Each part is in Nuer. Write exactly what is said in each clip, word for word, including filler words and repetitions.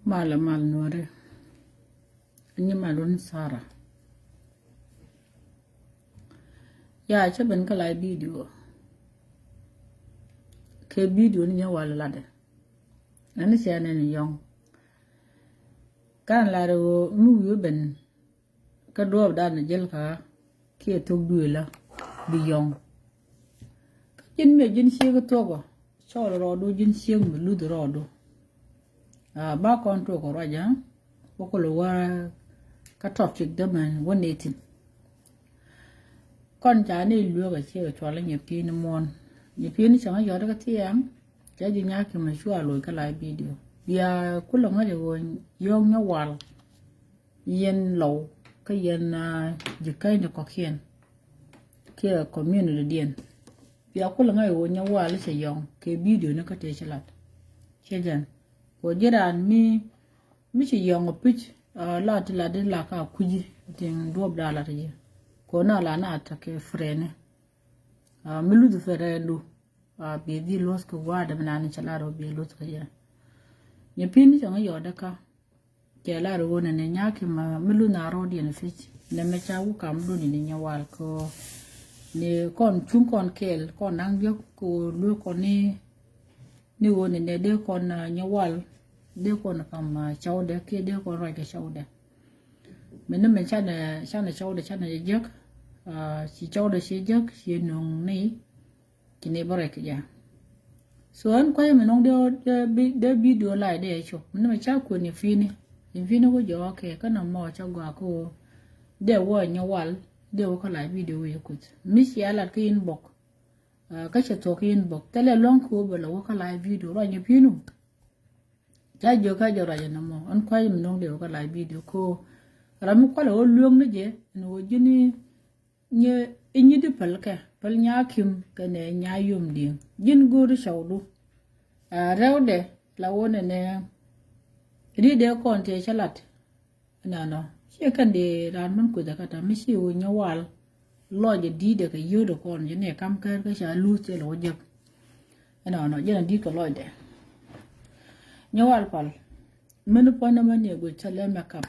Malɛ mal nuɔri. Nyi mal wun Sara. Ya cä ben kä la bidio. Kɛ bidio ni nyɛ wal ladɛ. Ani cɛ nɛ ni yɔŋ. Kan ladɛ woo mi wi̱i̱ ben. Kä duɔɔp dan ni jäl ka kiɛ thok duëëlä bi yɔŋ. Kä ji̱n mëë ji̱n ciek thuɔkɔ cɔɔl rɔɔdu ji̱n ciek mi luth rɔɔdu. Ba kɔn tuɔkɔ ruac ɛ wä kul wä kä topic dämɛ wä netin. Kɔn ca ni lueek a ciek cual nyɛ pi̱i̱n muɔ̱n nyɛ pi̱i̱n cäŋ a yɔt kä thiaŋ. Cɛ ji̱ nya̱a̱ ki mɛ cua loc kä la bidio bia kulɛ ŋäc a ɣöö yɔ̱ɔ̱ŋ nyɛ wal. Yɛn Lɔw kä yɛn ji̱ käny ti kɔ̱kiɛn kiɛ community diɛn. Bia kulɛ ŋäc ɣöö nyɛ wal cɛ yɔ̱ŋ kɛ bidio ni kä tëë ci lat. Cɛ jɛn kɛ ɣöö ji̱ raan mi mi ci yɔ̱ŋ ɔ pi̱c la ti lat di la ka kui̱ci. Tiŋ duɔ̱p da̱a̱ lat ji̱ kɛ ɣöö na la na tekɛ friend ni mi luth friend du. Bi dhil luɔth kɛ gua̱a̱dɛ mi nani cɛ lat ɣöö bi luth kɛ yɛ. Nyɛ pi̱n ni cɛ ŋä yɔɔdɛ ka. Cɛ lar ɣöö nɛ nɛ nya̱a̱ ki ma mi luth na rɔɔd yɛn fic nɛ mɛ ca wä kam duni ni nyɛ wal kɛ ɣöö ni kɔn cuŋ kɔn kɛɛl kɔn naŋ diɔ̱k kɛ ɣöö lueek kɔn ni ni ɣöö ni nɛ dee kɔn nyɛ wal dee kɔn kam cawdɛ kiɛ dee kɔn ruac kɛ cawdɛ. Mɛ ni mɛ canɛ canɛ cawdɛ canɛ jɛ jek. Ci cawdɛ ci jek ci nuŋ ni. Ci ni bä rɛk kɛ jɛ. So ɛn kuay mi nɔŋ dee dee bidio lay dee cop mi ni mɛ ca kuɛn ni fini. Ni fini ku jɔɔk kɛ kä nɔmɔ ca gɔaa kä woo dee wä nyɛ wal dee wä kä lay bidio wee kuth mi cia lat kä inbox. Kä cɛ thuɔk inbox thilɛ luɔ̱ŋ kä woo bɛ lɛ wä kä lay bidio ruac nyɛ pinu. Ca jiök kä jɛ ruac ɛn ɛmɔ ɛn kua̱c mi no̱o̱ŋ dee wä kä lay bidio ko. Ram mi kualɛ wä lueŋ ni jɛ ɛn wä ji̱ni. Nyɛ i̱ nyi di päl kɛ päl nyaa kim kɛ nɛ nyaa yom di̱eŋ ji̱n go̱o̱ri cɔwdu. Rɛwdɛ la wä nɛ nɛ ri dee kɔn tëë cä lat. Ɛnɔnɔ ciɛ kɛn di raan män kueth ɛ kä tɔ̱ mi ci wä nyɛ wal. Lɔcdɛ di̱i̱dɛ kɛ yio̱o̱dɛ kɔn ji̱ ni kam kɛɛr kä ca luth cɛ lɛ wä jek. Ɛnɔnɔ jɛn a di̱i̱t kɛ lɔcdɛ. Nyɛ wal pal män puɔ̱nydä män ni guic cä lɛ mɛ kap.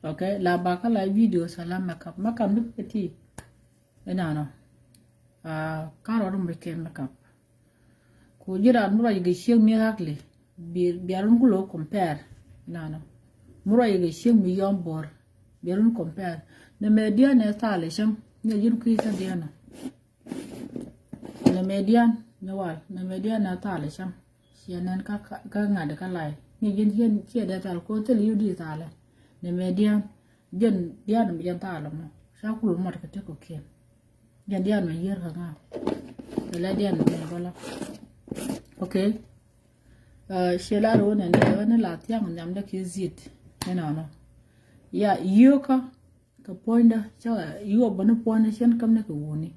Ok la ba kä la bidio cä lɛ mɛ kap mɛ kap ni kɛ ti. Ɛnɔnɔ. Aa karɔt mi kɛ mɛ kap. Ku ji̱ raan mi ruac kɛ ciek mi ugly. Bia run ku lo̱ compare. Nɔnɔ mi ruac kɛ ciek mi yɔm bo̱r. Bia run compare. Nɛ mɛ dian nɛ thal cäŋ ni ji̱n kui̱ kä dian nɔ. Nɛ mɛ dian ni wal nɛ mɛ dian nɛ thal cäŋ. Ciɛ nɛn kä ŋa̱t kä lay ni ji̱n ciɛ dee thal ko thil yudi thal. Nɛ mɛ dian ji̱n dian mi ji̱n thal mɔ ca kul mɔt kɛ tek kɔ kiɛn. Jɛn diaal mɛ yier kä ŋa̱. Kɛ lɛ diaal mɛ bɛ la. Ok. Ciɛ la ro̱o̱ nɛ nɛ wä ni la thiaŋ nhiam dɛ kiɛ ziet. Ni nɔnɔ. Ya yio̱kä kɛ puɔ̱nydä cä yio̱k bä ni puɔ̱nydä cɛn käm ni kɛ wuni.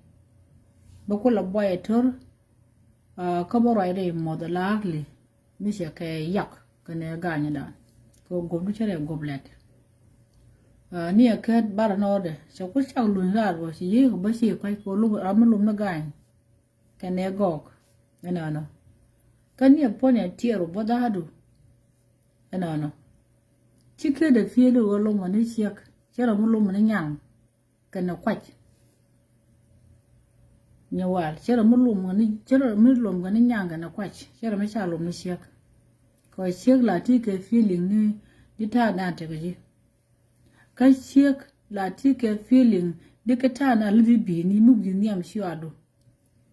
Bä kulɛ buay ɛ tör. Kä bä ruacdɛ imuɔth ɛ la akli. Mi cɛ kɛ yak kɛnɛ ga̱a̱nydan kɛ guɔ̱pdu cɛ rɛ guɔ̱p lɛt. Ni ɛ kɛt barɛ nɔɔdɛ cɛ ku cak luny raar bɔ ci yiëë kɛ bä ci kuac kɛ lum ram mi lum ni ga̱a̱ny. Kɛnɛ gɔɔk ɛnɔnɔ. Kä ni ɛ puɔ̱n ɛ tiɛɛr wä bä dha̱a̱du. Ɛnɔnɔ ci kɛt ɛ piëël wä lum ɛ ni ciɛk cɛ rɛ mi lum ɛ ni nyaŋ. Kɛnɛ kuac. Nyɛ wal cɛ rɛ mi lum kɛ ni cɛ rɛ mi lum kɛ ni nyaŋ kɛnɛ kuac cɛ rɛ mi ca lum ni ciek. Kɛ ciek la ti kɛ feeling ni di ta̱a̱ dan tekɛ ji̱. Kä ciek la ti kɛ feeling di kɛ ta̱a̱ na li di bi̱i̱ni mi wi̱i̱ nhiam ciɔadu.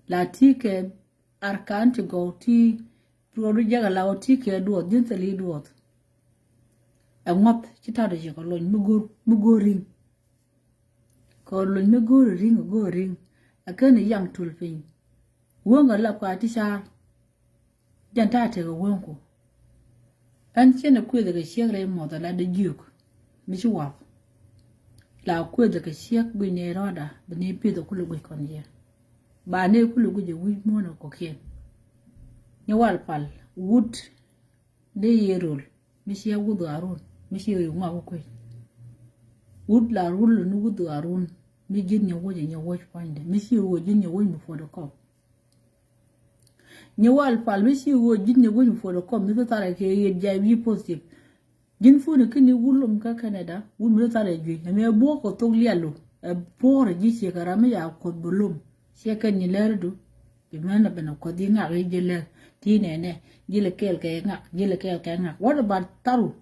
La ti kɛ arkan ti gɔw ti ruɔdu jɛk ala wä ti kɛ duɔth ji̱n thil i̱ duɔth. Ɛ ŋuɔth ci ta̱a̱ di ci kɛ lony mi go̱o̱r mi go̱o̱r ri̱ŋ. Kɛ luny mi go̱o̱ri ri̱ŋ go̱o̱ri ri̱ŋ. Ɛ kɛn i̱ yaŋ tul piny. Wäŋ ɛ lap ka ti car. Jɛn ta̱a̱ tekɛ wäŋku. Ɛn ciɛn ɛ kueth kɛ ciek rɛy muɔth ɛ la dee jiök. Mi ci wap. La kueth kɛ ciek guic ni rɔɔda bi ni pith ɛ kulɛ guic kɔn yɛ. Ba ni kulɛ guic ɛ wi̱c muɔ̱ɔ̱n ɛ kɔkiɛn. Ni wal pal wut. Dee yɛ rol mi ciɛ wuth Harun mi ciɛ yɛ ŋuak wä kuec. Wut la rul ni wuth Harun mi ji̱n nyɛ wuc nyɛ wuc puɔ̱nydɛ mi ciɛ wuc ji̱n nyɛ wuc mi puɔ̱nydɛ kɔp. Nyi wal pal mi ci ɣöö ji̱n ni wec mi puɔl kɔm mi thil tharɛ kɛ yet jay wi̱i̱ positive. Ji̱n puɔ̱ni kä ni wulum kä Canada wul mi thil tharɛ juey ɛmɛ buɔk kɛ thok lialu. Ɛ puɔrɛ ji̱ ciɛ kɛ ram mi ya kuɔth bi lum. Ciɛ kɛn nyi lɛr du. Bi mɛn a ben a kuɔth ji̱ ŋak i̱ ji̱ lɛr ti nɛnɛ. Ji̱ lɛ kɛɛl kɛ ŋak ji̱ lɛ kɛɛl kɛ ŋak. What about tharu?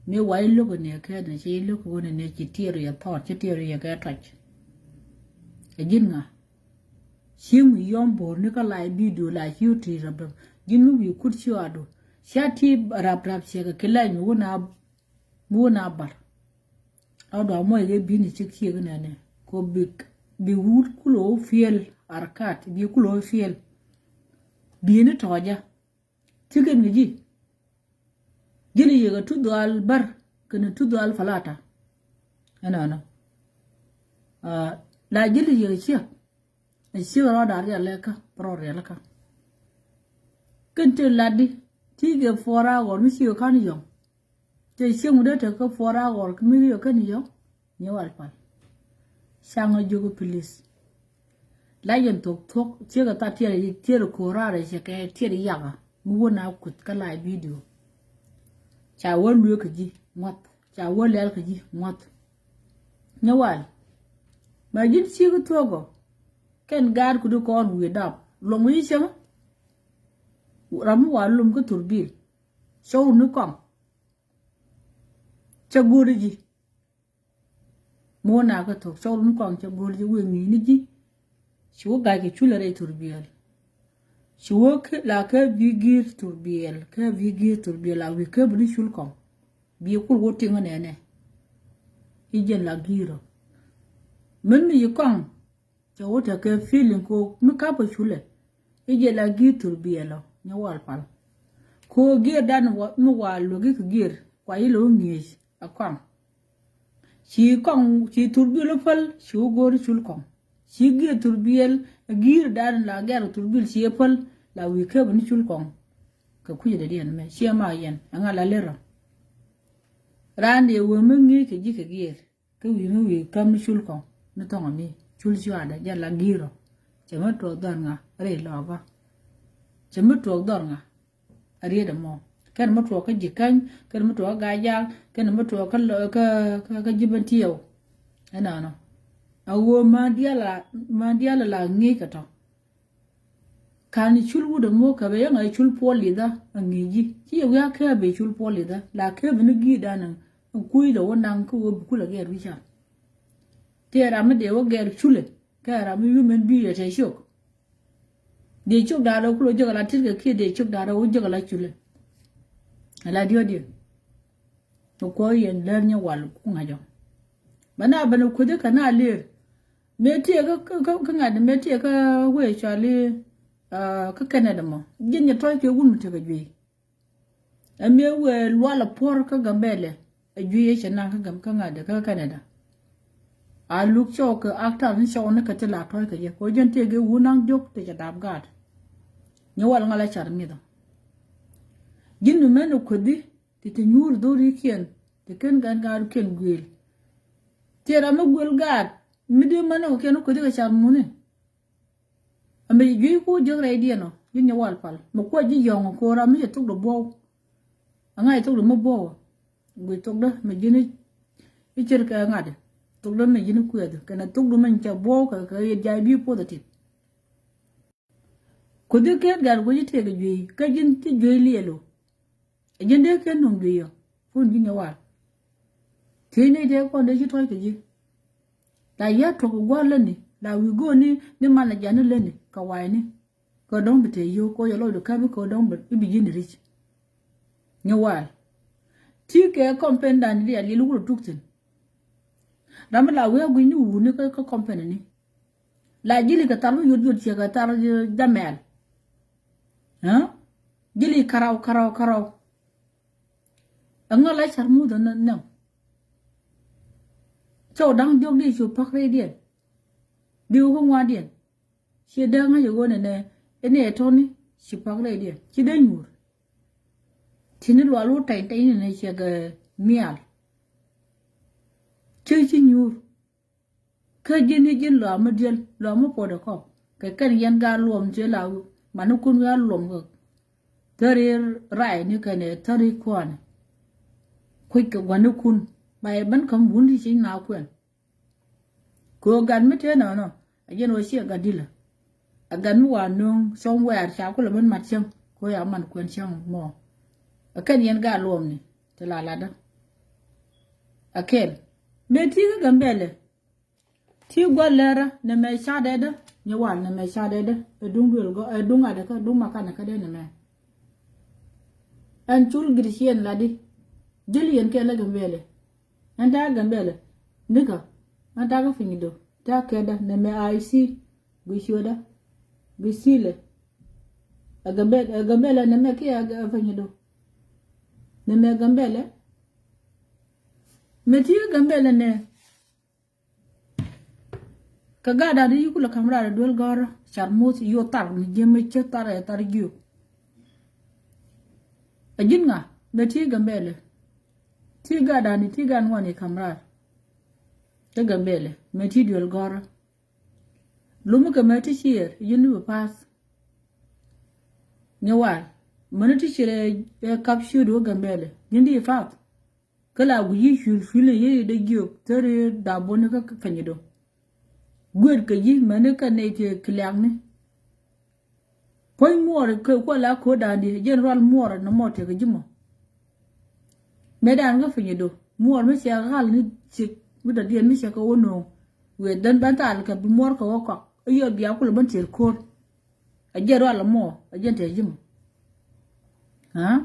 Mi wa i̱ lo̱k inɛ kɛn ci i̱ lo̱k wun inɛ ci tiɛɛr yɛ thɔɔt ci tiɛɛr yɛ kɛ tɔc. Ɛ ji̱n ŋa? Cieŋ mi yɔm bo̱o̱r ni kä la video la ci wä ti rap rap. Ji̱n mi wi̱i̱ kut ci wä du. Cia ti rap rap ciɛ kɛ ki lɛny mi wä na mi wä na bar. Ɔ dɔ̱a̱ mɔc kɛ bi̱n i̱ cik ciek inɛnɛ ko bi bi wut kulo fiel arkat bi kulo fiel. Bi̱n i̱ tɔ̱ɔ̱cä. Cikɛn kɛ ji̱. Ji̱n i̱ yekɛ tuth dhual bär kɛnɛ tuth dhual falata. Ɛnɔnɔ. La ji̱n i̱ yekɛ ciek. Ɛ ciek rɔɔdan rialikä bä rɔɔd rialikä. Kɛn tëë latdi ti kɛ puɔr a ɣɔr mi ciek ka̱n yɔ̱ŋ. Cɛ cieŋ mi dee tek kä puɔr a ɣɔr mi wi̱i̱ kä ni yɔ̱ŋ. Ni wal pal. Caŋ a jiök i̱ pilis. La yɛn thok thuɔ̱k ciek a tha tiɛɛr tiɛɛr ko̱o̱r raar cɛ kɛ tiɛɛr yakä mi wä na kuth kä la video. Ca wä lueek kä ji̱ ŋua̱th ca wä lɛl kä ji̱ ŋua̱th. Ni wal. Ma ji̱n ciek thuɔ̱k ɔ kɛn gaat kudi kɔn wi̱i̱ dap luɔ̱ŋ wi̱i̱ cäŋ. Ram mi wa lum kä thurbil. Cɔw ni kɔŋ. Cä go̱o̱ri ji̱. Muɔ̱ɔ̱n nakä thok cɔl ni kɔaŋ cɛ go̱o̱r ji̱ wëë ŋi̱i̱c ni ji̱. Ci wä ga̱a̱c kɛ cul rɛy thurbiɛl. Ci wä la kä bi gi̱i̱r thurbiɛl kä bi gi̱i̱r thurbiɛl la wi̱i̱ kä bi ni cul kɔŋ. Bi kul wä tiŋä nɛnɛ. I̱ jɛn la gi̱i̱r ɔ. Min mi yi kɔŋ. Cɛ wä tekɛ feeling ko mi kapä culɛ. I̱ jɛ la gi̱i̱r thurbiɛl ɔ nyɛ wal pal. Ko gi̱i̱r dan mi wa luäk i̱ kɛ gi̱i̱r kua i̱ lɛ wä ŋi̱eec a kɔaŋ. Ci kɔŋ ci thurbiɛl wä päl ci wä go̱o̱r i̱ cul kɔŋ. Ci gi̱i̱r thurbiɛl gi̱i̱r dan la gɛr thurbiɛl ci ɛ päl la wi̱i̱ käp ni cul kɔŋ. Kɛ kui̱ dee diɛn mɛ ciɛ ma yɛn ɛŋa la ler ɔ. Raan dee wee mi ŋi̱eec kɛ ji̱ kɛ gi̱i̱r. Kä wi̱i̱ mi wi̱i̱ käm ni cul kɔŋ ni thɔŋ ami cul cuaadɛ jɛ la gi̱i̱r ɔ. Cɛ mi tuɔɔk dhɔr ŋa rɛy lɔɔkä. Cɛ mi tuɔɔk dhɔr ŋa. A riet ɛmɔ kɛn mi tuɔɔk kä ji̱ käny kɛn mi tuɔɔk kä gajaak kɛn mi tuɔɔk kä kä kä ji̱ ben tiɛw. Ɛnɔnɔ a ɣöö ma diaal a ma diaal a la ŋi̱i̱c kɛ tɔ. Kan cul wut ɛmɔ kɛ bɛ yɛn a cul puɔl lithä a ŋi̱i̱c ji̱ ci yɛ wi̱i̱ a kɛɛ bɛ cul puɔl lithä la kɛɛ bi ni gi̱i̱dan. Kuc lɛ wä naŋ kä wä bi kulɛ gɛɛr wi̱i̱ can. Tëë ram mi dee wä gɛɛr culɛ kɛ ram mi human being yɛ tɛ ciök. Dee ciök da̱a̱r wä kulɛ jek ala tit kɛ kiɛ dee ciök da̱a̱r wä jek ala culɛ. Ala diɔt diɛ. Kɛ kuɔ yɛn lär nyɛ wal ku ŋa̱c ɔ. Bɛ na ben kuthi kɛ na lër. Mëë tiɛ kä kä kä ŋa̱t mëë tiɛ kä wee cɔali kä Canada mɔ ji̱n nyɛ tɔ̱c kɛ wun mi tekɛ juey. Ɛ mëë wee lual a puɔr kä Gambɛlɛ ɛ juey ɛ cɛ naŋ kä gam kä ŋa̱t kä Canada. A luk cɔw kɛ aktar ni cɔw ni kɛ ti la tɔ̱c kɛ jɛ kɛ jɛn tiɛ gɛ wun naŋ diɔk ti cɛ dap gaat. Nyɛ wal ŋa̱l a car mithɔ. Ji̱n mi mɛn ɛ kuthi. Ti ti nyuur dhorikiɛn ti ken gan gaarikiɛn guëël. Ti ram mi guël gaat mi di mani kɛ kiɛn kuthi kɛ car muni. Amɛ ji̱ juey ku jiäk rɛydiɛn ɔ ji̱ nyɛ wal pal mi kuɔ ji̱ yɔ̱ŋ ko ram mi cɛ thok di buɔw. Aŋa cɛ thok di mi buɔw ɔ guic thok di mi ji̱n i̱ cir kɛ ŋa̱t. Thok di mi ji̱n i̱ kuɛth kɛnɛ thok di mi cɛ buɔw kɛ kɛ yet jay bi puɔth a tit. Kuthi ken gat guic i̱ tëëk i̱ juey kä ji̱n ti juey liɛl ɔ. Ɛ ji̱n dee ken nuŋ juey ɔ pun ji̱n yɛ wal. Thiec ni dee kɔn dee ci tɔ̱c kɛ ji̱. La yɛ tuɔk gua̱l lätni la wi̱i̱ go̱o̱ni ni mal na jani lätni kɛ wa̱i̱ni. Kɛ dɔ̱ŋ bi tëë yio̱w kɛ wä yɛ lɔcdu käp i̱ kɛ dɔ̱ŋ bi ji̱n ri̱c. Ni wal ti kɛ kɔm pen dan di a liɛl wur tuk thi̱n. Ram mi la wi̱i̱ a gui̱c ni wuni kä kɔm pen ni. La ji̱li kɛ thar mi yot yot ciɛ kɛ thar jamɛl. Ji̱li karaw karaw karaw. Ɛŋa la car muth ɛn nɛm. Cɔw da̱ŋ diɔ̱k di cu pa̱k rɛydiɛn. Di wä kä ŋuandiɛn. Ciɛ dee ŋa̱c ɛ ɣöö nɛnɛ ɛn ɛ tɔ̱ni ci pa̱k rɛydiɛn ci dee nyuur. Ti̱ni lual wä tɛny tɛny nɛnɛ ciɛ kɛ nhial. Cɛ ci nyuur. Kä ji̱n i̱ ji̱n luaam mi diɛl luaam mi puɔ̱t ɛ kɔk kɛ kɛn yɛn gaat luɔm cɛ la Mani kun wi̱i̱ a luɔm kɛ thäri ray ni kɛnɛ thäri kuɔnɛ. Kuec kɛ gua̱nikun ba yɛ ben käm wun ti ci na kuɛn. Kɛ ɣöö gat mi tëë nɔnɔ a jɛn ɣöö ciɛ gat dilä. A gat mi wa nöŋ cɔm wɛɛr ca kulɛ ben mat cäŋ kɛ ɣöö ya man kuɛn cäŋ mɔ. A kɛn yɛn gat luɔmni ti la latdä. A kɛl mëë ti kä Gambɛlɛ. Ti gua̱l lɛrä nɛmɛ ca dɛdä, ni wal nɛmɛ ca dɛdä. Ɛ duŋ duël gɔ, ɛ duŋ adɛ kä duŋ makanɛ kä dee nɛmɛ. Ɛn cul gir ciɛn ladi. Jil yɛn kɛ lɛ Gambɛlɛ. Ɛn ta Gambɛlɛ nikä. Ɛn ta kä Panyido. Ta kɛdä nɛmɛ a ici. Gui ciötdä. Gui cilɛ. Ɛ Gambɛlɛ, ɛ Gambɛlɛ nɛmɛ kiɛ ɛ Panyido. Nɛmɛ Gambɛlɛ. Mɛ ti Gambɛlɛ nɛ. Kɛ gat dan di yi kulɛ ka̱m raar ɛ duel gɔ̱rä car muth yo thar mi ji̱ mi cä thar ɛ thar jiök. Ɛ ji̱n ŋa mɛ ti Gambɛlɛ. Ti gat dan di ti gat ŋuan yi ka̱m raar. Kä Gambɛlɛ mɛ ti duel gɔ̱rä. Lumi kɛ mɛ ti ciɛɛr ji̱n di bi path. Ni wal mäni ti ciɛɛr ɛ kap ciöt wä Gambɛlɛ ji̱n di path. Kä la guic yi cuil cuil ni yee dee jiök thäri da̱a̱ buni kä Panyido. Guet kɛ ji̱ mäni kä nɛy ti kiliakni. Puɔ̱ny muɔɔr kɛ kuɔ la ko̱o̱dan di jɛn rual muɔɔr nɔmɔ tëë kɛ ji̱ mɔ. Mëë dan kä Panyido muɔɔr mi cɛ ɣal ni cik mi dɔ̱diɛn mi cɛ kɛ wä no̱o̱ŋ. Wëë dhän bän thal kɛ bi muɔɔr kɛ wä kɔk i̱ yɔ bia kulɛ bän tiɛɛr ko̱o̱r. A jɛn rual mɔ a jɛn tëë ji̱ mɔ. Aa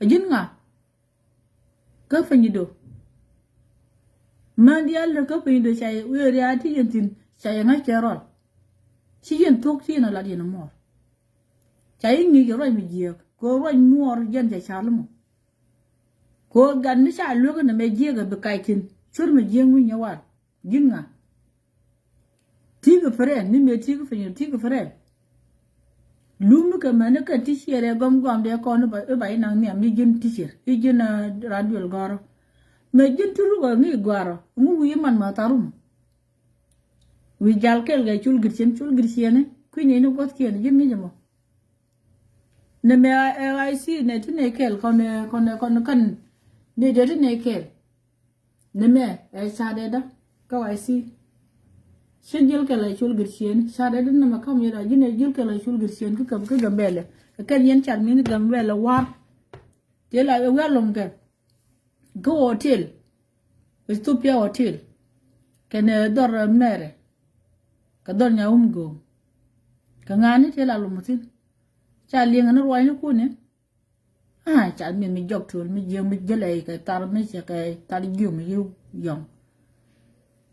a ji̱n ŋa. Kä Panyido. Män diaal kä Panyido ca yɛ wëë riaal ti yɛn thi̱n ca yɛ ŋa̱c kɛ rɔl. Ci yɛn thuɔ̱k ci yɛn a lat yɛn a muɔɔr. Ca yɛ ŋi̱i̱c kɛ ruac mi jiääk kɛ ruac muɔɔr jɛn ca ca̱l mɔ. Kɛ gat mi ca luekä nɛ mɛ jiääk a bi kac thi̱n cuɔr mi jiääk mi nyɛ wal. Ji̱n ŋa. Ti̱i̱ kɛ pɛrɛn ni mëë ti̱i̱ kɛ piny ti̱i̱ kɛ pɛrɛn. Lumi kɛ mɛni kɛn ti ciɛɛr ɛ gɔm gɔm dee kɔn i̱ ba i̱ naŋ nhiam i̱ ji̱n ti ciɛɛr i̱ ji̱n ran duel gɔ̱rä. Mɛ ji̱n ti ruk ɛ ŋi̱i̱c gɔ̱rä ŋu wi̱i̱ man ma tharum. Wi̱i̱ jal kɛl kɛ cul gir ciɛn cul gir ciɛni kui̱ny ini guɔ̱thkiɛn ji̱n ŋi̱c ɛmɔ. Nɛ mɛ ɛ ɣa̱c thi̱i̱ nɛ ti nɛ kɛl kɔn kɔn kɔn kɔn nɛ dee ti nɛ kɛl. Ni mɛ ɛ ca dee dä kä wa i̱ thi̱i̱. Ci ji̱l kɛ la cul gir ciëni ca dee dä ni mɛ käm yɛ da ji̱n ɛ ji̱l kɛ la cul gir ciëni kä Gambɛlɛ. Ɛ kɛn yɛn car mi̱ni Gambɛlɛ war. Tëë la ɛ wi̱i̱ a lom kɛ kä hotel. Ethiopia hotel. Kɛn ɛ dhɔr mɛrɛ. Kɛ dhɔr nya wum go̱o̱ŋ. Kɛ ŋa̱ni tëë la lom thi̱n. Ca liŋ ni ruacni kuni. Aa cal mi mi jɔk tuɔl mi jiäk mi jälɛ kɛ thar mi cɛ kɛ thar jiök mi yi yɔŋ.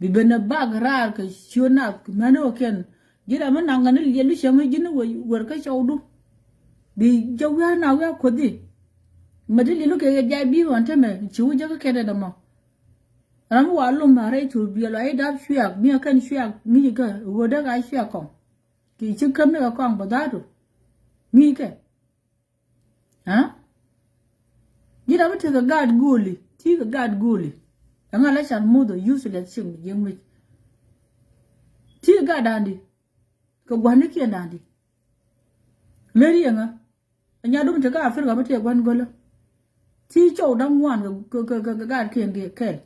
Bi ben ɛ bak raar kɛ ciö nath mɛni wä kiɛn. Ji̱n ram mi naŋ kɛ ni liɛl mi cäŋ mi ji̱n ni wä wär kä cɔwdu. Bi jɛ wi̱a̱ na wi̱a̱ kuothi. Mɛ ti liɛl mi kɛ kɛ jay bi ɣɔn temɛ ci wä jɛ kä kɛn dɛ dämɔ. Ram mi wa lum a rɛy thur biɛl wa i̱ dap cuɛk mi ɛ kɛn cuɛk ŋi̱ci kä ɣöö dee ka cuɛk kɔŋ. Ki ci käm ni kɛ kɔŋ bä dha̱a̱du. Ŋi̱i̱kɛ. Aa ji̱n ram mi tekɛ gaat go̱o̱li ti kɛ gaat go̱o̱li. Ɛŋa la can muth ɔ useless cieŋ mi jiäk mic. Ti kɛ gaat da̱a̱ndi kɛ gua̱nikiɛn da̱a̱ndi. Leni ɛŋa. Ɛ nya dum tekɛ Africa mi tëë gua̱n gölä. Ti cɔw da̱ŋ ŋuan kɛ kɛ kɛ kɛ gaatkiɛn kɛ kɛl.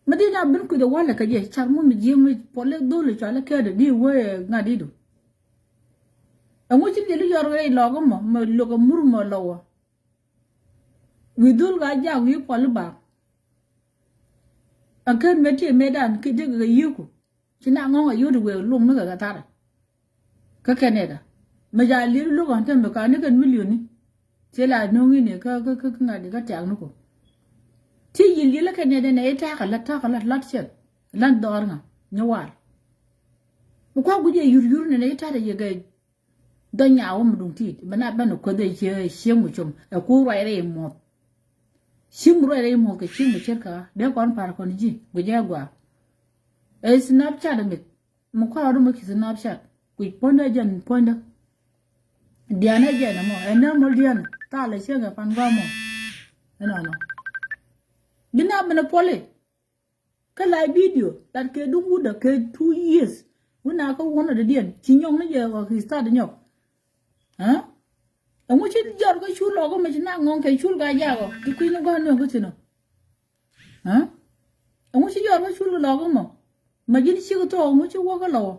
Mi di na bin kui̱dɛ walɛ kɛ jɛ car muth mi jiäk mic puɔli dholi cuali kɛɛdɛ di wee ŋa̱t idu. Ɛŋu ci liɛli yɔr rɛy lɔk mɔ mɛ lok ɛ mur mɔ lɔwä. Wi̱i̱ dhul ka jak wi̱i̱ puɔl i̱ bak. Ɛ ken mɛ ti mɛ dan ki dek kɛ yiku. Ci na ŋɔŋ ɛ yot iwee lum ni kɛ kɛ tharɛ. Kä kɛn ɛ da mɛ ca liɛli luk ɔn te mɛ ka ni kɛn milioni. Ci la no̱ŋ ini kä kä kä ŋa̱t ikä tiak ni ku. Ci yi liɛli kɛn ɛ dɛ nɛ i̱ ta̱a̱ kɛ lat ta̱a̱ kɛ lat lat ciɛth. Lan dhɔr ŋa ni wal. Mi kuak guic ɛ yur yur nɛ nɛ i̱ ta̱a̱ dɛ yɛ gɛ. Dhɔ nyaw mi duŋ tit bɛ na bɛn kueth ɛ cie cieŋ mi com ɛ ku ruac rɛy muɔth. Cieŋ mi ruac rɛy muɔth kɛ cieŋ mi ce̱t kä dee kɔn par kɔn ji̱ guic ɛ gua. Ɛ Snapchat mith mi kua̱r rɔɔd mi ci Snapchat guic puɔ̱nydä jɛn puɔ̱nydä. Dianɛ jɛn ɛmɔ ɛ näämɔl dianɛ thalɛ cieŋ ɛ pan gɔaa mɔ. Ɛnɔnɔ bi na bɛn puɔli. Kä la video that kɛ duŋ wut ɛ kɛ two years. Wun na kä wun a dee diɛn ci nyɔk ni jɛ ɣɔ ki start nyɔk. Aa? Ɛŋu ci jɔr kä cul lɔk mɛ ci na ŋɔŋ kɛ cul ka jakɔ ti kui̱ ni gua̱n ni ɣɔ kä thin ɔ. Aa? Ɛŋu ci jɔr kä cul lɔk mɔ. Mɛ ji̱n cik thok ɛŋu ci wä kä lɔk.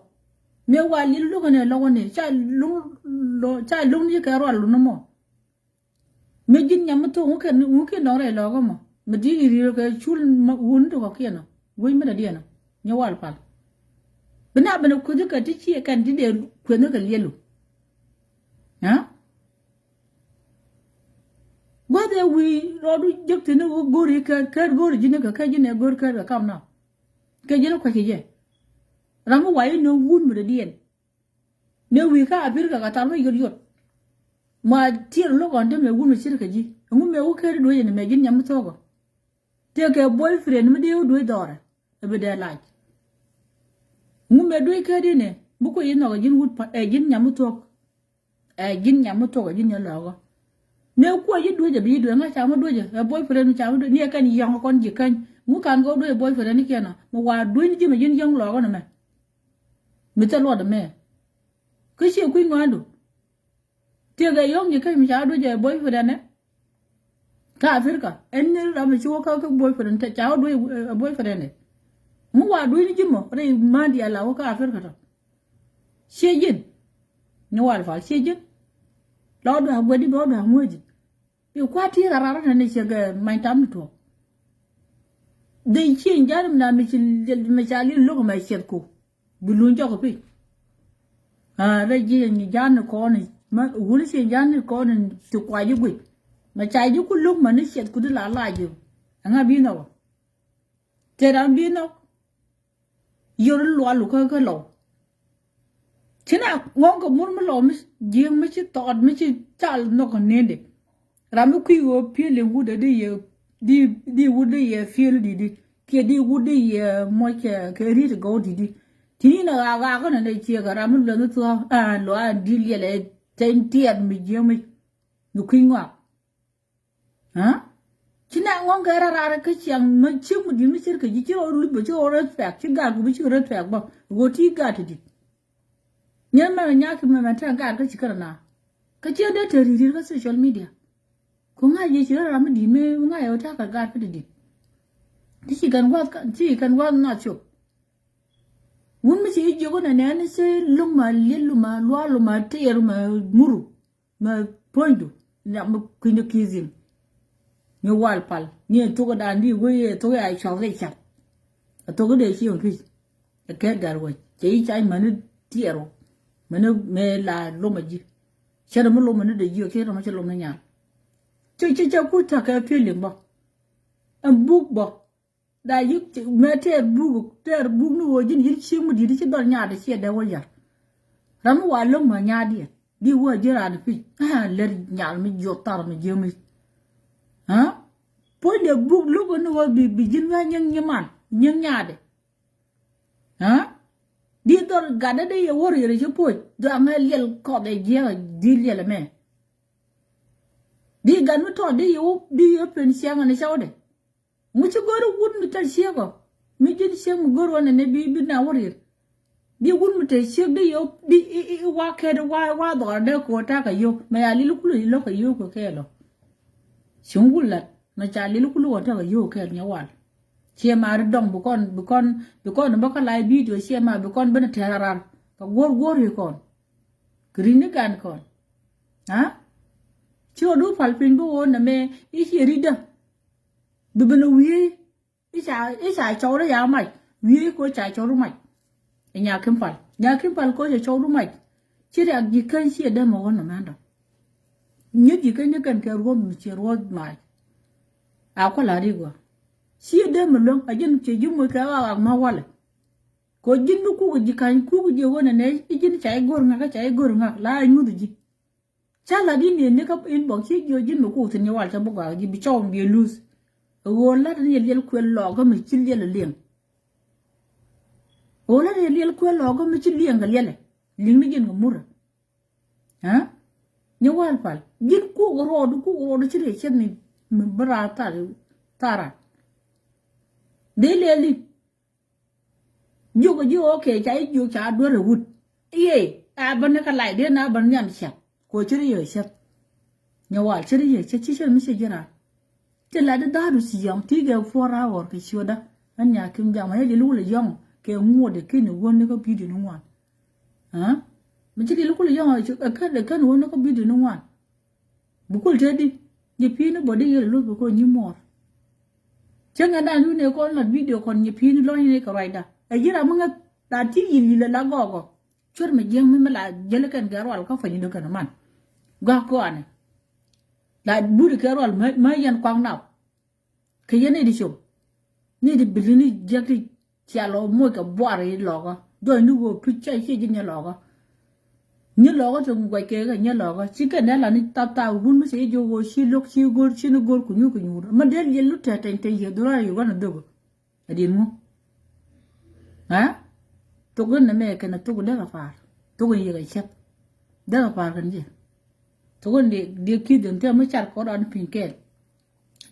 Mëë wa lil luk ɛn ɛ lɔk ni ca luk ca luk ni kɛ rual luk ni mɔ. Mi ji̱n nyam mi thok ŋukiɛn ŋukiɛn dɔ̱ŋ rɛy lɔkä mɔ mi di̱i̱t i̱ ri̱r kɛ cul wun ti kɔ̱kiɛn ɔ wec mi dɔ̱diɛn ɔ nyɛ wal pal. Bi na ben kueth kɛ ti ciɛ kɛn ti dee kueth kɛ liɛlu. Aa? Gua̱th ɛ wi̱i̱ rɔɔdu jek thi̱n i̱ go̱r i̱ kɛɛr kɛɛr go̱r i̱ ji̱n kɛ kɛ ji̱n ɛ go̱r kɛɛr kɛ kam na. Kɛ ji̱n kua̱c kɛ jɛ. Ram mi wa̱i̱ i̱ nöŋ wun mi dɔ̱diɛn. Mëë wi̱i̱ kä Africa kɛ thar bä yot yot. Ma tiɛɛr lo̱k ɣɔn te mëë wun mi ce̱tkɛ ji̱ ɛŋu mëë wä ker i̱ duec ɛn mëë ji̱n nyam mi thok ɔ. Tëëkɛ boyfriend mi dee wä duec dhɔrɛ ɛ bi dee lac. Ŋu mëë duec ker i̱ nɛ mi kui̱ i̱ nhɔk ɛ ji̱n wut ɛ ji̱n nyam mi thok. Ɛ ji̱n nyam mi thok ɛ ji̱n nyam lɔɔk ɔ. Mëë kuɔ ji̱ duec ɛ bi ji̱ duec ŋa̱ ca mi duec ɛ boyfriend mi ca mi duec ni ɛ kɛn yɔ̱ŋ kɔn ji̱ käny ŋu kan kɛ wä duec ɛ boyfriend ni kiɛn ɔ mi wa duec ni ji̱ mɛ ji̱n yɔ̱ŋ lɔɔk ɔ ni mɛ. Mi thil luɔt ɛmɛ. Kä ciɛ kui̱ ŋɔaandu. Tiɛkɛ yɔ̱ŋ ji̱ käny mi ca wä duec ɛ boyfriend ɛ. Kä Africa ɛn ni ram mi ci wä kä kä boyfriend te ca wä duec ɛ boyfriend ɛ. Ŋu wa duec ni ji̱ mɔ rɛy mandi ala wä kä Africa tɔ. Ciɛ ji̱n. Ni wal fal ciɛ ji̱n. Lɔ dua̱a̱ guɛdi bɛ wä dua̱a̱ ŋuäci. I̱ kua̱r ti rarar nɛ ni ciɛ gɛ many tam ni tuɔɔk. Dee cieŋ ja̱n mi na mi ci mi ca li̱n lo̱k mɛ ciɛth ku bi luny jɔk pi. Aa rɛ jiɛ nyi ja̱n ni kɔn ni ma wuni cieŋ ja̱n ni kɔn ni ti kua ji̱ guic. Mɛ ca ji̱ ku lo̱k mɛ ni ciɛth ku di la la ji̱. Ɛŋa bi nhɔk ɔ. Tëë ram bi nhɔk. Yor lual lu kä kä lɔw. Ci na ŋɔŋ kɛ mur mi lɔw mi jiäk mi ci thɔɔt mi ci cal nhɔk kɛ nende. Ram mi kui̱ ɣöö pi̱el in wut ɛ di yɛ di di wut di yɛ pi̱el di di kiɛ di wut di yɛ muɔc kɛ kɛ ri̱t gɔw di di. Ci ni na ɣaak ɣaak kä nende ciɛ kɛ ram mi luɛth mi thuɔ̱k ɛn lual ɛn di liɛl ɛ tɛny tiɛɛt mi jiäk mi mi kui̱ ŋɔak. Aa? Ci na ŋɔ̱ŋ kɛ rarar kä ciaŋ ma cieŋ mi di̱t mi cir kɛ ji̱ ci rɔ luc bä ci rɔ respect ci gaat ku bi ci respect bä ɣöö ti gaat ti di̱t. Nyɛn mɛ nya ki mɛ mɛ tɛn gaat kä ci kärɛ na kä ciɛ dee te ri̱t ri̱t kä social media. Ku ŋa̱c yɛ ci rɔ ram mi di̱t mi ŋa̱c yɛ wä ta̱a̱ kɛ gaat kä ti di̱t. Ti ci kɛn gua̱th ti ci kɛn gua̱th na cop. Wun mi ci jiök nɛ nɛn ci lum a liet lum a luaal lum a tëër lum a muru. Mɛ puɔ̱nydu ram mi kui̱ny di ki̱i̱thin. Ni wal pal ni ɛ thok dan di wee ɛ thok a cuath rɛy cath. Ɛ thok dee ci ɛ pi̱c. Ɛ kɛɛt gat wec cɛ yi ca̱c mäni tiɛɛr wä. Mäni mëë la lom a ji̱. Cɛ rɛ mi lom mäni dee ji̱ ɔ kiɛ rɛ mi cɛ lom ni nyal. Cɛ cɛ cɛ ku ta̱k kɛ pi̱el liŋ bä. Ɛn buk bä. Da yi mɛ tɛɛr buk tɛɛr buk ni ɣöö ji̱n yi̱n cieŋ mi di̱t ci dhɔl nyaat ciɛ dee wä yar. Ram mi wa lo̱ŋ mɛ nyaat diɛ di wä ji̱ raan pi̱c. Aa lɛr nyal mi jiɔth thar mi jiäk mi. Aa? Puɔ̱ny dee buk lo̱k ni ɣöö bi bi ji̱n wä nyiŋ nyiman nyiŋ nyaatdɛ. Aa? Di dhɔl gatdä dee yɛ wä riɛl ci puɔ̱c dhɔaŋɛ liɛl kɔth ɛ jiɛk di liɛl ɛmɛ. Di gat mi tɔt di yɛ wä di yɛ pen ciɛŋ ni cɔwdɛ. Ŋu ci go̱r wut mi te ciek ɔ mi ji̱n ciek mi go̱r ɣän ɛn bi bi na wä riet. Di wut mi te ciek di yop di i i wa kɛt wa wa dhɔr dee ko̱ tak a yop mɛ ya lil kulu i lo̱k a yop kɛ kɛɛl ɔ. Ci ŋu lat mɛ ca lil kulu ɣän tak a yop kɛɛl nyɛ wal. Ciɛ ma ri dɔŋ bi kɔn bi kɔn bi kɔn bä kä live video ciɛ ma bi kɔn ben a tɛr a rar kɛ guɔ̱r guɔ̱r i kɔn. Kɛ ri̱n ni gan kɔn. Aa? Ci ɣä du pal piny bi ɣöö nɛ mɛ i̱ ciɛ ri̱t dä. Bi ben a wiee i̱ ca i̱ ca cɔwdä ya mac wiee ko ca cɔwdä mac. Ɛ nyaki̱n pal nyaki̱n pal ko ca cɔwdä mac. Ci riak ji̱ käny ciɛ dämɛ ɣɔn nɔmɛn dɔ. Nyeth ji̱ käny ni kɛn kɛ ruɔth mi ciɛ ruɔth mac. A kual a rik wä ciɛ dämɛ luäŋ a ji̱n ciɛ ji̱ moc kɛ ɣaak ɣaak ma walɛ. Ko ji̱n mi kuk ji̱ kany kuk ji̱ ɣöö nɛnɛ i̱ ji̱n ca i̱ go̱r ŋa̱k kä ca i̱ go̱r ŋa̱k la i̱ nyuth ji̱. Ca la̱t i̱ ni̱n ni kä inbox ci jiö ji̱n mi kuk thi̱n yɛ wal ca bä gɔaa ji̱ bi cɔw bi luth. Ɣöö la̱t ni yɛ liɛl kuɛl lɔɔkä mi ci liɛl liɛŋ. Ɣöö la̱t yɛ liɛl kuɛl lɔɔkä mi ci liɛŋ kɛ liɛlɛ liŋ ni ji̱n kɛ murä. Aa? Ni wal pal ji̱n kuk rɔɔdu kuk rɔɔdu ci rɛy ciɛth ni mi bi raar thar thara. Dee liɛli. Jiök jiök, okay, ca jiök ca duer ɛ wut. Iye a bä ni kä lac den a bä nhiam ciath. Ko ci ri yɛ ciath. Nyɛ wal ci ri yɛ ciath, ci ciath mi ci ji̱ ran. Ti la di da̱a̱du ci yɔŋ ti gɛ four hour kɛ ciötdä. Ɣän Nyakim Ja̱a̱ŋ ma yɛ di luk lɛ yɔŋ kɛ ŋuɔ̱t ɛ ken ɛ wä ni kä video ni ŋuan. Mi ci di luk lɛ yɔŋ ɛ ken ɛ ken ɛ wä ni kä video ni ŋuan. Bi kul tëëdi, nyi pi̱i̱ni bä di yel luth bi kul nyi muɔɔr. Cäŋ ɛn dan yun ëë kɔn lat video kɔn nyi pi̱i̱ni lɔ̱ny ni kɛ ruacda. Ɛ ji̱ ram mi ŋäth la ti yil yil ɛ la gɔɔkɔ. Cuer mi jiäŋ mi mi la jäli kɛn kɛ rual kä puɔ̱nydu kɛn man. Gɔ̱a̱k kɔanɛ la buri kɛ rual mä yɛn kuak nap. Kɛ yɛn ni di com ni di bili ni jiäk ti. Cia lɔ moc kɛ buar i̱ lɔkä. Jɔc ni ɣöö pi̱c ca cie ji̱ nyɛ lɔkä. Nyi lɔkä ti guac kɛ kɛ nyi lɔkä ci kɛ nɛ la ni thap thap wun mi ci ji̱ ɣöö ci lo̱k ci go̱r ci ni go̱r ku nyuur ku nyuur. Ma dee liɛl lu tɛt tɛny tɛny yɛ dhura yɛ ɣɔn a dhok. A di̱n ŋu? Aa? Thok in nɛ mɛ kɛn a thok in dee kɛ pa̱a̱r. Thok in yɛ kɛ cɛp. Dee kɛ pa̱a̱r kɛn jɛ. Thok in dee ki̱th in tɛm mi car kɔn an piny kɛɛl.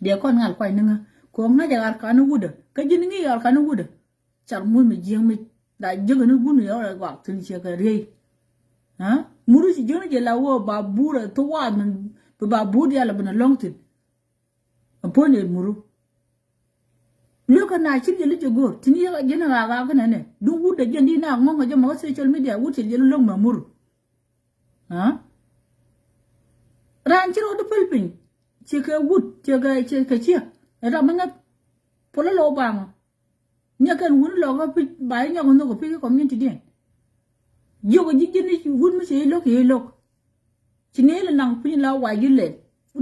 Dee kɔn ŋal kuany ni ŋä kɛ ɣöö ŋa̱c ɛ ɣar kani wudä kä ji̱n ŋi̱i̱c ɣar kani wudä. Car muth mi jiäk mi la jiäk ni wun yɛ ɣɔr ɛ guak thi̱n ciɛ kɛ riey. Mut ci jiäk ni jɛ la wä ba buur ɛ thuwath mi bi ba buur dial ɛ bi nɛ lɔ̱ŋ thi̱n. Ɛ puɔ̱n yɛ muru. Luekä na cin jɛ li jɛ go̱o̱r tin yɛ ji̱n ɛ ɣaak ɣaak känɛ nɛ duŋ wut dee jiɛn di na ŋɔ̱ŋ ɛ jɛ mɔ kä social media wut cɛ jɛ li lo̱ŋ mɛ muru. Raan ci rɔɔdu päl piny ciɛ kɛ wut ciɛ kɛ ciɛ kɛ ciɛ. Ɛ ram mi ŋäth puɔlä lɔ baŋ. Nyɛ kɛn wun lɔkä pi̱c ba i̱ nyɔk in nhök ɛ pi̱c kä community diɛn. Jiök ɛ ji̱ ji̱n i̱ wun mi cɛ i̱ lo̱k i̱ lo̱k. Ci ni ilɛ naŋ piny la wac ji̱ lɛl.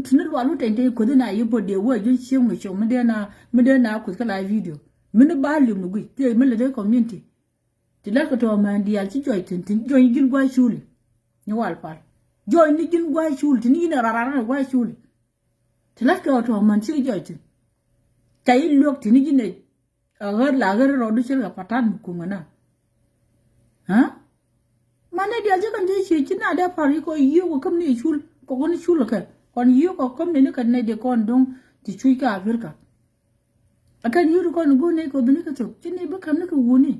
Ti ni lual wut tɛny tɛny kuoth in a yi bot dee wä ji̱ cieŋ mi cɔk mi dee na mi dee na kuoth kä la video. Mi ni ba li̱m ni guic thiee mi lɛ dee community. Ti la̱t kɛ tɔ̱ män diaal ci jɔc thi̱n thi̱n jɔc ni ji̱n gua̱c culi. Ni wal pal jɔc ni ji̱n gua̱c culi ti ni ji̱n ɛ rarar ni gua̱c culi. Ti la̱t kɛ tɔ̱ män ci jɔc thi̱n. Ca i̱ luäk ti ni ji̱n ɛ a ɣär la ɣär rɔɔdu cir kɛ patan mi kuŋä na. Aa? Man ni dial ci kɛn ti ci ci na dee par yi kɔ yiëë kɔ käm ni cul kɔ kɔn cul kɛ kɔn yiëë kɔ käm ni ni kɛ nɛy di kɔn do̱ŋ ti cuc kä Africa. A kɛn yuri kɔn go̱o̱r nɛy kɔ bi ni kɛ thok ci ni bi käm ni kɛ wuni.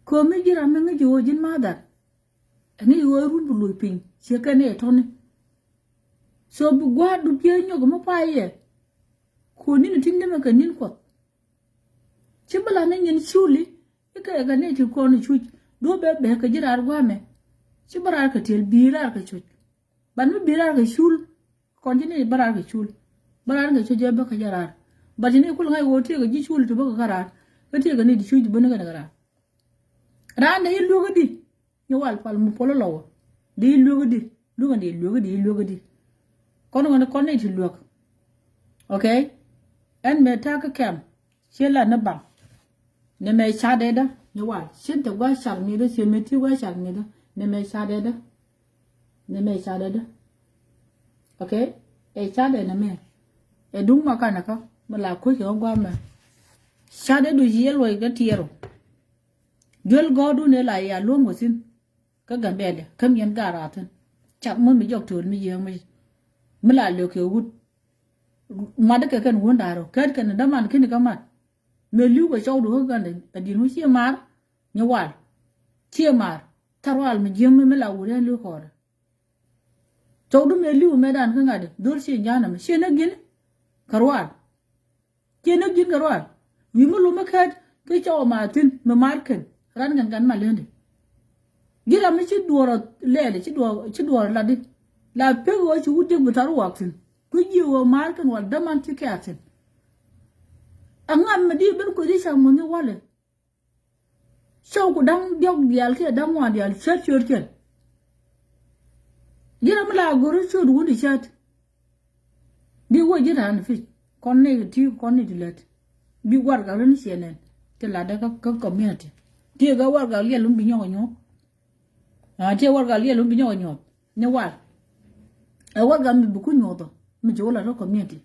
Ko̱mi ji̱ ram mi ŋäc ji̱ ɣöö ji̱n ma̱thar. Ɛŋi̱ ɣöö run bi lo̱c piny ciɛ kɛn i̱ tɔ̱ni. So bi gua̱a̱r dup jiɛ nyɔk mi pay yɛ. Ko̱ni ni ti̱n dämɛ kɛ ni̱n kuɔth. Ci bi la ni nyin culi i̱ kɛ kɛ ni ti kɔn i̱ cuc duɔ̱p bɛ bɛ kɛ ji̱ raar gua̱a̱mɛ. Ci bi raar kɛ tiɛl bi̱i̱ raar kɛ cuc. Ban mi bi̱i̱ raar kɛ cul. Kɔn ci ni bä raar kɛ cul bä raar kɛ cul jɛ bä kɛ jɛ raar. Ba ci ni kul ŋa̱c ɣöö tiek kɛ ji̱ cul ti bä kɛ kä raar kä tiek kɛ ni ti cul ti bä ni kɛn kɛ raar. Raan dee i̱ luäk i̱di. Ni wal pal mi puɔl ilɔwä dee i̱ luäk i̱di. Luäk in dee luäk i̱di i̱ luäk i̱di. Kɔn ŋɔni kɔn ni ti luäk. Okay. Ɛn mɛ ta̱a̱ kä kɛm. Ciɛ la ni baŋ. Nɛmɛ ca dɛdä ni wal cin te gua̱c car mi̱dä ciɛ mɛ ti gua̱c car mi̱dä. Nɛmɛ ca dɛdä. Nɛmɛ ca dɛdä. Okay. Ɛ ca dɛ nɛmɛ. Ɛ duŋ ma kanɛ kä mi la kuec kɛ ɣä gua̱a̱mɛ. Ca dɛ du ci yɛ luɔc kä tiɛɛru. Duel gɔ̱ɔ̱dun ɛ la ya luɔ̱ŋ wä thi̱n. Kä Gambɛlɛ kä miɛn gaar a thi̱n. Cak mun mi jɔk tööl mi yiëë mi mi la lök kɛ wut. Mat kɛ kɛn wun da̱a̱r ɔ kɛɛt kɛn däman kini kä mat. Mëë li̱w kɛ cɔwdu kä Gambɛlɛ a di̱n wä ciɛ maar. Nyi wal ciɛ maar thar wal mi jiäŋ mi mi la wut ɛn li̱w kɔɔrɛ. Cɔwdu mëë li̱w mëë dan kä ŋa̱t dhol ciɛ ja̱a̱n ɛmɛ ciɛ näk ji̱n. Kɛ rual. Ciɛ näk ji̱n kɛ rual. Wi̱i̱ mi lum mi kɛɛt kä cɔw ma thi̱n mi maar kɛn ran kɛn kɛn ma lendi. Ji̱ ram mi ci duɔɔr lɛɛli ci duɔɔr ci duɔɔr latdi. La pek ɣöö ci wut jek bi thar wak thi̱n kui̱ ji̱ ɣöö maar kɛn wal däman ci kɛɛt thi̱n. Aŋam mi di ben kui̱ di cak muɔ̱th ni walɛ. Cɔw ku da̱ŋ diɔ̱k diaal kiɛ da̱ŋ ŋuan diaal cät ciöötkiɛn. Ji̱n ram mi la go̱r ciöt wun di cät. Di wä ji̱n raan pi̱c kɔn ni ti kɔn ni ti lät. Bi warɛgak rin ciɛ nɛn ti latdä kä community. Ti kä warɛgak liɛl wun bi nyɔk a nyuɔ̱th. Ti warɛgak liɛl wun bi nyɔk a nyuɔ̱th ni war. Ɛ warɛgak mi bi ku nyuɔ̱th ɔ mi ci wä lat kä community.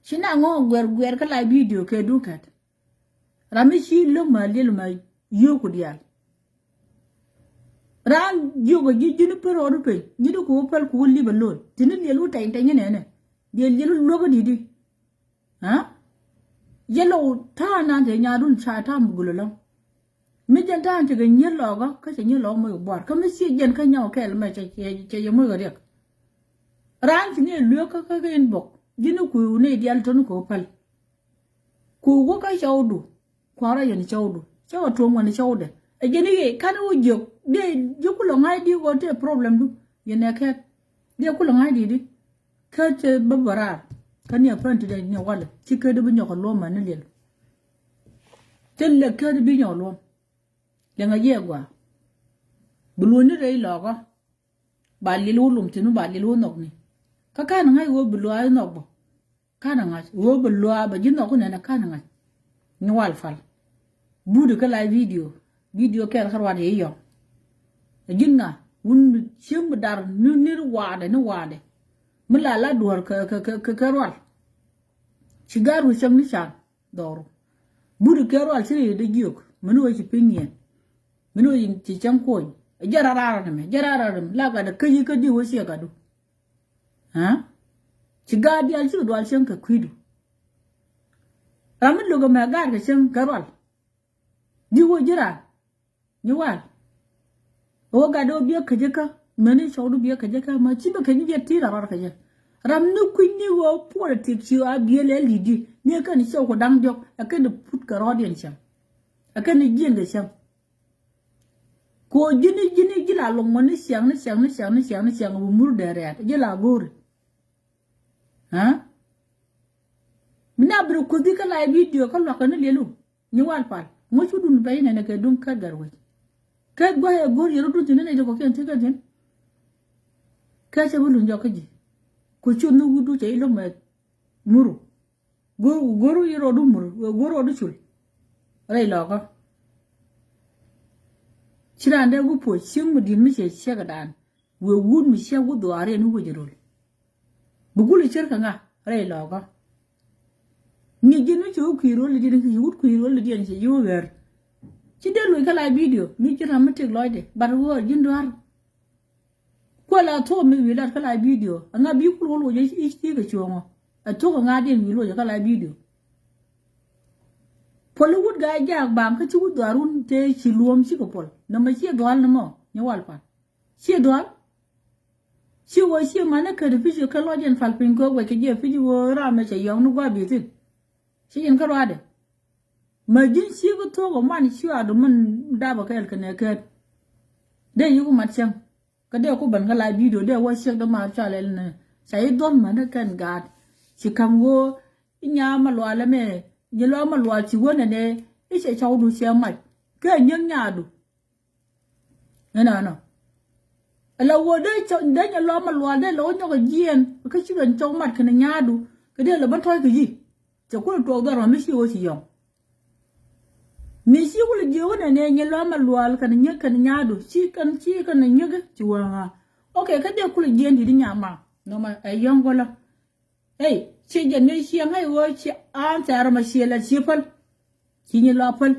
Ci na ŋɔ̱ɔ̱ŋ guɛr guɛr kä la video kɛ duŋ kɛt. Ram mi ci lo̱k ma liɛl ma yio̱o̱ku diaal. Raan jiök a ji̱ ji̱n pär ɣɔt peny ji̱n ku wä päl ku wä li̱p a lo̱l ti̱n liɛl wä tɛny tɛny inɛnɛ. Liɛl liɛl wä luäk a di̱t i̱. Aa? Yɛ lɔw ta̱a̱ nan te nyaadun ca ta̱a̱ mi gul ɛlɔ̱ŋ. Mi jɛn ta̱a̱n tekɛ nyier lɔɔkä kä cɛ nyier lɔɔkä moc kɛ buar kä mi ciɛ jɛn kä nyaw kɛɛl mɛ cɛ cɛ cɛ moc kɛ riɛk. Raan ci ni lueek kä kä inbox ji̱n ni kui̱ ni dial tɔ̱ni kɛ päl. Ku wä kä cɔwdu kua̱rä yɛn cɔwdu cɛ wä tuɔ̱ŋ wän cɔwdɛ. Ɛ jɛn i̱ yɛ ka̱n wä jiök diɛ ji̱ kulɛ ŋa̱c di̱ ɣöö tëë problemdu yɛn ɛ kɛt. Diɛ kulɛ ŋa̱c di̱ di̱ kä cɛ bä bä raar. Kä ni a pän ti dɛ ni a walɛ ci kä di bi nyɔk a luɔm män ni liɛl. Thilɛ kä di bi nyɔk a luɔm. Liɛŋɛ jiɛ gɔaa. Bi luɔ̱ni rɛy lɔɔkä. Ba liɛl wä lum thi̱n mi ba liɛl wä nhɔkni. Kä ka̱n ŋa̱c ɣöö bi luɔ̱a̱ nhɔk bä. Ka̱n ŋa̱c ɣöö bi lua̱a̱ bɛ ji̱ nhɔk inɛnɛ ka̱n ŋa̱c. Ni wal pal. But kä la video. Video kɛɛl kä ruat yɛ yɔ̱ŋ. Ɛ ji̱n ŋa wun mi cieŋ mi dar ni ni waadɛ ni waadɛ. Mi la la duɔ̱r kɛ kɛ kɛ kɛ rual. Ci gar wi cäŋ ni can dhɔru. But kɛ rual ci ri dee jiök mi ni wee ci piny yɛn. Mi ni wee ci cäŋ kuɔny. Jɛ rarara ni mɛ jɛ rarara ni mɛ la gatdɛ käc ikä di wee ciɛ gatdu. Aa ci gaat diaal cikɛ dual cieŋ kɛ kui̱du. Ram mi lo̱k ɛmɛ gaat kɛ cieŋ kɛ rual. Di wä ji̱ raan nyi wal. Ɣöö gat dee wä biɛ käcä kä meni cɔwdu biɛ käcä kä ma ci bä kɛ nyi biɛ ti̱i̱t a rɔɔd käcä. Ram ni kui̱ny ni ɣöö puɔl ɛ tik ci a biɛ lɛ li̱t di ni ɛ kɛn cɔw kɛ da̱ŋ diɔ̱k ɛ kɛn put kɛ rɔɔd yɛn cäŋ. Ɛ kɛn jiɛn kɛ cäŋ. Ko ji̱ni ji̱ni ji̱ la loŋ mɔ ni ciaŋ ni ciaŋ ni ciaŋ ni ciaŋ ni ciaŋ bi mur dee rɛɛt ji̱ la go̱o̱ri. Aa mi na bir kuthi kä la video kä luakä ni liɛlu. Nyi wal pal ŋuɔ̱c wudun pɛy nɛnɛ kɛ duŋ kät gat wec. Kät gua̱c ɛ go̱o̱r yɛ rudun thi̱n ni nɛy ti kɔkiɛn thi̱n kɛ thi̱n. Kɛ cɛ bi luny jɔk kä ji̱ ku cuth ni wuddu cɛ i̱ lo̱k mɛ muru. Go̱r go̱r i̱ rɔɔdu mur go̱r rɔɔdu cul. Rɛy lɔkä ci raan dee gu puɔc cieŋ mi di̱t mi cɛ ciɛk dan. Wëë wut mi ciɛk wut dhuaar yɛn i̱ wec rol. Bi gul i̱ cär kɛ ŋa rɛy lɔkä. Ŋi̱c ji̱n mi ci wä kui̱ rol i̱ diɛn ci wut kui̱ rol i̱ diɛn ci ji̱ wä ɣär. Ci dee loc kä la video mi ci ram mi tëk lɔcdɛ bat wä ji̱n dua̱r. Kuɛ la thuɔ̱k mi wi̱i̱ lat kä la video ɛŋa bi kul wä loc i̱ ti kɛ cuɔ̱ŋɔ. Ɛ thuɔ̱k ɛŋa diɛn wi̱i̱ loc kä la video. Puɔl i̱ wut gaa jaak bam kä ci wut dhuaar wun tëë ci luɔ̱ɔ̱m cikɛ puɔl nɔmɔ ciɛ dhua̱l ni mɔ nyi wal pal. Ciɛ dhua̱l. Ci wä ciɛ man ni kädi pi̱c kɛ lɔc ɛn pal piny kɛ wec kɛ jiɛ pi̱c wä ram mɛ cɛ yɔ̱ŋ ni gua̱a̱ bi̱i̱ thi̱n. Ci yɛn kä ruaadɛ. Mɛ ji̱n ci kä thuɔ̱k ɛ man ci a dom min dap ɛ kɛɛl kɛ nɛ kɛɛt. Dee yuk mat cäŋ. Kä dee ku ben kä la video dee wä ciek dee mar cɔal ɛl nɛ ca i̱ dhɔl män ni kɛn gaat. Ci ka̱m ɣöö i̱ nyaa ma lual ɛmɛ nyi lual ma lual ci wä nɛnɛ i̱ cɛ cɔwdu cɛ mac. Kɛ nyiek nyaadu. Ɛnɔnɔ. Ala wä dee cɔ dee nyi lual ma lual dee lɛ wä nyɔk ɛ jiɛɛn kä ci ben cɔw mat kɛn nyaadu. Kä dee lɛ ben tɔ̱c kɛ yi. Cɛ kulɛ tuɔɔk dhɔr ma mi ci wä ci yɔŋ. Mi ci kulɛ jiök inɛ nɛ nyi lua̱a̱ ma lual kɛn nyiek kɛn nyaadu ci kɛn ci kɛn nyiek ci wäŋä. Ok kä dee kulɛ jiɛn di̱t i̱ nyama nɔmɔ ɛ yɔ̱ŋ gɔlä. Ey ci jɛ ni ci ŋäc ɣöö ci an thɛɛr ma ci la ci päl. Ci nyi lua̱a̱ päl.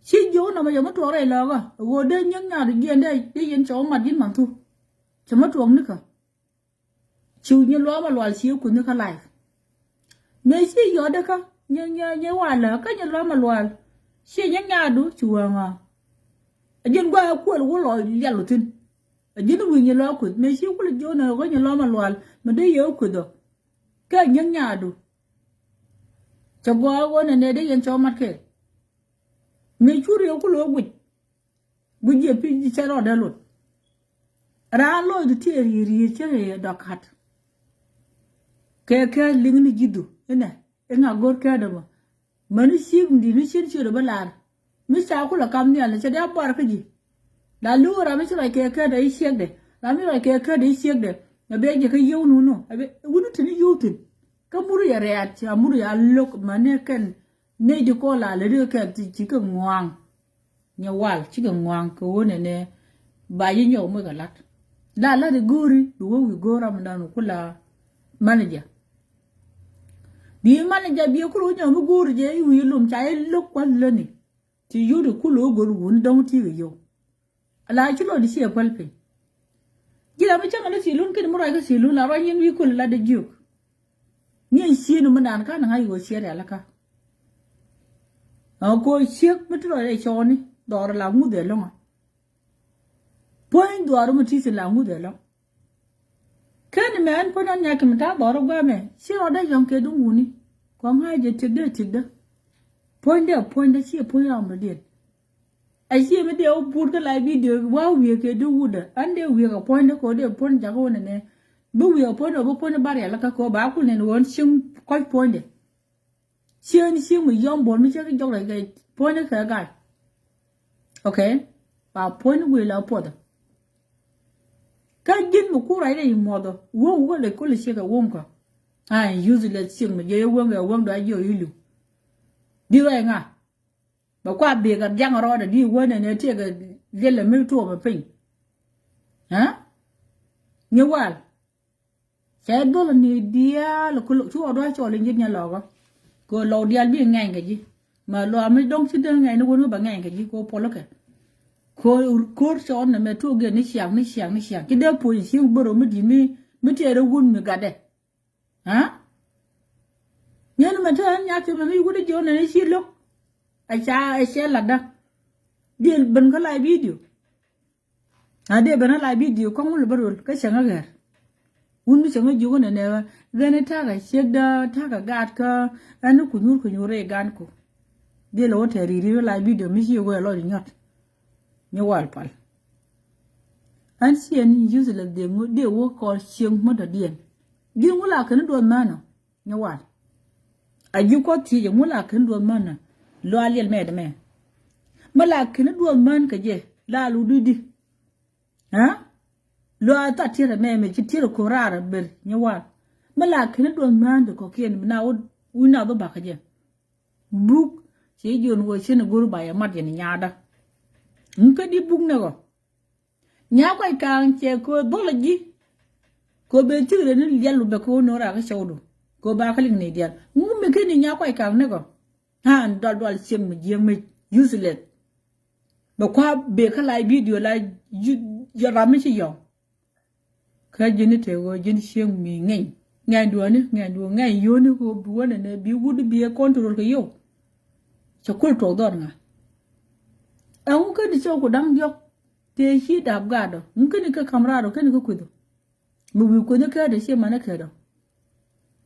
Ci jiök inɔmɔ yɛ mi tuɔɔk rɛy lɔ̱kä ɣöö dee nyiek nyaadu jiɛn dee dee yɛn cɛ wä mat ji̱n man thu. Cɛ mi tuɔɔk nikä. Ci nyi lua̱a̱ ma lual ci kuth ni kä life. Mëë ci yɔt dä kä nyi nyi nyi walä kä nyi lua̱a̱ ma lual. Ci nyi nyaadu ci wäŋä. A ji̱n gua̱a̱ kuël wä lɔ lial wä thi̱n. A ji̱n wi̱i̱ nyi lua̱a̱ kuth mëë ci kulɛ jiök nɛ kä nyi lua̱a̱ ma lual mɛ dee yɛ wä kuth ɔ. Kɛ nyi nyaadu. Cɛ gɔaa wä nɛ nɛ dee yɛn cɔw mat kɛ. Mëë cu riɛw kulɛ wä guic. Guic jiɛ pi̱c ji̱ cɛ rɔɔdɛ luɔt. Raan lɔcdu tiɛɛr yiëër yiëër cä rɛy dɔ̱k ka̱t. Kɛ kɛ liŋ ni ji̱thdu inɛ iŋa go̱r kɛɛt ɛmɔ. Mäni ciek mi di̱t ni cien ciötdɛ bä lar. Mi ca kulɛ kam nhial ni cɛ dee a buar kä ji̱. La li̱w ram mi ci ruac kɛ kɛɛt ɛ i̱ ciekdɛ. Ram mi ruac kɛ kɛɛt ɛ i̱ ciekdɛ. Ɛ bɛ jɛ kä yio̱w nunu ɛ bɛ wuni tini yio̱w thi̱n. Kä mur yɛ rɛɛt ca mur yɛ a lo̱k mäni kɛn. Nɛy ti kɔn la lät kɛ kɛn ti ci kɛ ŋuaŋ. Nyɛ wal cikɛ ŋuaŋ kɛ ɣöö nɛnɛ ba yi nyɔk mi kɛ lat. La lat i̱ go̱o̱ri bi wä wi̱i̱ go̱o̱r ram dan ku la manager. Bi manager bi ku ru nyɔk mi go̱o̱ri jɛ i̱ wi̱i̱ lum ca i̱ lo̱k kua̱th läni. Ti yut i̱ ku lo̱k go̱o̱r wuni dɔ̱ŋ ti kɛ yio̱w. Ala ci lɔcdi ciɛ päl piny. Ji̱ ram mi cäŋ ni thilun kɛn mi ruac kä thilun la ruac nyin wi̱i̱ köl la dee jiök. Ni ɛn cieen mi naan ka ni ŋa̱c ɣöö ciɛ rialikä. Ɛ ko ciek mi ti lɔcdɛ cɔɔni dhɔr la ŋuth ɛlɔŋ. Puɔ̱ny dhuaaru mi ti thin la ŋuth ɛlɔŋ. Kɛn mɛ ɛn puɔ̱ny ɔn nyak mi ta̱a̱ dhɔr guamɛ ci rɔɔdɛ yɔ̱ŋ kɛ duŋ wuni. Kɔŋ ŋa̱c jɛ tiekdä tiekdä. Puɔ̱nydɛ puɔ̱nydɛ ci puɔ̱ny ram dɔ̱diɛn. A ciɛ mi dee wä but kä la bidio wa wiee kɛ duŋ wutdä an dee wiee kɛ puɔ̱nydɛ kɛ wä dee puɔ̱ny jakä wä nɛnɛ. Bi wiee kɛ puɔ̱nydɛ wä bi puɔ̱nydɛ ba rial kä kɛ wä ba kul nɛn wä cieŋ kɔc puɔ̱nydɛ. Cieŋ cieŋ mi yɔm buɔl mi cɛ ki jɔk rɛc kɛ puɔ̱nydɛ kɛ gac. Okay. Ba puɔ̱ny guic la puɔth. Kä ji̱n mi kur rɛy rɛy muɔth ɔ wäŋ wä lɛ kul ciek ɛ wäŋ kä. Ai useless ciek mi jiɛ wäŋ ɛ wäŋ dɔ a jiɛ ɔ ilu. Di rɛy ŋa. Bɛ kua bik ɛ diaŋ rɔɔdɛ di wä nɛnɛ tiek ɛ liɛl ɛ mi tuɔɔk ɛ piny. Ɛ? Nyi wal. Cɛ dhol ni diaal ku cu ɣɔt wa cɔl in ji̱ nya lɔkä. Ko lɔw diaal bi ŋɛny kɛ ji̱. Ma lɔa mi dɔŋ ci dee ŋɛny ni wun mi ba ŋɛny kɛ ji̱ ko pol kɛ. Ko ko̱r cɔɔn nɛ mɛ tuɔk gɛ ni ciak ni ciak ni ciak ci dee puɔ̱ny ci bäro mi di̱t mi mi tiɛɛr wun mi gatdɛ. Ha? Nyɛn mɛ te ɣän nyak ci mɛ mi wut jiɔn nɛ ni ci lo̱k. A ca a cɛ latda. Diɛl ben kä la bidio. A dee ben a la bidio kɔŋ wun lɛ bä rol kä cäŋ a ɣɛr. Wun mi cäŋ a jiök nɛ nɛ ɣän i̱ ta̱kä ciekdä ta̱kä gaat kä ɛn i̱ kunyuur kunyuur rɛy gan ku. Dee lɛ wä tɛɛr ri̱i̱ ri̱i̱ la bidio mi ci ɣöö ɛ lɔc nyɔt. Nyɛ wal pal. Ɛn ci ɛn useless dee ŋu dee wä kɔn cieŋ mudɔ̱diɛn. Ji̱n ŋu la kɛn i̱ duɔth mänɔ. Nyɛ wal. A ji̱ kuɔth thiec ɛŋu la ken duɔth män ɛ. Lua liɛl mɛt ɛmɛ. Mi la ken duɔth män kɛ jɛ la lu di di. Ɛ? Lua tha tiɛt ɛmɛ mɛ ci tiɛt ɛ ko̱r raar ɛ ber nyɛ wal. Mi la ken duɔth män di kɔkiɛn bi na wä wi̱c na dhɔ bakä jɛ. Buk ci jiɔn wä cin ɛ go̱r ba yɛ mat yɛn nyaada. Ŋu kä di buk nɛ gɔ. Nya kuac ka̱a̱ŋ cɛ kɛ ɣöö dhɔl a ji̱. Kɛ ɣöö ben thik rɛn ni liɛl wä bɛ kɛ ɣöö no̱o̱ŋ raak kä cɔwdu. Kɛ ɣöö ba kä liŋ ni diaal ŋu mi ken ni nya kuac ka̱a̱ŋ ni kɔ. Ɣän dual dual cieŋ mi jiääk mi useless. Bɛ kua bee kä la bidio la ji̱ ram mi ci yɔ̱ŋ. Kä ji̱n i̱ tëë ɣöö ji̱n cieŋ mi ŋɛny ŋɛny duɔ̱ɔ̱ni ŋɛny duɔ̱ɔ̱n ŋɛny yio̱o̱ni kɛ ɣöö bi wä nɛnɛ bi wut bi ɛ control kɛ yio̱w. Cɛ kul tuɔɔk dhɔr ŋa. Ɛŋu ken ni cɔw ku da̱ŋ diɔ̱k. Tëë ci dap gaat ɔ ŋu keni kä ka̱m raar ɔ keni kä kueth ɔ. Mi wi̱i̱ kueth ni kɛɛt ɔ ci man ni kɛɛt ɔ.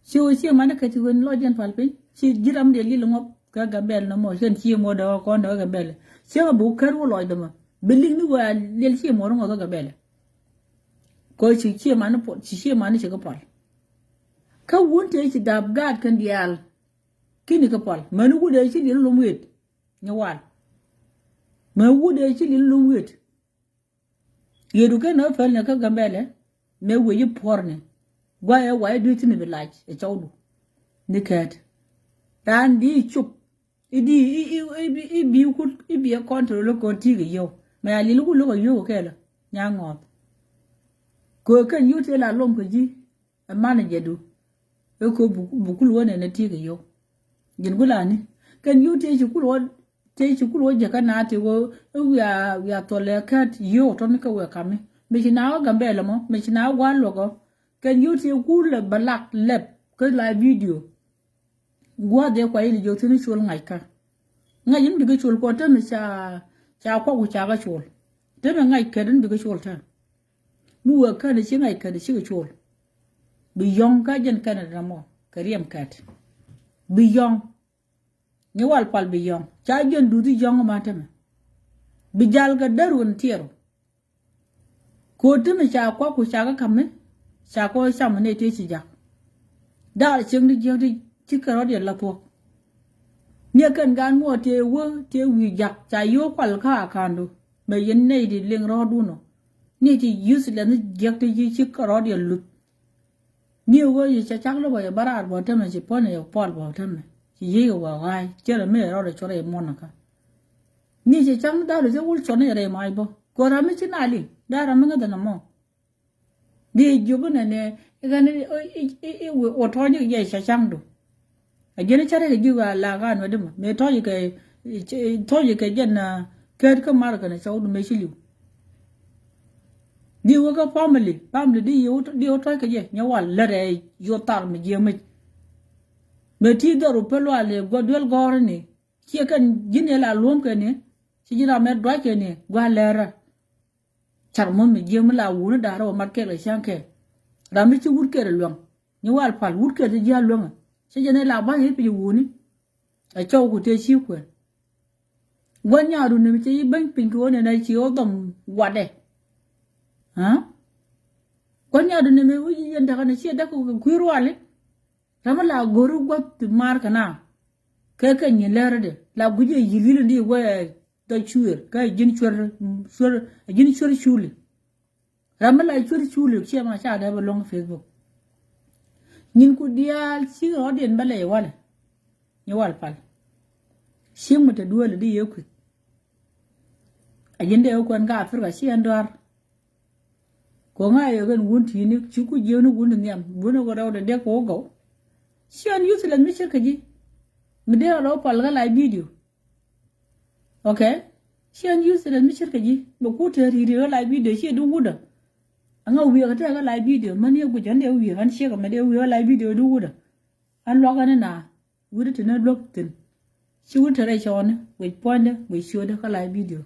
Ci wä ci man ni kɛɛt ci wen lɔc jɛn pal piny ci ji̱ ram diɛ lil ŋɔp kä Gambɛl nɔmɔ cɛn ci muɔt dɔk kɔn dɔk Gambɛl. Cieŋ a buk kɛɛt wä lɔc dɔmɔ bi liŋ ni wä a liɛl ci muɔt ŋɔth kä Gambɛl. Kɔ ci ci man ni pɔl ci ci man ni ci kä pɔl. Kä wun tëë ci dap gaat kɛn diaal. Kini kä pɔl mäni wut ëë ci liɛl lom wet. Nyɛ wal. Mɛ wut ëë ci liɛl lom wet. Yiedu kɛn ɣä päl ni kä Gambɛlɛ mɛ wec i̱ puɔ̱rni. Guayɛ wayɛ dui̱ thi̱n bi lac ɛ cɔwdu. Ni kɛɛt raan di i̱ cop i̱ di i̱ bi kut i̱ bi ɛ kɔn te rol ɛ kɔn ti̱i̱ kɛ yio̱w mɛ a liɛl wut lo̱k ɛ yio̱w kɛɛlɛ. Nya ŋɔth. Kɛ kɛn yio̱w tëë la lom kɛ ji̱. Ɛ manɛ jɛ du. Ɛ ko buk kul wä nɛn ɛ tiek ɛ yio̱w. Ji̱n gulani kɛn yio̱w tëë ci kul wä tëë ci kul wä jɛ kä na tëë wä. Ɛ wiaa wiaa thɔl ɛ kät yio̱w tɔni kä wɛ kami mɛ ci na wä Gambɛlɛ mɔ mɛ ci na wä gua̱a̱r luɔk ɔ. Kɛn yio̱w tëë kul ɛ bɛ lak lɛp kä la bidio. Gua̱a̱r dhɛ kua yili jiök thi̱n col ŋa̱c kä ŋa̱c in bikɛ col kua tämɛ ca ca kuak ku ca kä col. Tämɛ ŋa̱c kɛt in bikɛ col tɛm. Mi wee känɛ ci ŋa̱c känɛ cikɛ col. Bi yɔ̱ŋ kä jɛn känɛ dɛ mɔ kɛ riɛm kɛt. Bi yɔ̱ŋ. Ni wal pal bi yɔ̱ŋ ca jɛn duthi yɔ̱ŋ ma tämɛ. Bi jal kɛ däru in tiɛru. Ko̱o̱t tämɛ ca kuak ku ca kä ka̱mi ca kɔ cam ni tëë ci jak. Daal cieŋ di jiäk di ci kɛ rɔ̱diɛn la thuɔ̱k. Ni kɛn gaan muɔ tëë wä tëë wi̱i̱ jak ca yio̱o̱k kual kä a ka̱ndu. Mɛ yɛn nɛy di liŋ rɔ̱ɔ̱dun ɔ. Ni ci useless ni jiäk ti ci ci kärɔɔdiɛn luth. Ni ɣöö ci cɛ cak lopɔ yɛ bä raar bɔ tämɛ ci puɔ̱nɛ yɛ puɔl bɔ tämɛ ci yiëë kɛ wä ɣa̱a̱c cɛ rɛ mi rɔɔdɛ cuɔrɛ yɛ muɔ̱n kä. Ni ci cak ni da̱a̱r cɛ wul cuɔ̱n yɛ rɛy mac bä kɛ ram mi ci na liŋ da̱a̱r ram mi ŋäth ɛn ɛmɔ. Di jiök inɛnɛ i̱ ɣän i̱ wä tɔ̱ɔ̱ny i̱ yɛ ca ca̱ŋdu. A jiɛn i̱ cä rɛk i̱ ji̱ ɣaa la ɣaan wä dimä mëë tɔ̱ɔ̱ny ikɛ tɔ̱ɔ̱ny ikɛ jɛn na kɛɛt kä mar kɛn cɔwdu mëë ci li̱w. Di wä kä family family di wä tɔ̱ɔ̱ny kɛ jɛ nyɛ wal lät ɛ yot thar mi jiɛ mäc. Mëë ti dhɔr wä pä lual i̱ guɔ duel gɔ̱r ini. Ciɛ kɛn ji̱n ɛ la luɔ̱m kɛ ni. Ci ji̱n ram mɛ duac kɛ ni gua̱a̱ lɛɛrä. Car muɔ̱th mi jiäk mi la wuni da̱rä wä mat kɛl kɛ cäŋ kɛl. Ram mi ci wut kɛl luäŋ. Nyi wal pal wut kɛl ci ji̱ a luäŋä. Ci jɛn ila ba̱ny i̱ pi̱c wuni. A cɔw ku tëë ci kuɛn. Gua̱n nyaadu ni mi ci ji̱ bäny piny ki wä nɛn a ci wä dhɔm watdɛ. Gua̱n nyaadu ni mi wi̱c yɛn däkä ni ci däk kui̱ ruali. Ram mi la go̱ri gua̱th ti maar kɛ na. Kɛ kɛ nyin lɛr dɛ la gui̱c yɛ yi̱l yi̱l ni wee. Dhɔ cuëër kä ji̱n cuër cuër ji̱n cuër culi. Ram mi la cuër culi ciɛ ma ca dee bä luɔ̱ŋ Facebook. Nyin ku diaal ci rɔɔdiɛn bä lɛ walɛ. Nyi wal pal. Cieŋ mi te dueeli di yee kui̱. A ji̱n dee wä kuɛn ka Africa ci ɛn duaar. Ko̱ŋa yɛ kɛn wun ti̱i̱ni ci ku jiäkni wun ti nhiam wun ɛ wä rɛw dee dee kɛ wä gɔw. Ci ɛn useless mi ce̱tkɛ ji̱. Mi dee rɔ pal kä la video. Ok. Ci ɛn useless mi ce̱tkɛ ji̱ bɛ ku te ri̱i̱ri kä la video ci du wudä. Aŋa wi̱i̱ kä te kä la video män yɛ guic ɛn dee wi̱i̱ ɛn ciek ɛmɛ dee wi̱i̱ kä la video du wudä. Ɛn luak ɛn na wi̱i̱ ti ni luäk thi̱n. Ci wi̱i̱ te rɛy cɔɔni guic puɔ̱nydɛ guic ciötdä kä la video.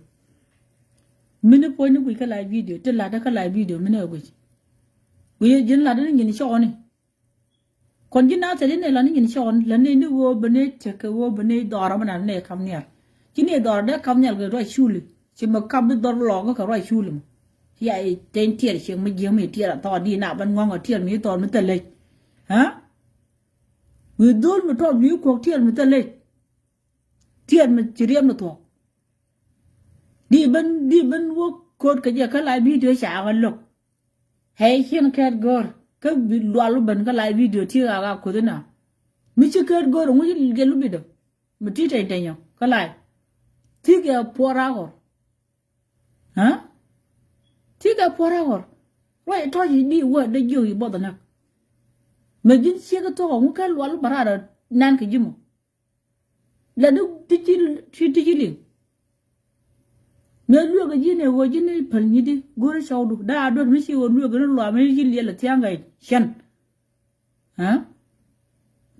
Mini puɔ̱nydɛ guic kä la video ti latdä kä la video mini ɛ guic. Guic ji̱n latdä ni nyin cɔɔni. Kɔn ji̱ na thil inɛ lani nyin cɔɔn lani ni ɣöö bä ni tekɛ ɣöö bä ni dhɔr amä na ni kam nhial. Ci ni dhɔr dee kam nhial kɛ ruac culi ci mɛ kap bi dhɔr lɔɔk kɛ ruac culi mɔ. Ya i̱ ten tiɛɛr ciek mi jiäk mi tiɛɛr a thɔɔk di na bän ŋɔ̱ŋ a tiɛɛr mi thɔɔk mi thil lec. Ɣä wi̱i̱ dhol mi tɔɔk mi kuɔk tiɛɛr mi thil lec. Tiɛɛr mi ci riɛm mi thuɔ̱k. Di ben di ben wä ko̱t kɛ jɛ kä la video ca ɣä lo̱k. Hɛy cin kɛɛt gör kä bi lual wä ben kä la video ti ɣaak a kuoth ina. Mi ci kɛɛt gör ŋu ci gɛl wä bidä mi ti tɛny tɛnyɔ kä la. Ti kɛ puɔr a ɣɔr. Ɣä ti kɛ puɔr a ɣɔr. Ruac tɔc i̱ di wä dee jiök i̱ buɔth näk. Mɛ ji̱n ciek kä thuɔk ŋu kɛ lual wä bä raar nan kɛ ji̱ mɔ. La ni ti ci ti ci liŋ. Mëë lueek ji̱n ɛ ɣöö ji̱n päl nyidi go̱ri cɔwdu daa duɔt mi ci ɣöö lueek ni luaam mi ci liɛl thia̱a̱ŋ kɛ cɛn. Ɣä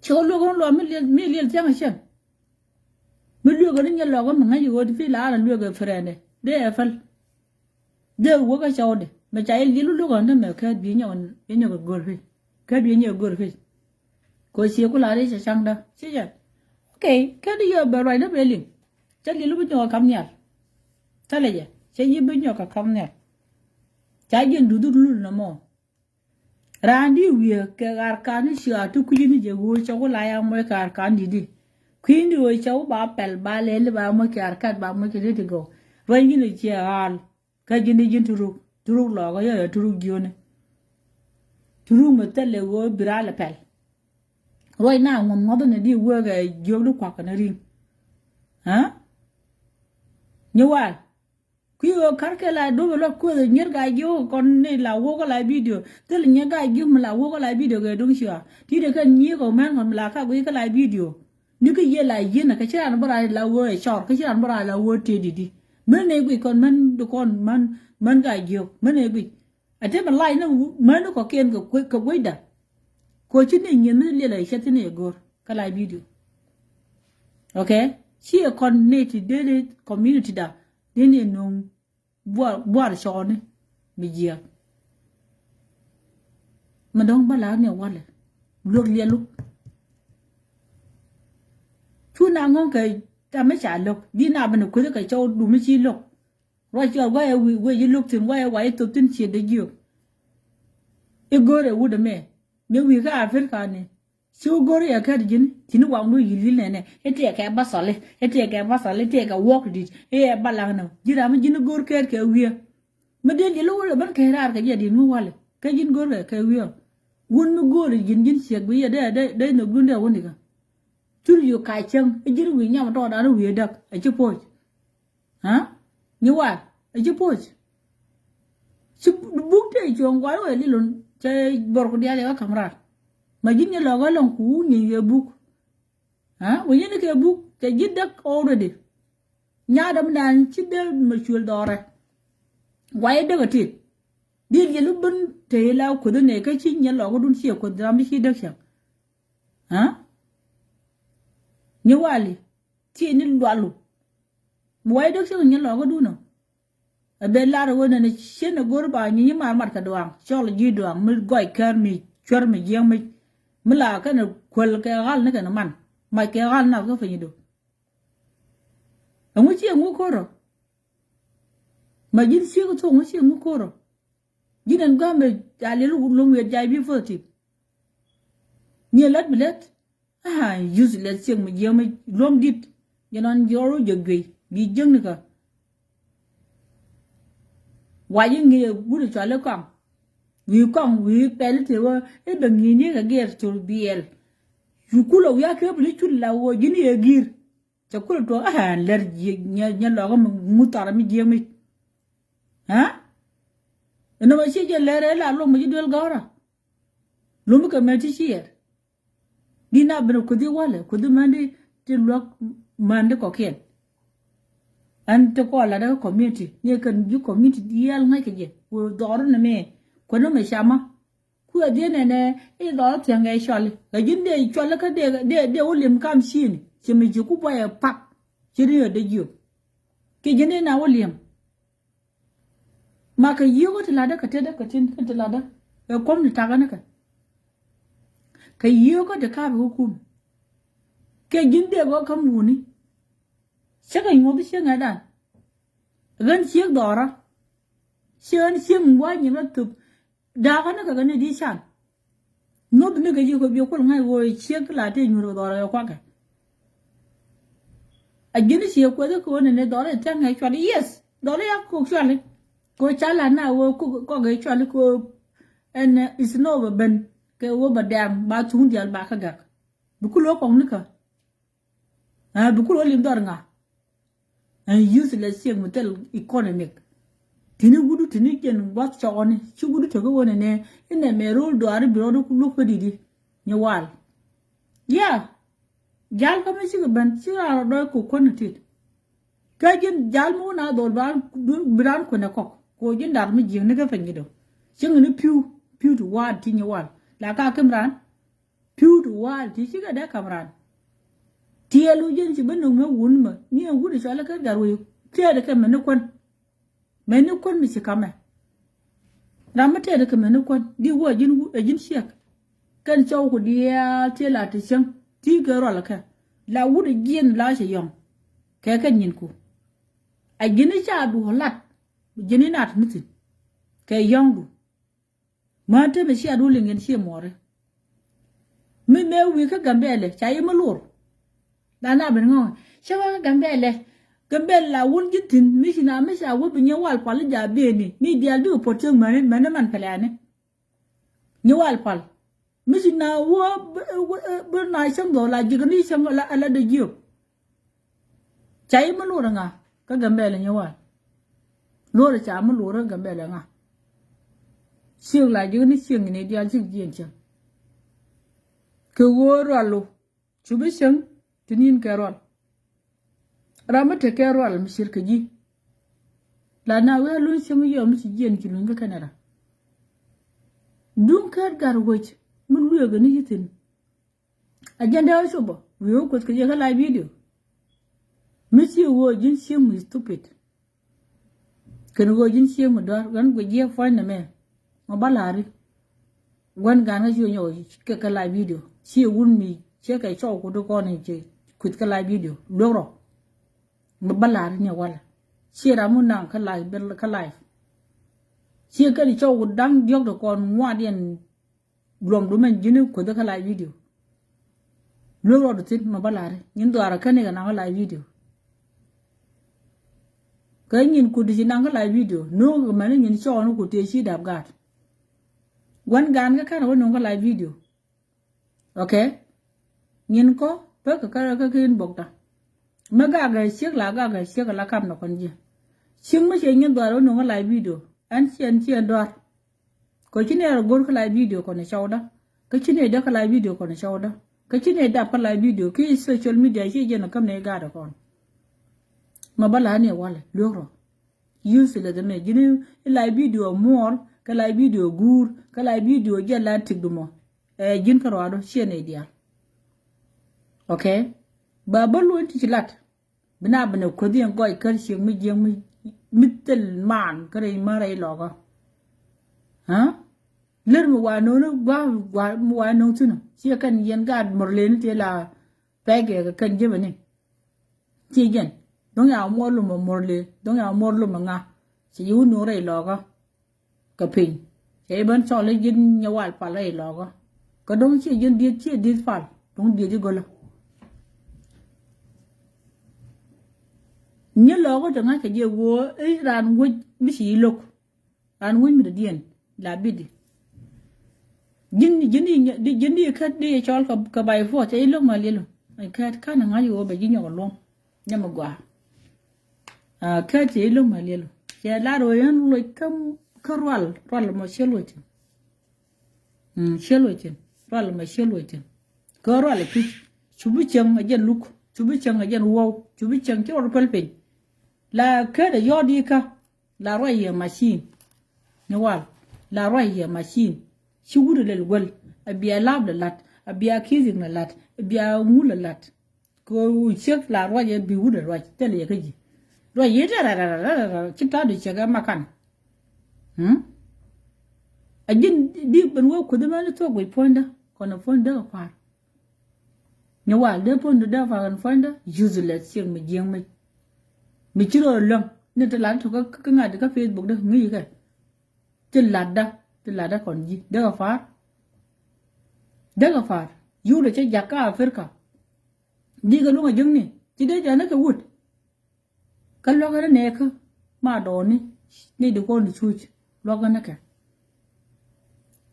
ci ɣöö lueek ni luaam mi liɛl mi liɛl thia̱a̱ŋ kɛ cɛn. Mi lueek ni nyɛ lɔk mi ŋäc ɣöö ti fi la ala lueek ɛ friend dee ɛ päl. Dee wä kä cɔwdɛ mɛ ca yɛ liɛl wä lo̱k ɣän dämɛ kɛɛt bi nyɔk nyɔk kɛ go̱r pi̱c. Kɛɛt bi nyɔk go̱r pi̱c. Kɛ cie ku la ri cɛ caŋdä ci jɛ. Ok kɛɛt yɛ bɛ ruacdä bɛ liŋ. Cä liɛl wä bi nyɔk kɛ kam nhial. Thälɛ jɛ cɛ yi bi nyɔk kɛ kam nhial. Ca jiɛn duth lul nɔmɔ. Raan di wiee kɛ ɣaar kan ni cia ti kui̱ni jɛ ɣöö cɛ wä la ya muɔc kɛ ɣaar kan di di. Kui̱ni ɣöö cɛ wä ba pɛl ba lɛli ba muɔc kɛ ɣaar kat ba muɔc kɛ di ti gɔw. Ruac ji̱n ɛ ciɛ ɣaal. Kä ji̱n di ji̱n turuk turuk lɔɔkä yɔyɔ turuk jiöni. Turuk mi thilɛ ɣöö bi raal ɛ pɛl. Ruac na ŋuɔth ŋuɔth ni di wee kɛ jiök di kuak kɛ ni ri̱ŋ. Ɣä nyi wal. Kui̱ ɣöö kärkɛ la duɔ̱p ɛ luɔt kueth ɛ nyier gac jiök kɔn ni la wok kä la bidio. Thil nyier gac jiök mi la wok kä la bidio kɛ duŋ cia ti dee kɛn nyiek ɔ mɛn kɔn mi la ka guic kä la bidio. Ni kä yiëë la yiënä kɛ ci raan bä rac la ɣöö ɛ cɔr kä ci raan bä rac la ɣöö tëë di̱t di. Män nɛ guic kɔn män di kɔn män män gac jiök män nɛ guic. Ɛ te mi lac ni män ni kɔ̱kiɛn kɛ guecda. Kɛ ɣöö ci ni nyieth mi liɛl ɛ cɛ thi̱n ɛ go̱r kä la bidio. Ok. Ci ɛ kɔn nɛ ti dee ni community da dee ni ɛ no̱o̱ŋ. Buar buar cɔɔni mi jiɛk. Mi dɔ̱ŋ bä la̱a̱k ni walɛ luäk liɛlu. Cu na ŋɔ̱ŋ kɛ tamɛ ca lo̱k di na bä ni kueth kɛ cɔw dumi ci lo̱k. Ruac cɔɔl guayɛ wi̱i̱ wec i̱ lo̱k thi̱n guayɛ wac i̱ thop thi̱n ciet dee jiök. I̱ go̱o̱rɛ wut ɛmɛ mi wi̱i̱ kä Africa ni. Ci wä go̱r yɛ kɛt ji̱n ti̱n waŋdu yi̱l yi̱l nɛnɛ i̱ tiɛɛkɛ basali i̱ tiɛɛkɛ basali i̱ tiɛɛkɛ wuɔk di̱t i̱ ɛ balaŋ nɔ ji̱ ram mi ji̱n go̱r kɛɛt kɛ wi̱i̱. Mi dee li̱l wä ben kɛ raar kɛ jɛ di̱t mi walɛ kɛ ji̱n go̱r kɛ kɛ wi̱i̱. Wun mi go̱r ji̱n ji̱n ciɛk bi yɛ dee dee dee nhök dun dee wä nikä. Cur yio̱k ka cäŋ i̱ ji̱n wi̱i̱ nyam tɔɔdan i̱ wi̱i̱ däk ɛ ci poc. Ɣä nyi wal ɛ ci poc. Ci buk tëë cuɔ̱ŋ gua̱r wee lilun cɛ bor ku diaal yɛ kä ka̱m raar. Ma ji̱n nyɛ lɔk ɣä lɔŋ ku wun nyieny kɛ buk. Ɣä wee nyieny kɛ buk cɛ ji̱ däk already. Nyaat däm dan ci dee mɛ cuël dhɔrɛ. Guay däk ɛ tit. Dhil yɛ lu ben te la kueth nɛ kä ci nyɛ lɔk dun ciɛ kueth ram bi ci däk cäŋ. Ɣä nyi wali. Ci ni lualu. Mi wai däk cä kɛ nyɛ lɔkä dunɔ. Ɛ ben lar ɣöö nɛnɛ cien ɛ go̱r ba nyi nyi mar mat kɛ duaŋ cɔl ji̱ duaŋ mi gɔc kär mi cuer mi jiɛŋ mi mi la kɛn kuel kɛ ɣal ni kɛn man mac kɛ ɣal nath kä piny do. Ɛŋu ci ɛŋu ko̱rɔ? Ma ji̱n ciek thok ŋu ci ŋu ko̱rɔ. Ji̱n ɛn gua̱a̱mɛ a liɛl lom wiɛt jay bi positive. Ni ɛ lät bi lät. Aa, useless ciek mi jiɛm mi luɔ̱m dit. Jɛ nɔn jiɔr wä jɛ guiy bi jiäkni kä. Wa ji̱ ŋi̱i̱c ɛ wut ɛ cual i̱ kɔaŋ. Wi̱i̱ kɔaŋ wi̱i̱ pɛl i̱ tëë wä i̱ bɛ ŋi̱i̱cni kɛ gɛɛr col biɛl. Cu kulɛ wi̱i̱ a kepil i̱ cul la wä ji̱n i̱ ɛ gi̱i̱r. Cɛ kulɛ tuɔɔk ɛ lɛr jiɛ nyɛ nyɛ lɔkä mi ŋuth thɔrɛ mi jiɛ mi. Aa? Ɛn nɔmɔ ciɛ jɛ lɛr ɛ la luɔk mi ji̱ duel gɔ̱rä. Lumi kɛ mɛ ti ciɛɛr. Di na ben kuthi walɛ kuthi mɛn di ti luäk mɛn di kɔkiɛn. Ɛn ti kɔɔl lat ɛ community ni kɛn ji̱ community diɛɛl ŋa̱c kɛ jɛ wä dhɔr ni mi kuɛn ni mi camä. Kuɛ dhiee nɛnɛ i̱ dhɔr thia̱ŋ kɛ cuali kɛ ji̱n dee cuali kä dee dee dee wä li̱em kam ciëni ci mi ci ku buɔyɛ pak. Ci ri ɣä dee jiök. Kiɛ ji̱n dee na wä li̱em. Ma kɛ yio̱o̱kä ti la̱tdä kɛ tetdä kɛ tin kä ti la̱tdä kɛ kuɔ̱m ti takä ni kɛ. Kɛ yio̱o̱kä ti ka̱a̱pɛ kä kum. Kiɛ ji̱n dee gɔ̱ käm wuni. Cä kɛ nyuɔ̱th cieŋ ɛ dan. Ɣän ciek dhɔrä. Ci ɣän ciek mi gua̱a̱c nyin rɔ thöp. Da̱a̱kä ni kɛ kɛ ni di can. Ŋuɔ̱th ni kɛ ji̱ kɛ biɛ kuɔl ŋa̱c ɣöö ciek la tëë nyuur kɛ dhɔrɛ kɛ kuakɛ. A ji̱n ciek kuɛth kɛ ɣöö nɛnɛ dhɔrɛ thia̱ŋ ŋɛc cuali, yes, dhɔrɛ yak kok cuali. Kɛ ɣöö ca la na ɣöö kok kɔk kɛ cuali kɛ ɣöö ɛn is no bɛ ben kɛ ɣöö bɛ dɛm ba thuŋ diaal ba kä gak. Bi kul ɣöö kɔk ni kä. Aa, bi kul wä lim dhɔr ŋa. Ɛn useless ciek mi thil economic. Tini wudu tini jɛn guath cɔkɔni ci wudu tek wä nɛnɛ inɛ mɛ rol duari bi rɔdu luk kä didi. Nyi wal. Yeah. Jal kä mi cikɛ ben ci raa rɔ dɔy kok kuän tit. Kä ji̱n jal mi wun a dhol bi raan kuɛnɛ kɔk ko ji̱n dar mi jiäkni kä piny kidɔ. Cikɛ ni pi̱w pi̱w ti waat ti nyi wal la ka kim raan. Pi̱w ti waal ti cikɛ dee ka̱m raan. Tiɛɛl wi̱c jɛn ci bä no̱ŋ mɛ wun mɛ ni ɛn wut ɛ cɔal i̱ ker gat wec tɛɛt ikɛ mɛni kuän. Mɛni kuän mi ci ka̱mɛ. Ram mi tɛɛt ikɛ mɛni kuän di wä ɛ ji̱n wut ɛ ji̱n ciɛk. Kɛn cɔw ku diaal tiɛɛl a ti cäŋ ti kɛ rual ikɛ la wut ɛ jiɛn la cɛ yɔ̱ŋ. Kɛ kɛ nyinku. Ɛ ji̱n i̱ ca duɔ̱ɔ̱k lat ji̱n i̱ nat mi thi̱n kɛ yɔ̱ŋdu. Mä te mi cia dul iŋin cie muɔri. Mi mëë wi̱i̱ kä Gambɛlɛ ca yi mi luur. La na ben ŋɔ̱ŋ cä wä kä Gambɛlɛ. Gambɛlɛ la wun ji̱ thi̱n mi ci na mi ca wä bi nyɛ wal pal i̱ ja bieni mi diaal bikɛ puɔt cieŋ mäni mäni man pɛlɛani. Nyɛ wal pal mi ci na wä bi na cäŋ dhɔl la ji̱k ni cäŋ ala dee jiök. Ca yi mi luɔrɛ ŋa kä Gambɛlɛ nyɛ wal. Luɔrɛ ca mi luɔrɛ Gambɛlɛ ŋa. Ciek la ji̱k ni ciek ni dial ciek jiɛn cäŋ. Kɛ ɣöö rualu cu bi cäŋ ti nin kɛ rual. Ram mi tekɛ rual mi cir kɛ ji̱. La na wee lun cäŋ yɔ mi ci jiɛn ci luny kä kɛnɛ ram. Duŋ kɛɛt gat wec mi lueek ni yi thin. Agenda ɔ copɔ wi̱i̱ wä kueth kɛ jɛ kä live video. Mi ci ɣöö ji̱n cieŋ mi stupid. Kɛn ɣöö ji̱n cieŋ mi dɔ̱r ɣän guic jiɛ puɔ̱ny nɛ mɛ. Mɔ ba la̱ri gua̱n gan kä ci ɣöö nyɔk kɛ kä live video ci wun mi ciɛ kɛ cɔw kut kɔn in ci kueth kä live video luek rɔ. Mɔ ba la̱ri ni walɛ ci ram mun naŋ kä live ben kä live. Ci kɛn cɔw kut da̱ŋ diɔ̱k ti kɔn ŋuat yɛn. Luɔmdu mɛn ji̱n kuoth kä live video. Luek rɔɔdu thin mɛ bä la̱ri nyin dhuaarä käni kɛ naŋ kä live video. Kä nyin kut ci naŋ kä live video no̱o̱ŋ kɛ mɛn nyin cɔɔni kut tëë ci dap gaat. Gua̱n gaan kä kärä wä no̱o̱ŋ kä live video. Okay. Nyin kɔ pek kä kä kä inbox ta. Mɛ gakɛ ciek la gakɛ ciek la kam nɔ kɔn jiɛ. Ciek mɛ ciɛ nyin dhuaarä wä no̱o̱ŋ kä live video ɛn ciɛn ciɛn dhuaar. Kɛ ci nɛ rɔ go̱r kä live video kɔn cɔwdä. Kä ci nɛ däk kä live video kɔn cɔwdä. Kä ci nɛ dap kä live video ki social media ci jɛn ɔ käm nɛ gaat kɔn. Ma bä la ni walɛ luek rɔ. Useless mɛ ji̱n i̱ live video muɔɔr kä live video guur kä live video jɛ la tik dumɔ. Ɛ ji̱n kä rɔadɔ ciɛ nɛ diaal. Okay. Ba bä luny ti ci lat. Bi na bi nɛ kuäthi ɛn gɔc kär ciek mi jiäk mi, mi thil maan kä rɛy mär rɛy lɔkä. Aa? Lär mi wa no̱o̱ŋ ni gua̱a̱, gua̱a̱ mi wa no̱o̱ŋ thi̱n ɔ. Ciɛ kɛn yɛn gaat murleni tëë la pɛ̈kɛ kɛ kɛn ji̱ bɛ ni. Ci jɛn dho̱ŋ ya muɔr lum ɛ muɔr lëë, dho̱ŋ ya muɔr lum ɛ ŋa. Ci ji̱ wun nuɔr rɛy lɔkä kɛ piny. Cɛ ji̱ ben cɔl i̱ ji̱n nyɛ wal pal rɛy lɔkä. Kɛ dho̱ŋ ciɛ ji̱n dieth, ciɛ dieth pal, dho̱ŋ dieth i̱ gölä. Nyɛ lɔkä te ŋa̱c kɛ jiɛ ɣöö i̱ raan wec mi ci i̱ lo̱k. An wi̱ny mi dɔ̱diɛn la bidi. Ji̱n, ji̱n di, ji̱n di kät di cɔl kɛ, kɛ by force, cɛ i̱ lo̱k ma liɛlu. Kät kan ŋa̱c i̱ wä bɛ ji̱ nyɔk luɔ̱ŋ. Nyɛ mi gɔaa. Ah, kät cɛ i̱ lo̱k ma liɛlu. Cɛ lar wä yɛn loc kä, kä rual, rual mɔ ciel wä cin. Mm, ciel wä cin. Rual mɔ ciel wä cin. Kä rual i̱ pi̱c. Cubi cieŋ a jɛn luk. Cubi cieŋ a jɛn wuɔw. Cubi cieŋ ci rual päl piny. La kät a yɔɔd i̱ kä. La ruac yɛ machine. Ni wal. La ruac yɛ machine. Ci wut a lɛl wäl. A bia lap la lat. A bia kithik la lat. A bia ŋul la lat. Ko ciek la ruac yɛ bi wut a ruac. Thil yɛ kä ji̱. Ruac yɛ tɛ rɛrɛrɛrɛrɛ. Ci ta̱a̱ du ciek ɛ makan. Hmm? A ji̱n di ben wä kuth mɛn thuɔk guic puɔ̱nydä. Kɔn a puɔ̱nydä a pa̱a̱r. Ni wal dee puɔ̱ndu dee pa̱a̱r kɛn puɔ̱nydä. Useless ciek mi jiäŋ mi. Mi ci rɔ luäŋ ni ti lat tɔk kä ŋa̱t kä Facebook dee ŋi̱i̱c kɛ. Ti latdä, ti latdä kɔn ji̱ dee kɛ pa̱a̱r. Dee kɛ pa̱a̱r. Yurop cɛ jak kä Africa. Dikɛ luäŋ a jiäkni ci dee jɛ ni kɛ wut. Kä luäk ni nɛɛkä ma dɔɔni ni di kɔn di cuc luäk ni kɛ.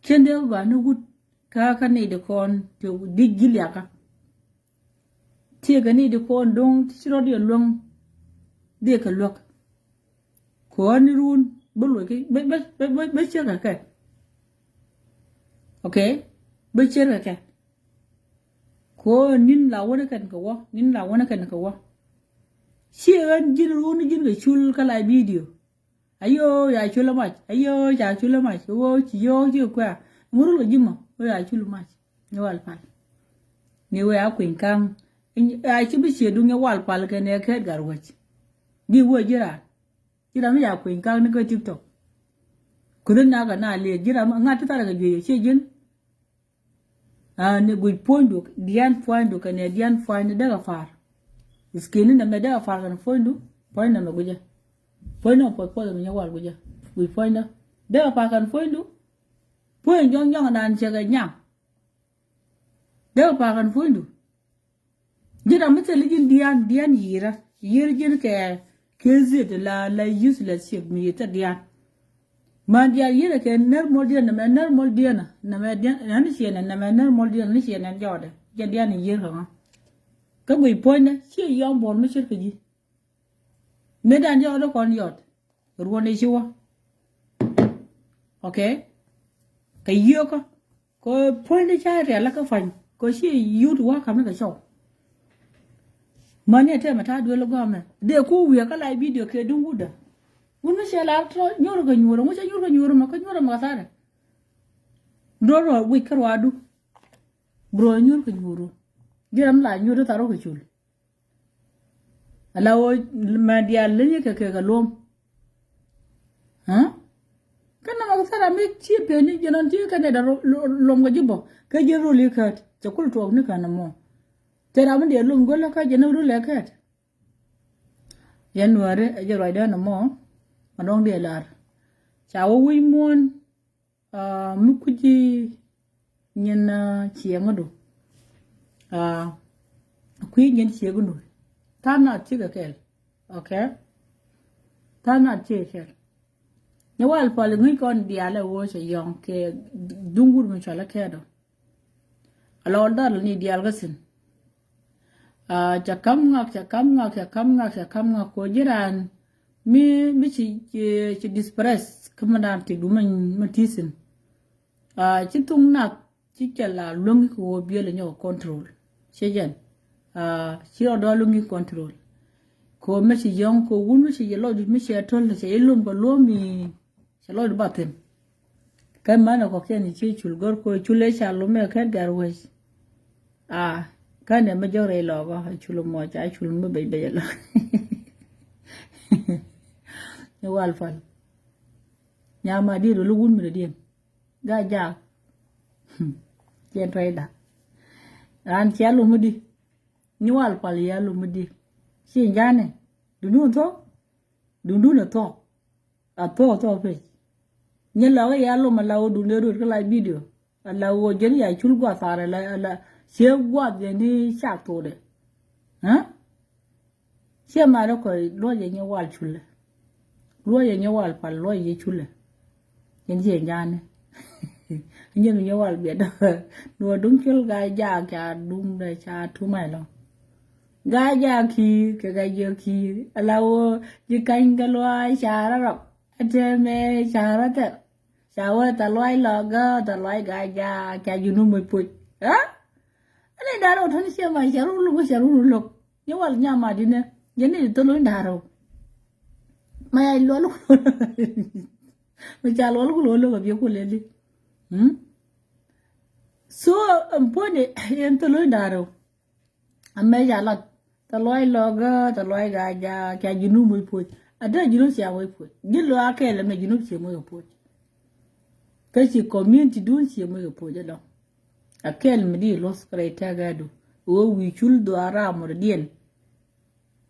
Cien dee ba ni wut kä kä ni di kɔn ti di ji̱ liakä. Tiekɛ ni di kɔn do̱ŋ ti ci rɔ̱diɛn luäŋ. Diɛ kɛ luäk. Kɔn ni run bä luɔc kä bä, bä, bä, bä, bä cier kɛ kɛ. Okay? Bä cier kɛ kɛ. Kɔn ni̱n la wänä kɛn kɛ wä, ni̱n la wänä kɛn kɛ wä. Ciɛ ɣän ji̱n run ji̱n kɛ cul kä la video. Ayoo, ya cul mac. Ayoo, ya cul mac. Woo, ci yoo, ci kuɛ. Ŋurul kɛ ji̱ mɔ. Woo, ya cul mac. Ni wal pal. Ni wee a kueny ka̱ŋ. A ci bi ciɛ duŋ ni wal pal kɛ nɛ kɛɛt gar wäc. Di wee ji̱ raan. Ji̱ ram mi ya kueny ka̱ŋ ni kä TikTok. Kuthi nak kɛ na liɛt ji̱ ram ŋa̱t ti thar kɛ juey ciɛ ji̱n. A ni guic puɔ̱nydu, dian puɔ̱nydu kɛnɛ dian puɔ̱nydu dee kɛ pa̱a̱r. Iskini nɛmɛ dee kɛ pa̱a̱r kɛnɛ puɔ̱nydu, puɔ̱ny nɛmɛ guicä. Puɔ̱ny nɛmɛ puɔth puɔth mi nyɛ wal guicä. Guic puɔ̱nydä dee kɛ pa̱a̱r kɛnɛ puɔ̱nydu. Puɔ̱ny jɔ̱ŋ jɔ̱ŋ dan cɛ kɛ nyaŋ. Dee kɛ pa̱a̱r kɛnɛ puɔ̱nydu. Ji̱n ram mi thil ji̱n dia̱a̱n, dia̱a̱n yi̱i̱rä. Yi̱i̱r ji̱n kɛ, kɛ ziet la, la useless ciek mi yi̱i̱r thil dia̱a̱n. Ma diaal yi̱i̱rä kɛ närmɔl diɛn, nɛmɛ närmɔl diɛn, nɛmɛ diɛn, nɛn ciɛ nɛ, nɛmɛ närmɔl diɛn, ni ciɛ nɛn jɔɔdɛ. Jɛ dia̱a̱n yi̱i̱r kɛ ŋa. Kä guic puɔ̱nydä, ciɛ yɔm buɔl mi ce̱tkɛ ji̱. Mëë dan jɔɔdɛ kɔn yɔt. Ruɔ̱n i̱ ci wä. Okay? Kɛ yio̱kä. Kɛ puɔ̱ny ni ca rial la kä pa̱ny kɛ ci yut wa kam ni kɛ cɔw. Mäni ɛ tɛmɛ ta̱a̱ duel gɔmɛ dee ku wiɛ kä la video kɛ duŋ wutdä. Wun mi cɛ la tɔ nyuɔr kɛ nyuɔr ŋu cɛ nyuɔr kɛ nyuɔr mɛ kä nyuɔr mɛ kä tharɛ. Duɔr rɔ wic kä ruadu. Bro nyuɔr kɛ nyuɔr. Ji̱ ram la nyuɔr tharɔ kɛ cul. Ala wä mɛ diaal leny kɛ kɛ kɛ luɔm. Aa? Kä nɔmɔ kɛ thara mi ci peni jɛn ɔn ti kɛ nɛy da luɔm kɛ ji̱ bɔ kɛ ji̱ rol i̱ kɛɛt cɛ kul tuɔɔk ni kɛn ɛmɔ. Thil ram mi diɛ luɔm go̱lä kä jɛn rol i̱ kɛɛt. Yɛn nuääri ɛ jɛ ruacdä ɛn ɛmɔ. Ma dɔ̱ŋ diɛ lar ca wä wi̱c muɔ̱ɔ̱n. Aa, mi kui̱ci nyin, aa, ciɛŋädu. Aa, kui̱ nyin ciɛŋädu. Tha̱a̱ŋ nath cikɛ kɛl. Okay? Tha̱a̱ŋ nath cikɛ kɛl. Ni wal pal ŋi̱i̱c kɔn diaal ɛ wee cɛ yɔ̱ŋ kɛ duŋ wut mi cɔl ɛ kɛɛt ɔ. A lɔɔl dhal ni diaal kä thi̱n. Aa, ca ka̱m ŋak, ca ka̱m ŋak, ca ka̱m ŋak, ca ka̱m ŋak kɛ ɣöö ji̱ raan mi, mi ci, ci, ci depress kä mi daan tëkdu mi, mi ti̱thi̱n. Aa, ci thuŋ nak ci cɛ la luäŋ kɛ ɣöö biɛl nyɔk control. Cɛ jɛn. Aa, ci rɔ dɔɔl luäŋ control. Kɛ ɣöö mi ci yɔ̱ŋ kɛ ɣöö wun mi ci jɛ lɔcdu mi cɛ to̱l cɛ ilum kɛ luɔ̱mi. Cɛ lɔcdu bathin. Kɛ mänɛ kɔkiɛn ci cul gör kɛ ɣöö cul ëë ca lum ëë kɛ gɛr wec. Aa, Kä nɛ mi jɔk rɛy lɔɔkä a cul mɔ ca cul mi bec bec a lɔk. Ni wal pal. Nyama diet wä luk wun mi dɔ̱diɛn. Gaa jaak. Ciɛ tuɛcda. Raan cia lum mi di. Ni wal pal ya lum mi di. Ci janɛ. Dundun thuɔk. Dundun a thuɔk. A thuɔk thuɔk pec. Nyi lɔk i̱ ya lom a la wä dundee rot kä la video. A la wä jɛn ya cul guath thar a la, a la ciek guath jɛn i̱ cak thokdɛ. Aa? Ciɛ mat ɛ kɔc luɔc yɛ nyɛ wal culɛ. Luɔc yɛ nyɛ wal pal luɔc yɛ culɛ. Yɛn ciɛ nyanɛ. Nyɛ mi nyɛ wal biɛt. Nuɔ duŋ cul gaa jaak ca duŋ dɛ ca tum ɛlɔ. Gaa jaak ki̱i̱r kɛ gaa jiök ki̱i̱r. Ala wä ji̱ kany kɛ luac ca rɔ rɔk. Ɛ tɛmɛ ca rɔ thɛr. Ca wä tha luac lɔ gä tha luac gaa jaak ca ji̱ nu moc poc. Aa? Ɛn in da̱a̱ rɔ tɔ̱ni ciɛ ma ca run luk ca run luk. Nyɛ wal nyama dinɛ. Yɛn ni thol in da̱a̱ rɔ. Ma ya luɔl ku luɔl. Ma ca luɔl ku luɔl luk a biɛ ku lɛli. Hmm? So, ɛm puɔ̱ni yɛn thol in da̱a̱ rɔ. Amɛ ca lat. Tha luac lɔkä, tha luac gaa jaak, ca ji̱ nu moc poc. A dee ji̱ nu cia moc poc. Ji̱ luaak kɛɛl ɛmɛ ji̱ nu cia moc poc. Kä ci community dun cia moc poc ɛlɔ. A kɛɛl mi di luɔth kɛ rɛy tɛk ɛdu. Wee wi̱i̱ cul dhuaar ram mɔtɔdiɛn.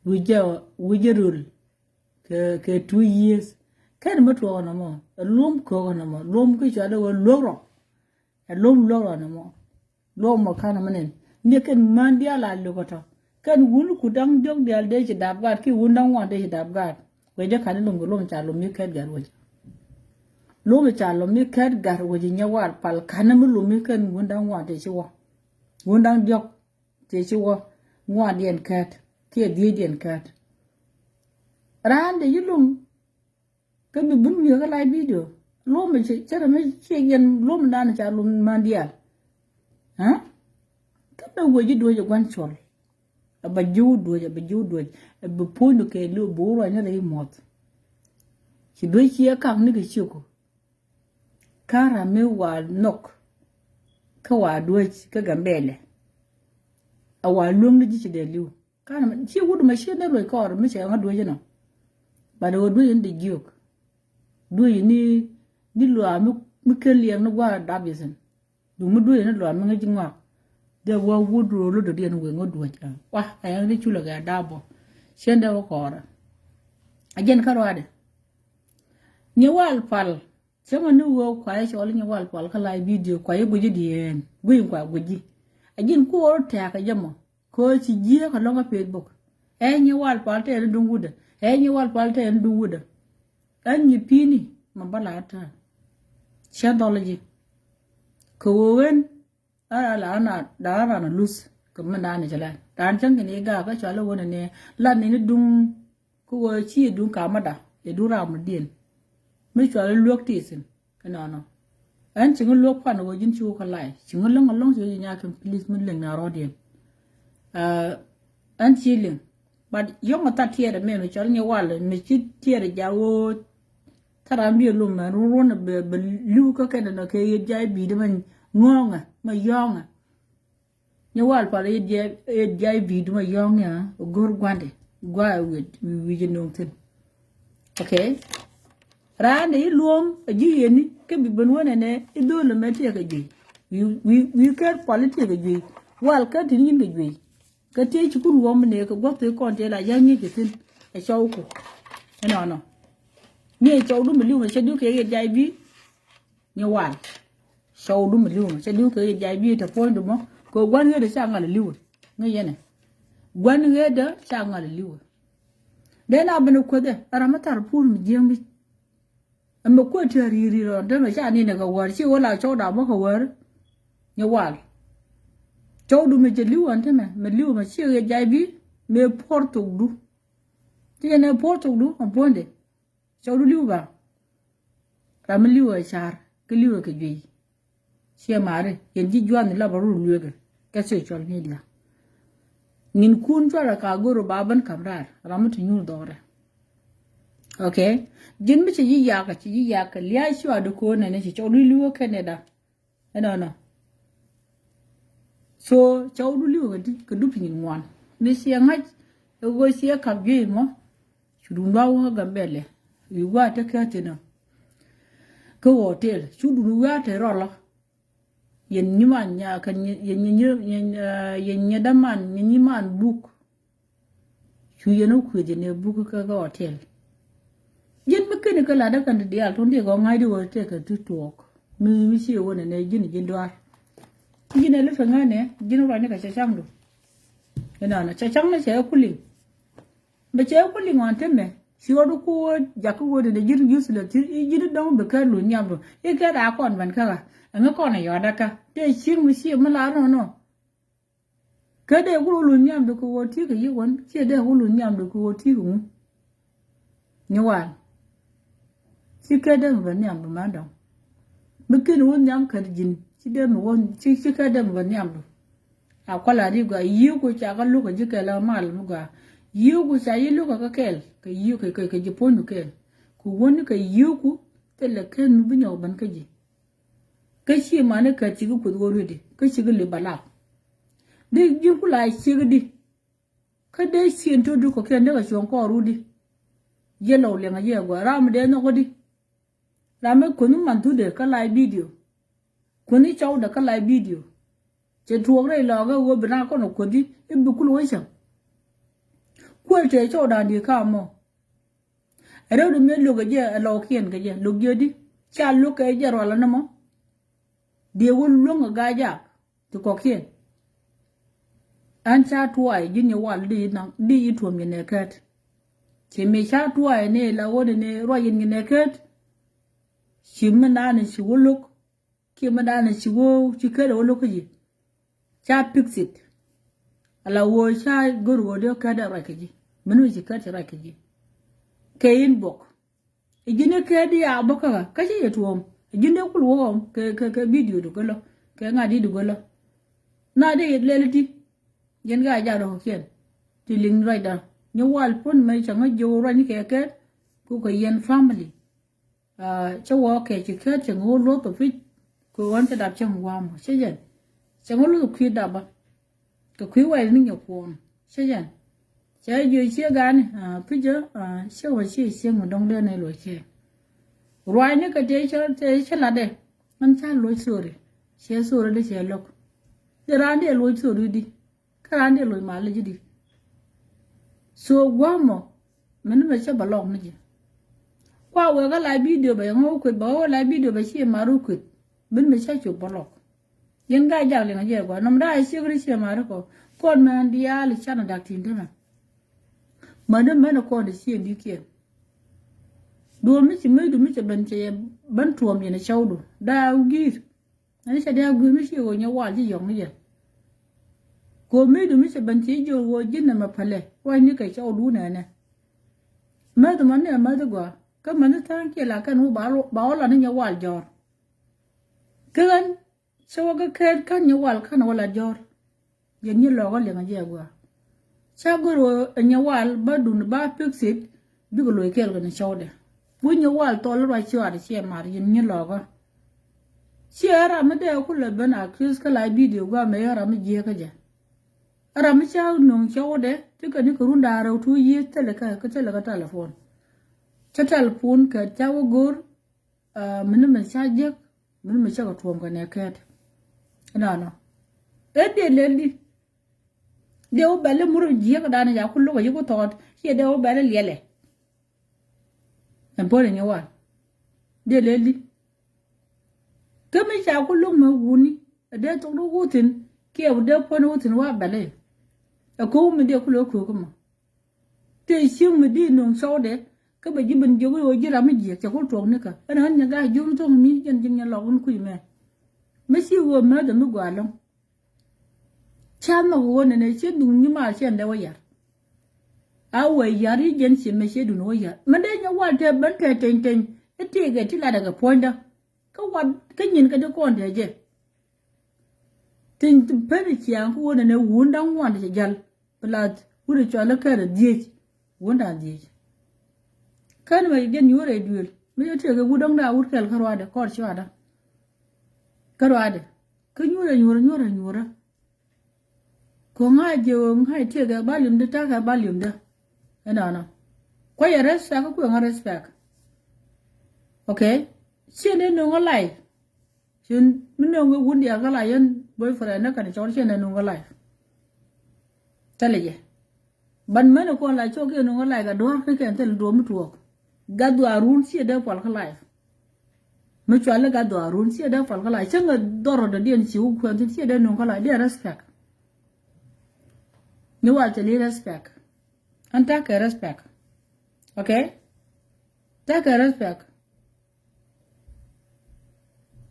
Wi̱i̱ jɛ, wi̱i̱ jɛ röl. Kɛ, kɛ two years. Kɛn mi tuɔɔk nɔmɔ. Ɛ luɔm köök nɔmɔ. Luɔm kä cual ɛ wä luɔk rɔ. Ɛ luɔm luɔk rɔ nɔmɔ. Luɔk mɔ ka̱n mɛ nɛn. Ni kɛn män diaal a lo̱k kä tɔ. Kɛn wun ku da̱ŋ diɔ̱k diaal dee ci dap gaat, ki wun da̱ŋ ŋuan dee ci dap gaat. Wecä ka̱n i̱ lom kɛ lom ca lom mi kɛt gat wecä. Lom ca lom mi kɛt gat wecä nyɛ wal pal ka̱n mi lom mi kɛn wun da̱ŋ ŋuan dee ci wä. Wun da̱ŋ diɔ̱k dee ci wä. Ŋuan diɛn kɛt. Kiɛ dhiec diɛn kɛt. Raan dee yi lom. Kä bi bun wi̱i̱ kä live video. Luɔmɛ cɛ, cɛ rɛ mi ciɛ yɛn luɔmɛ dan ca luɔm man diaal. Aa? Kä bɛ wec i̱ duec ɛ gua̱n cɔl. Ɛ bɛ jiw duec, ɛ bɛ jiw duec. Ɛ bɛ puɔ̱ny du kɛ liw bɛ wä ruacni rɛy muɔth. Ci duec ciɛ kak ni kɛ ciök. Kä ram mi wa nhɔk. Kä wa duec kä Gambɛlɛ. Ɛ wa luäŋni ji̱ ci dee liw. Kan ci wut ma ci ne ruec kɔɔr mi cɛ ŋa duec inɔ. But ɣöö duec in de jiök. Duec ni, ni luaak mi, mi kel liɛŋ ni gua̱a̱r dap yithin. Duŋ mi duec ni luaak mi ŋäc ŋɔak. Dee wä wut ro̱o̱l dɔ̱diɛn wee ŋä duec. Wa, a yɛn ni culɛ kɛ dap bɔ. Cien dee wä kɔɔrɛ. A jɛn kä ruaadɛ. Nyɛ wal pal. Cäŋɛ ni wee kuayɛ cɔl inyɛ wal pal kä live video kuayɛ guici diɛɛn guic in kua guici. A ji̱n kuɔɔr tɛ̈ɛ̈k ɛ jɛ mɔ. Kɛ ɣöö ci jiääk alɔŋ kä Facebook. Ɛ nyi wal pal tɛɛr ni duŋ wudä. Ɛ nyi wal pal tɛɛr ni duŋ wudä. Ɛ nyi pi̱i̱ni ma bä la tääk. Cä dhɔl ji̱. Kɛ ɣöö ɣän a la la ran a luth kɛ mi naan ni cɛ la. Raan cäŋ kɛ ni gaak kä cɔal i̱ wänɛ ni lat ni ni duŋ. Kä ɣöö ci duŋ kamäda ɛ duŋ ram mi diɛn. Mi cɔal i̱ luäk ti thi̱n. Inɔnɔ. Ɛn ci ŋä luäk pan ɣöö ji̱n ci wä kä lay ci ŋä läŋ alɔŋ ci wä ji̱ nyakä please mi läŋ na rɔɔdiɛn. Ɛn ci liŋ. But yɔ̱ŋ a tha tiɛɛt ɛmɛn mi cɔl nyɛ wal mi ci tiɛɛt ɛ ja̱ ɣöö. Tha ram biɛ lum mɛn run ruɔ̱n bɛ bɛ li̱w kä kɛn ɛnɔ kɛ yet ja̱ i̱ bi̱i̱dä mɛ ŋɔ̱ɔ̱ŋɛ mɛ yɔ̱ɔ̱ŋɛ. Nyɛ wal pal yet jiay, yet jiay video ma yɔ̱ŋ ya go̱r gua̱ndɛ. Gua̱ wi̱c wi̱c no̱o̱ŋ thi̱n. Okay. Raan de i̱ luɔ̱ɔ̱m a ji̱ yeni kä bi ben wänɛ nɛ i̱ dho̱l mɛ tiɛk a juey. Wi̱i̱ wi̱i̱ wi̱i̱ kɛr pal i̱ tiɛk a juey. Wal kɛr tin nyin kɛ juey. Kä tiec ci kun wuɔ̱m ni kɛ guɔ̱th ti kɔn ti la ya̱ ŋi̱i̱c kɛ thi̱n. Ɛ cɔw ku. Ɛnɔnɔ. Ni ɛ cɔw du mi li̱w mɛ cɛ di̱w kɛ yet jiay bi. Nyɛ wal. Cɔw du mi li̱w mɛ cɛ li̱w kɛ yɛ jay bi te puɔ̱ny du mɔ kɛ gua̱n ɣet ca ŋal li̱w. Ŋä yɛnɛ gua̱n ɣet ca ŋal li̱w. Dee na ben kueth ɛ ram mi thar puur mi jiäŋ bi. Ɛmɛ kueth ti a ri̱i̱ ri̱i̱ rɔn te mɛ ca ni nɛ kɛ wäär ci wä la cɔw da bä kɛ wäär. Nyɛ wal. Cɔw du mi cɛ li̱w ɛn te mɛ mɛ li̱w mɛ ci yɛ jay bi mɛ puɔr thok du. Ci yɛn ɛ puɔr thok du ɛ puɔ̱ny de. Cɔwdu li̱w ba. Ram mi li̱w ɛ car kä li̱w ɛ kɛ juey. Ciɛ mari yɛn ji̱ juan ni la ba rur luekä kɛ social media. Ŋin kun cuarɛ ka goro ba ben kam raar ram mi ti nyuur dhɔrɛ. Okay. Ji̱n mi ci ji̱ yakä ci ji̱ yakä lia̱a̱ cuarɛ ko̱n nɛni ci cɔwdu li̱w ɛ kɛn nɛ da. Ɛnɔnɔ. So cɔwdu li̱w kɛ di kɛ dup nyin ŋuan. Mi ciɛ ŋa̱c ɛ ɣöö ciɛ kap juey mɔ. Cu dun dua wä Gambɛlɛ wi̱i̱ gua̱a̱ te kɛ thin ɔ kä hotel. Cu dun wi̱i̱ a te rɔlɔ. Yɛn nyiman nya kɛ yɛn nyi nyi yɛn nyi däman nyi nyiman buk. Cu yɛn wä kueth yɛn ɛ buk kä kä hotel. Ji̱n mi keni kä latdä kɛn ti diaal tun di gɔŋ ŋa̱cdi wä tëë kɛ ti tuɔɔk mi mi ci wä nɛ nɛ ji̱n ji̱n duaar. Ji̱n ɛ lät kɛ ŋa̱cnɛ ji̱n ruacni kɛ cɛ caŋdu. Inɔnɔ cɛ caŋnɛ cɛ ɛ kuliŋ. Bɛ cɛ ɛ kuliŋ ɣɔn temɛ ci rɔɔdu ku wä jakä wä dee ji̱n useless ti ji̱n dɔ̱ŋ bi kɛ luny nhiamdu. I̱ kɛ daa kɔn bɛn kä ɣä ɛŋä kɔn ɛ yɔ̱ɔ̱dä kä tëë cieŋ mi ci mi la nɔnɔ. Kä dee ku luny nhiamdu kɛ ɣöö ti̱i̱ kɛ yiëë wän ciɛ dee ku luny nhiamdu kɛ ɣöö ti̱i̱ kɛ ŋu. Nyi wal ci kɛ dee mi bɛ nhiamdu ma dɔ̱ŋ. Mi ken wä nhiam kɛ ji̱n ci dee mi wä ci ci kɛ dee mi bɛ nhiamdu. A kual a ri gɔaa yiëëku ca kä luk kɛ ji̱ kɛl a mal mi gɔaa. Yiëëku ca yi luk kɛ kɛ kɛl kɛ yiëë kɛ kɛ ji̱ puɔ̱nydu kɛl. Ku wäni kɛ yiëëku thilɛ kɛn mi bi nyɔk ben kä ji̱. Kä ci mani kɛ ci kä kueth wä rudi kä ci kä lip a lap. Di ji̱n ku la ciek di. Kä dee cien to̱du kɔ̱kiɛn dee kɛ cuɔ̱ŋ kɔɔru di. Jiɛ lɔw liɛŋ a jiɛ a gua̱a̱ ram mi dee nhɔk di. Ram mi kueth mi man thudɛ kä live video. Kueth mi cɔwdɛ kä live video. Cɛ tuɔɔk rɛy lɔɔkä ɣöö bi na kɔn ɔ kueth di i̱ bi kul wä cäŋ. Kuël tëë cɔwdan di ka mɔ. Rɛwdu mi lo̱k kɛ jɛ ɛ lɔɔkiɛn kɛ jɛ lo̱k jɛ di ca lo̱k kɛ jɛ rual ɛn ɛmɔ. Diɛ wä luäŋ ɛ ga̱a̱c jak ti kɔ̱kiɛn. Ɛn ca tuaay ji̱n yɛ wal di naŋ di yi tuɔ̱m yɛ nɛ kɛt. Ci mi ca tuaay ni la wä di ni ruac yɛn yɛ nɛ kɛt. Ci mi naan ci wä lo̱k. Kiɛ mi danɛ ci wä ci kɛt ɛ wä lo̱k kä ji̱. Ca fix it. Ala wä ca gör wä dee kɛt ɛ ruac kä ji̱. Min mi ci kɛt ci ruac kä ji̱. Kɛ inbox. Ɛ ji̱n ɛ kɛt di a bä kä kä ci yɛ tuɔɔm. Ɛ ji̱n dee kul wä ɣɔm kɛ kɛ kɛ video du gölä kɛ ŋa̱ di du gölä. Na dee yɛ lɛl ti. Yɛn gaa jaat ɔ kiɛn ti liŋ ruacda. Nyɛ wal puɔ̱n mɛ cɛ ŋä jiök ruacni kɛ kɛt. Ku kɛ yɛn family. Cä wä kɛ ci kɛt cɛ ŋo̱o̱k luɔth ɔ pi̱c. Kui̱ ɣän cä dap cäŋ wamɔ cä jɛn. Cɛ ŋo̱o̱k luɔth ɔ kui̱ dapä. Kɛ kui̱ wɛl ni nyɛ kuɔn cä jɛn. Cɛ jiö ciɛ gani pi̱cä. Ciɛ wä ciɛ ciɛ ŋu dɔŋ dee ni luɔc kɛ. Ruacni kɛ tëë cä tëë cä latdɛ. Ɣän ca luɔc thori. Ciɛ thori dee ciɛ lo̱k. Dee raan dee luɔc thori di. Kä raan dee loc mal ji̱ di. So gua̱a̱mɔ mɛn mɛ cä bä lɔk ni ji̱. Kua wek kä la bidio bɛ ŋɔ kueth bɛ ŋɔ la bidio bɛ ci mar wä kueth. Mɛn mɛ cä cop bä lɔk. Yɛn gaa jak liŋ a jɛ gua̱a̱ nɔm daa ciek ri ciɛ mar kɔ. Kɔn mɛn diaal canɛ dak tin te mɛ. Mɛn mɛn kɔn di ciɛ di kiɛn. Duɔl mi ci mëëdu mi cɛ ben cɛ yɛ ben tuɔm yɛn a cɛwdu daa wä gi̱i̱r. Ani cɛ diaal gui̱i̱r mi ci ɣöö nyɛ wal ci yɔ̱ŋ ni jɛ. Kɛ ɣöö mëëdu mi cɛ ben ci jiök ɣöö ji̱n nɛmɛ pälɛ ruacni kɛ cɔwdu nɛnɛ. Mäth mɔ ni a mäth gɔaa kä mäth tha̱a̱ŋ kiɛ la kɛn wä ba wä la ni nyɛ wal jɔ̱ɔ̱r. Kä ɣän cɛ wä kä kɛɛt kän nyɛ wal kän wä la jɔ̱ɔ̱r. Yɛn nyi lɔkä liŋ a jiɛ a gɔaa. Ca go̱r ɣöö ɛ nyɛ wal ba dun ba fix it. Bikɛ loc kɛɛl kɛ ni cɔwdɛ. Wi̱c nyɛ wal thɔl ruac cuaat ciɛ mar yɛn nyi lɔkä. Ciɛ ram mi dee kulɛ ben accuse kä la bidio gɔaa mɛ ram mi jiɛ kä jɛ. Ram mi ca nuŋ cɔwdɛ ti kɛ ni kɛ run da̱a̱ rɛw tu yiëë thilɛ kä kä thilɛ kä telephone. Cä telephone kɛ ca wä go̱r. Mini mi ca jiäk mini mi cä kɛ tuɔm kɛ nɛ kɛɛt. Inɔnɔ ɛ dee lel di. Dee wä bɛl imur jiäk danɛ ca ku luk a yi ku thɔɔt ciɛ dee wä bɛl iliɛlɛ. Ɛn pöl inyɛ wal dee lel di. Kä mi ca ku luk mɛ wuni ɛ dee thok di wuthin kiɛ wä dee puɔ̱n wuthin wa bɛl i̱. Ɛ ko̱o̱k mi dee ku luk ko̱o̱k mɔ. Tëë cieŋ mi di no̱o̱ŋ cɔwdɛ kä bɛ ji̱ ben jiök i̱ ɣöö ji̱ ram mi jiɛk cɛ ku tuɔɔk nikä. Ɛn ɣän nyɛ ga̱a̱c jiök ni thok mi jɛn ji̱n nyɛ lɔk wun kui̱ mɛ. Mi ci ɣöö määth ɛn mi gɔaa ɛlɔ̱ŋ. Ca nhɔk ɣöö nɛnɛ ciɛ duŋ nyimaar ciɛ ɛn dee wä yar. A wee yar i̱ jɛn ciɛ mɛ ciɛ duŋ wä yar mɛ dee nyɛ wal tɛɛ ben tɛɛ teny teny. I̱ tëëkɛ ti latdɛ kɛ puɔ̱nydä. Kä wat kä nyin kä di kɔn tɛɛ jɛ. Tin peni ciaŋ kä wun ɛn ɛ wun da̱ŋ ŋuan cɛ jal. Plus wun ɛ cɔal ɛ kɛɛr ɛ dhiec. Wun da̱ŋ dhiec. Kän mɛ jɛ nyuur ɛ duël mi jɛ tiɛk ɛ wut dɔ̱ŋ da̱ŋ wut kɛl kä ruaadɛ kɔr cuaadä. Kä ruaadɛ kä nyuur ɛ nyuur ɛ nyuur ɛ nyuur ɛ. Ko̱ŋ a jiɛ ɣöö ŋa̱c tiɛɛkɛ volume di ta̱kɛ volume di. Ɛnɔnɔ. Kuayɛ respect kuɛ ŋa respect. Okay. Ciɛ ni nuŋ ɣä life. Cin mi nuŋ ɣä wun diaal kä life yɛn boyfriend ni kɛn cɔl ciɛ ni nuŋ ɣä life. Thilɛ jɛ. Ban mɛn kɔn la cɔk kiɛ nuŋ ɣä life kɛ dua̱r ki kɛn thil duɔ̱ɔ̱m mi tuɔɔk. Gat dhuaar wun ciɛ dee pual kä life. Mi cuali gat dhuaar wun ciɛ dee pual kä life cäŋ ɛ dhɔr rɔdɔdiɛn ci wä kuɛn thin ciɛ dee nuŋ kä life diɛ respect. Ni wal te li respect. An takɛ respect. Okay. Takɛ respect.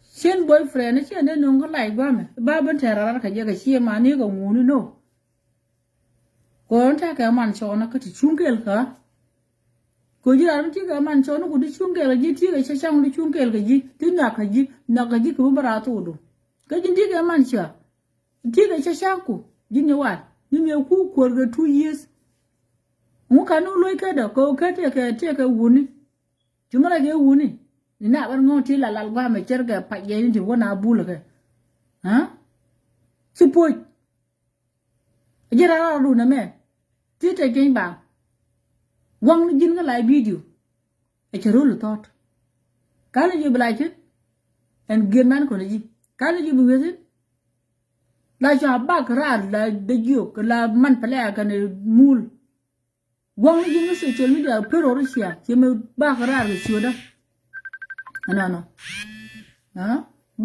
Cien boyfriend cien dee nuŋ kä life guamɛ ba ben tɛr rarar kɛ jɛ kɛ cie mani kɛ ŋuni no. Kɔn takɛ man cɔnä kä ti cuŋ kɛl kä. Kɔ ji̱ ran mi ti kɛ man cɔnä ku di cuŋ kɛl kɛ ji̱ ti kɛ cɛ caŋ di cuŋ kɛl kɛ ji̱ ti nhak kɛ ji̱ nhak kɛ ji̱ kɛ mi bä raa thokdu. Kä ji̱n ti kɛ man cia. Ti kɛ cɛ cak ku ji̱n nyɛ wal mi miɛ ku kuɔr kɛ two years. Ŋu kan ni loc kädɛ kɛ kɛ tëëkɛ tëëkɛ wuni. Cu mi la jɛ wuni ni na bän ŋɔ̱ ti la lal guamɛ cɛr kɛ pac jɛ ni ti wä na bul kɛ. Ci puɔc. Ji̱ ran rɔɔdu nɛmɛ ti te jieny ba. Waŋ ni ji̱n kä la video. Ɛ cɛ ro̱l thɔt. Ka̱n ji̱ bi la ci ɛn gi̱n man kɔn ji̱ ka̱n ji̱ bi wi̱thin. La ca bak raar la dee jiök la man pɛlɛ a kɛn mul. Gua̱ŋ ni ji̱n kä social media per rɔ cia ci mi bak raar kɛ ciötdä. Ɛnɔnɔ.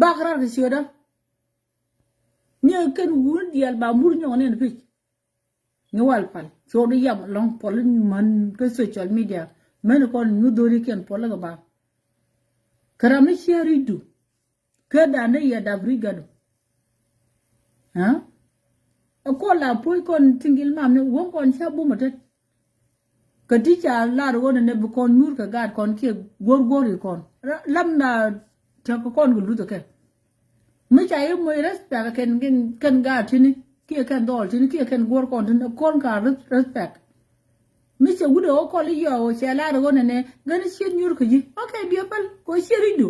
Bak raar kɛ ciötdä. Ni kɛn wun diaal ba mur nyɔk ni ɛn pic. Ni wal pal cuɔt di yam lɔŋ pɔl in män kä social media. Män kɔn nyu dhori kiɛn pɔl kɛ ba. Kɛ ram ni cia ri̱cdu. Kä dan ni yɛ dap ri̱c gatdu. Ɛ kɔn la puɔ̱c kɔn tiŋgil mam ni wäŋ kɔn cia bum ɛ tet. Kɛ ti ca lar ɣöö nɛ bi kɔn nyuur kɛ gaat kɔn kiɛ guɔ̱r guɔ̱r i kɔn. Lam na tɛk kɔn kɛ luth kɛ. Mi ca yi moc respect kɛn kɛn gaat tini kiɛ kɛn dhɔl tini kiɛ kɛn guɔ̱r kɔn tini kɔn ka respect. Mi cɛ wut ɛ ɣöö kɔl i yɔɔ cɛ lar ɣöö nɛ nɛ gɛn ciet nyuur kɛ ji̱. Ok, biɛ päl kɛ ciet ri̱cdu.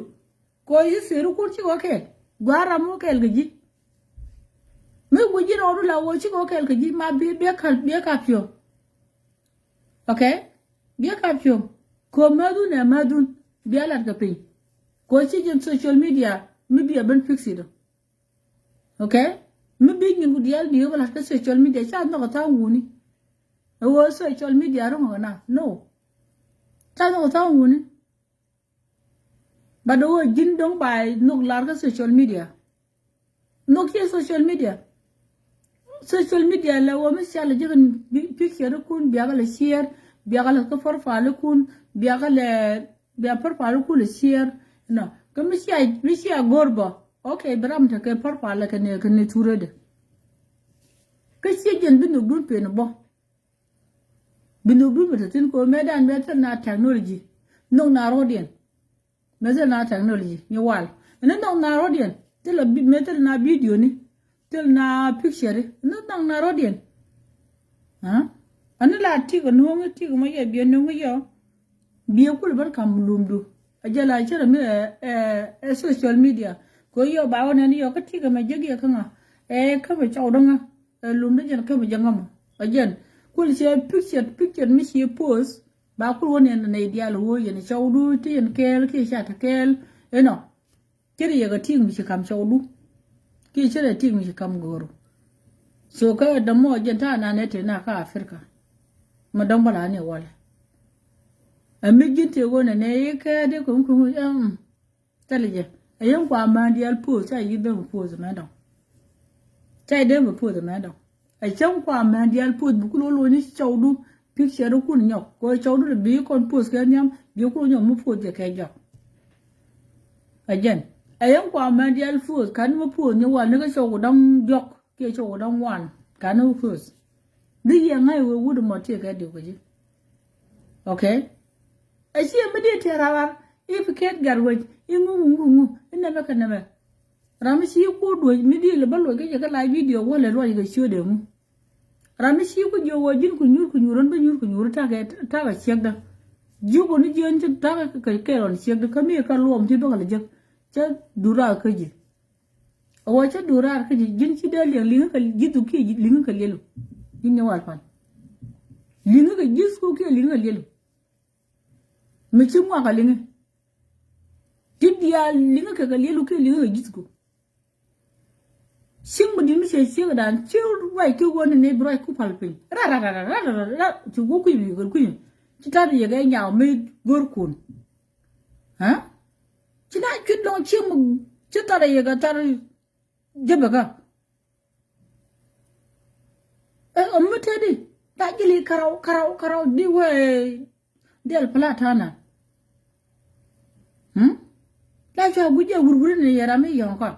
Kɛ ɣöö yi thiëëri kun cikɛ wä kɛɛl gua̱a̱r ram wä kɛɛl kɛ ji̱. Mi guic ji̱ rɔɔdu la ɣöö cikɛ wä kɛɛl kɛ ji̱ ma bi biɛ kap biɛ kap piɔ̱. Ok. Biɛ kap piɔ̱. Kɛ ɣöö mäthun ɛ mäthun biɛ lat kɛ piny. Kɛ ɣöö ci ji̱n social media mi biɛ ben fix it. Ok. Mi bi nyin ku diaal bi wä lat kä social media ca nhɔk ɛ tha̱a̱ŋ wuni. Ɛ ɣöö social media ro̱ŋ ɛ na no. Ca nhɔk ɛ tha̱a̱ŋ wuni. But ɣöö ji̱n do̱ŋ ba nhök lar kä social media. Nhök ciɛ social media. Social media lɛ ɣöö mi cia lɛ jek picture kun biakä lɛ share biakä lɛ kä profile kun biakä lɛ bia profile kun lɛ share. Nɔ kä mi cia mi cia go̱r bä. Ok, bi ram tekɛ profile kɛ ni kɛ ni turede. Kä ciɛ jɛn bi nhök dun pen bä. Bi nhök dun mi te thi̱n kɛ ɣöö mëëdan mëë thil na technology. Nhök na rɔ̱diɛn. Mëë thil na technology ni wal. Ɛn ni nhök na rɔ̱diɛn thil a mëë thil na video ni. Thil na picture ni nhök na rɔ̱diɛn. Ɛn ni la tik a nuɔ̱ŋ tik ma yɛ biɛ nuɔ̱ŋ yɔ. Biɛ kul bär kam lumdu. A jɛ la cärɛ mi ɛ social media. Kɛ ɣöö yɔ ba wä nɛn yɔ kä tik a mɛ jek yɛ kä ŋa. Ɛ kä mɛ cɔw däŋä. Ɛ lum dä jɛn kä mi jɛ ŋɔmɔ ɛ jɛn kul cɛ picture picture mi ci post. Ba kul wä niɛn nɛ diaal wä yɛn cɔwdu ti yɛn kɛɛl kiɛ ca te kɛɛl. Inɔ cɛ ri yɛ kɛ tik mi ci kam cɔwdu. Kiɛ cɛ ri tik mi ci kam go̱o̱ru. So kä dämɔ jɛn ta̱a̱ nanɛ te na kä Africa. Ma dɔ̱ŋ bä la ni walɛ. Ɛ mi ji̱n te wä nɛ nɛ i̱ kɛ dee ko̱ŋ ko̱ŋ. Thilɛ jɛ ɛ yɛn kua män diaal poth ca yi dee mi poth mɛ dɔ̱ŋ. Ca yi dee mi poth mɛ dɔ̱ŋ. Ɛ cäŋ kua män diaal poth bi kul wä lo̱c ni cɔwdu picture kun nyɔk kɛ cɔwdu bi kɔn poth kɛ nhiam bi kul wä nyɔk mi poth jɛ kɛ jɔk. Ɛ jɛn ɛ yɛn kua män diaal poth kan mi poth ni wal ni kä cɔw ku dɔ̱ŋ jɔk kiɛ cɔw ku dɔ̱ŋ wan kan mi poth. Dhi yɛ ŋa̱c wee wut mɔ tiɛ kɛ diw kɛ ji̱. Ok. Ɛ ciɛ mi diɛ tiɛ rarar i̱ bi kɛt gat wec i̱ ŋu ŋu ŋu i̱ nɛmɛ kɛ nɛmɛ. Ram mi ci ku duec mi diɛ lɛ bä luɔc kɛ jɛ kä la video wä lɛ luɔc kɛ ciöt ɛ ŋu. Ram mi ci ku jiök wä ji̱n ku nyuur ku nyuur ɣän bä nyuur ku nyuur takɛ takɛ ciɛkdä. Jiök wä ni jiön ci takɛ kɛ kɛ rɔn ciɛkdä kä mi kä luɔm ti bä kɛ lɛ jek. Cä dura kä ji̱. Ɛ wä cä duɔ̱ɔ̱r raar kä ji̱, ji̱n ci dee liɛŋ li̱ŋä kɛ ji̱thu kiɛ li̱ŋä kɛ liɛlu. Ji̱n nyɛ wal pan. Li̱ŋä kɛ ji̱thu kiɛ li̱ŋä kɛ liɛlu. Mi ci ŋuak a liŋi. Ti diaal liŋi kɛ kɛ liɛlu kiɛ liŋi kɛ ji̱thku. Cieŋ mi di̱t mi cɛ ciek dan ci ruac ki wä ni ni bi ruac ku pal piny. Ra ra ra ra ra ra ra ci wä kui̱ bi kɛ kui̱. Ci tat yɛ kɛ nyaw mi go̱r kun. Ha? Ci na cuit lɔŋ cieŋ mi ci tat yɛ kɛ tat jebɛ kä. Ɛ ɔm mi tedi ta jili karaw karaw karaw di wee diɛl pla tana. Hmm? La cua guic jɛ wurwuri ni yɛra mi yɔŋ kɔn.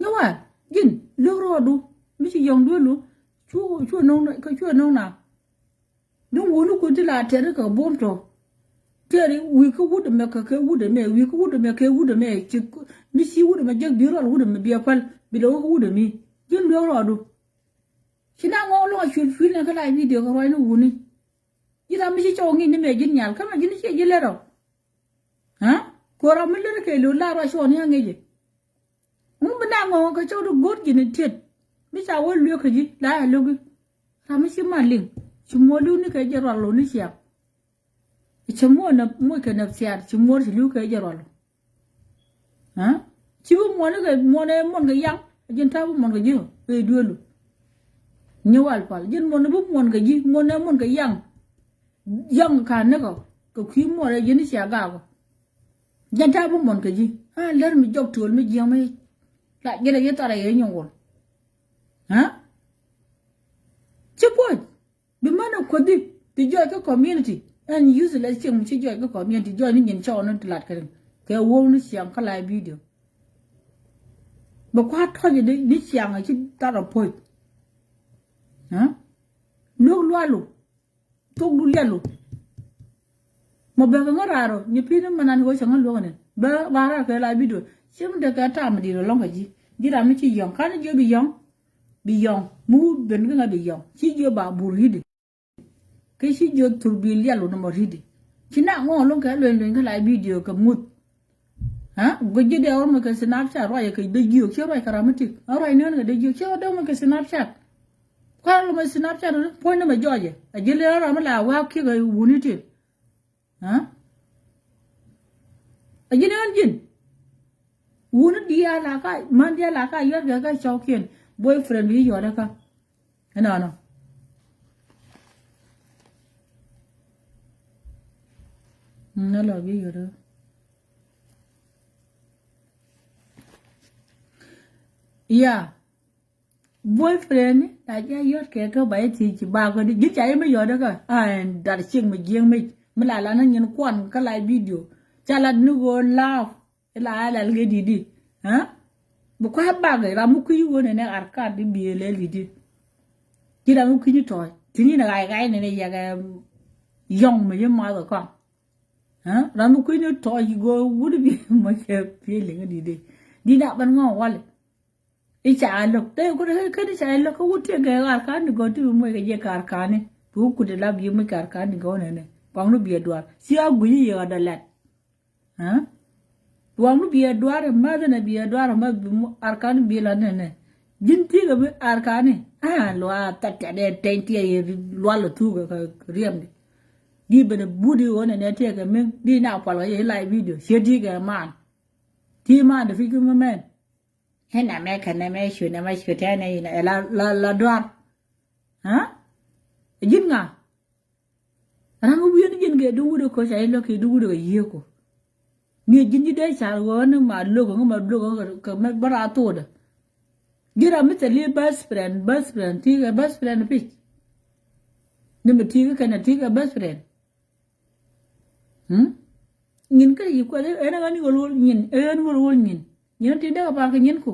Ni wa ji̱n luk rɔɔdu mi ci yɔŋ duelu cu cu noŋ na cu noŋ na. Ni wuni kun ti la tɛri kɛ buɔm tɔ. Tɛri wi̱i̱ kä wut ɛmɛ kɛ kɛ wut ɛmɛ wi̱i̱ kä wut ɛmɛ kɛ wut ɛmɛ ci mi ci wut ɛmɛ jek bi rɔl wut ɛmɛ bi ɛ päl bi lɛ wä kä wut ɛmi. Ji̱n luek rɔɔdu. Ci na ŋɔk lɔk a cuil cuil nɛ kä la video kɛ ruac ni wuni. Ji̱ ram mi ci cɔw ŋi̱i̱c ni mɛ ji̱n nyal kä mɛ ji̱n ci ji̱ lɛt rɔ. Ha? Kora mi lät kɛ lo̱l la ruac cuɔni a ŋi̱cɛ. Ŋu bi na ŋɔŋ kɛ cɔw di go̱r ji̱n in tiet. Mi ca wä luek kɛ ji̱ la ɛ lo̱ki. Ram mi ci ma liŋ ci muɔ̱ɔ̱r li̱w ni kɛ jɛ rual lo̱ni ciaŋ. Cɛ muɔ̱ɔ̱r nɛ muɔ̱c kɛ nɛ ciaat ci muɔ̱ɔ̱r ci li̱w kɛ jɛ rual. Ha? Ci bi muɔ̱ɔ̱r ni kɛ muɔ̱ɔ̱r nɛ muɔ̱ɔ̱r kɛ yaŋ. Ji̱n ta̱a̱ bi muɔ̱ɔ̱r kɛ ji̱ kɛ duelu. Nyɛ wal pal ji̱n muɔ̱ɔ̱r ni bi muɔ̱ɔ̱r kɛ ji̱ muɔ̱ɔ̱r nɛ muɔ̱ɔ̱r kɛ yaŋ. Yaŋ ka näk ɔ kɛ kui̱ muɔrɛ ji̱n i̱ cia gak ɔ. Jɛn ta̱a̱ bi muɔn kɛ ji̱ a lär mi jɔk tuɔl mi jiäŋ mi la ji̱n a ji̱ thɔrɛ yɛ nyɔŋ wol. Ha? Ci puɔ̱c bi män a kuäthi ti jɔc kä community. Ɛn useless cieŋ mi ci jɔc kä community jɔc ni nyin cɔw ni ti lat kɛ rin kɛ wok ni ciaŋ kä la video. Bɛ kua̱r tɔ̱c ni ciaŋ a ci thar a puɔ̱c. Ha? Luäk lualu. Thok du liɛlu. Mɔ bɛ kɛ ŋä raar ɔ ni pi̱n ni mɛ nan kɛ wä cɛ ŋä luäk ni bɛ ba raar kɛ la video. Ci mi dee kɛ tam mi di̱i̱t ɔ lɔŋ kɛ ji̱ ji̱ ram mi ci yɔ̱ŋ kan ji̱ bi yɔ̱ŋ. Bi yɔ̱ŋ mi wut ben kä ŋä bi yɔ̱ŋ ci ji̱ ba bur ri̱di. Kɛ ci ji̱ thur bi liɛlu ni mɔ ri̱di. Ci na ŋɔ̱ɔ̱ŋ lɔŋ kɛ lueny lueny kä la video kɛ muth. Ha? Guic ji̱ dee ɣɔr mɛ kɛ Snapchat ruac kɛ dee jiök ci ruac kɛ ram mi tik. A ruac ni ɣän kɛ dee jiök ci ɣɔr dee mɛ kɛ Snapchat. Kua̱r lɔ mɛ Snapchat puɔ̱ny ni mɛ jɔɔcɛ a ji̱ lɛ ram mi la wa̱a̱ kiɛk ɛ wuni tin. Ha? A ji̱ ni ɣän ji̱n. Wuni diaal a ka man diaal a ka yɔ̱r kɛ kä cɔwkiɛn boyfriend bi yɔ̱r ɛ kä. Ɛnɔnɔ. Nä lɔ bi yɔt. Ya. Boyfriend a jɛ yɔt kɛ kä ba yɛ thiec ci ba kä di ji̱ ca yɛ mi yɔt kä a ɛn dar cieŋ mi jiɛŋ mi mi la la ni nyin kuan kä la video ca la ni ɣöö laugh. Ila alal kɛ di̱t di. Ha? Bi kua̱ bak ram mi kui̱ ɣöö nɛnɛ arkan di biëë lɛl di̱t di. Ci ram mi kui̱ ni tɔ̱ɔ̱c ti ni nɛ ɣa̱c ɣa̱c nɛnɛ yɛkɛ yɔ̱ŋ mi ci math kɔaŋ. Ha? Ram mi kui̱ ni tɔ̱ɔ̱c ɣöö wut bi mɔ cɛ piëë liŋ di̱t di. Di na ben ŋɔ̱ɔ̱ŋ wali. I̱ ca lo̱k te ku te ken i̱ ca lo̱k kä wut tiɛŋ kɛ arkan ni gɔ̱n ti bi muec kɛ jɛ kɛ arkan ni. Bi wut kut ilap yi muec kɛ arkan ni gɔ̱n nɛnɛ kɔaŋ ni biɛ duar ci a gui̱c i̱ yɛ ɣɔ̱dɛ lɛt. Ha? Duam ni biɛ duar ɛ mäth ɛnɛ biɛ duar ɛ mäth bi mu arkan biɛ la nɛnɛ. Ji̱n ti̱i̱ kɛ bi arkan ni a luaar tat tat ɛ tɛny tiɛ yɛ lual ɛ thuk kɛ riɛm di. Di ben ɛ but i̱ ɣöö nɛnɛ tiɛ kɛ mi di na pual kɛ yɛ i̱ live video ciɛ ti̱i̱ kɛ man. Ti̱i̱ man di fi̱c ki mi mɛn. Hɛ nɛmɛ kɛ nɛmɛ cu nɛmɛ cu tɛnɛ inɛ la la la duar. Ha? Ji̱n ŋa? Ram mi wi̱i̱n ji̱n kɛ duŋ wut ɛ ko̱c a i̱ lo̱k kɛ duŋ wut ɛ kɛ yiëëku. Ni ji̱n ji̱ dee car ɣöö ni ma lo̱k ŋä ma lo̱k ŋä kɛ mɛ bä raa thokdɛ. Ji̱ ram mi thil i̱ best friend best friend ti̱i̱ kɛ best friend pic. Ni mi ti̱i̱ kɛ kɛn ɛ ti̱i̱ kɛ best friend. Hmm? Nyin kä yi kuɛth ɛn ɛ ɣän i̱ ɣöl ɣöl nyin ɛ ɣän ɣöl ɣöl nyin. Nyin ɛ ti dee kɛ par kɛ nyinku.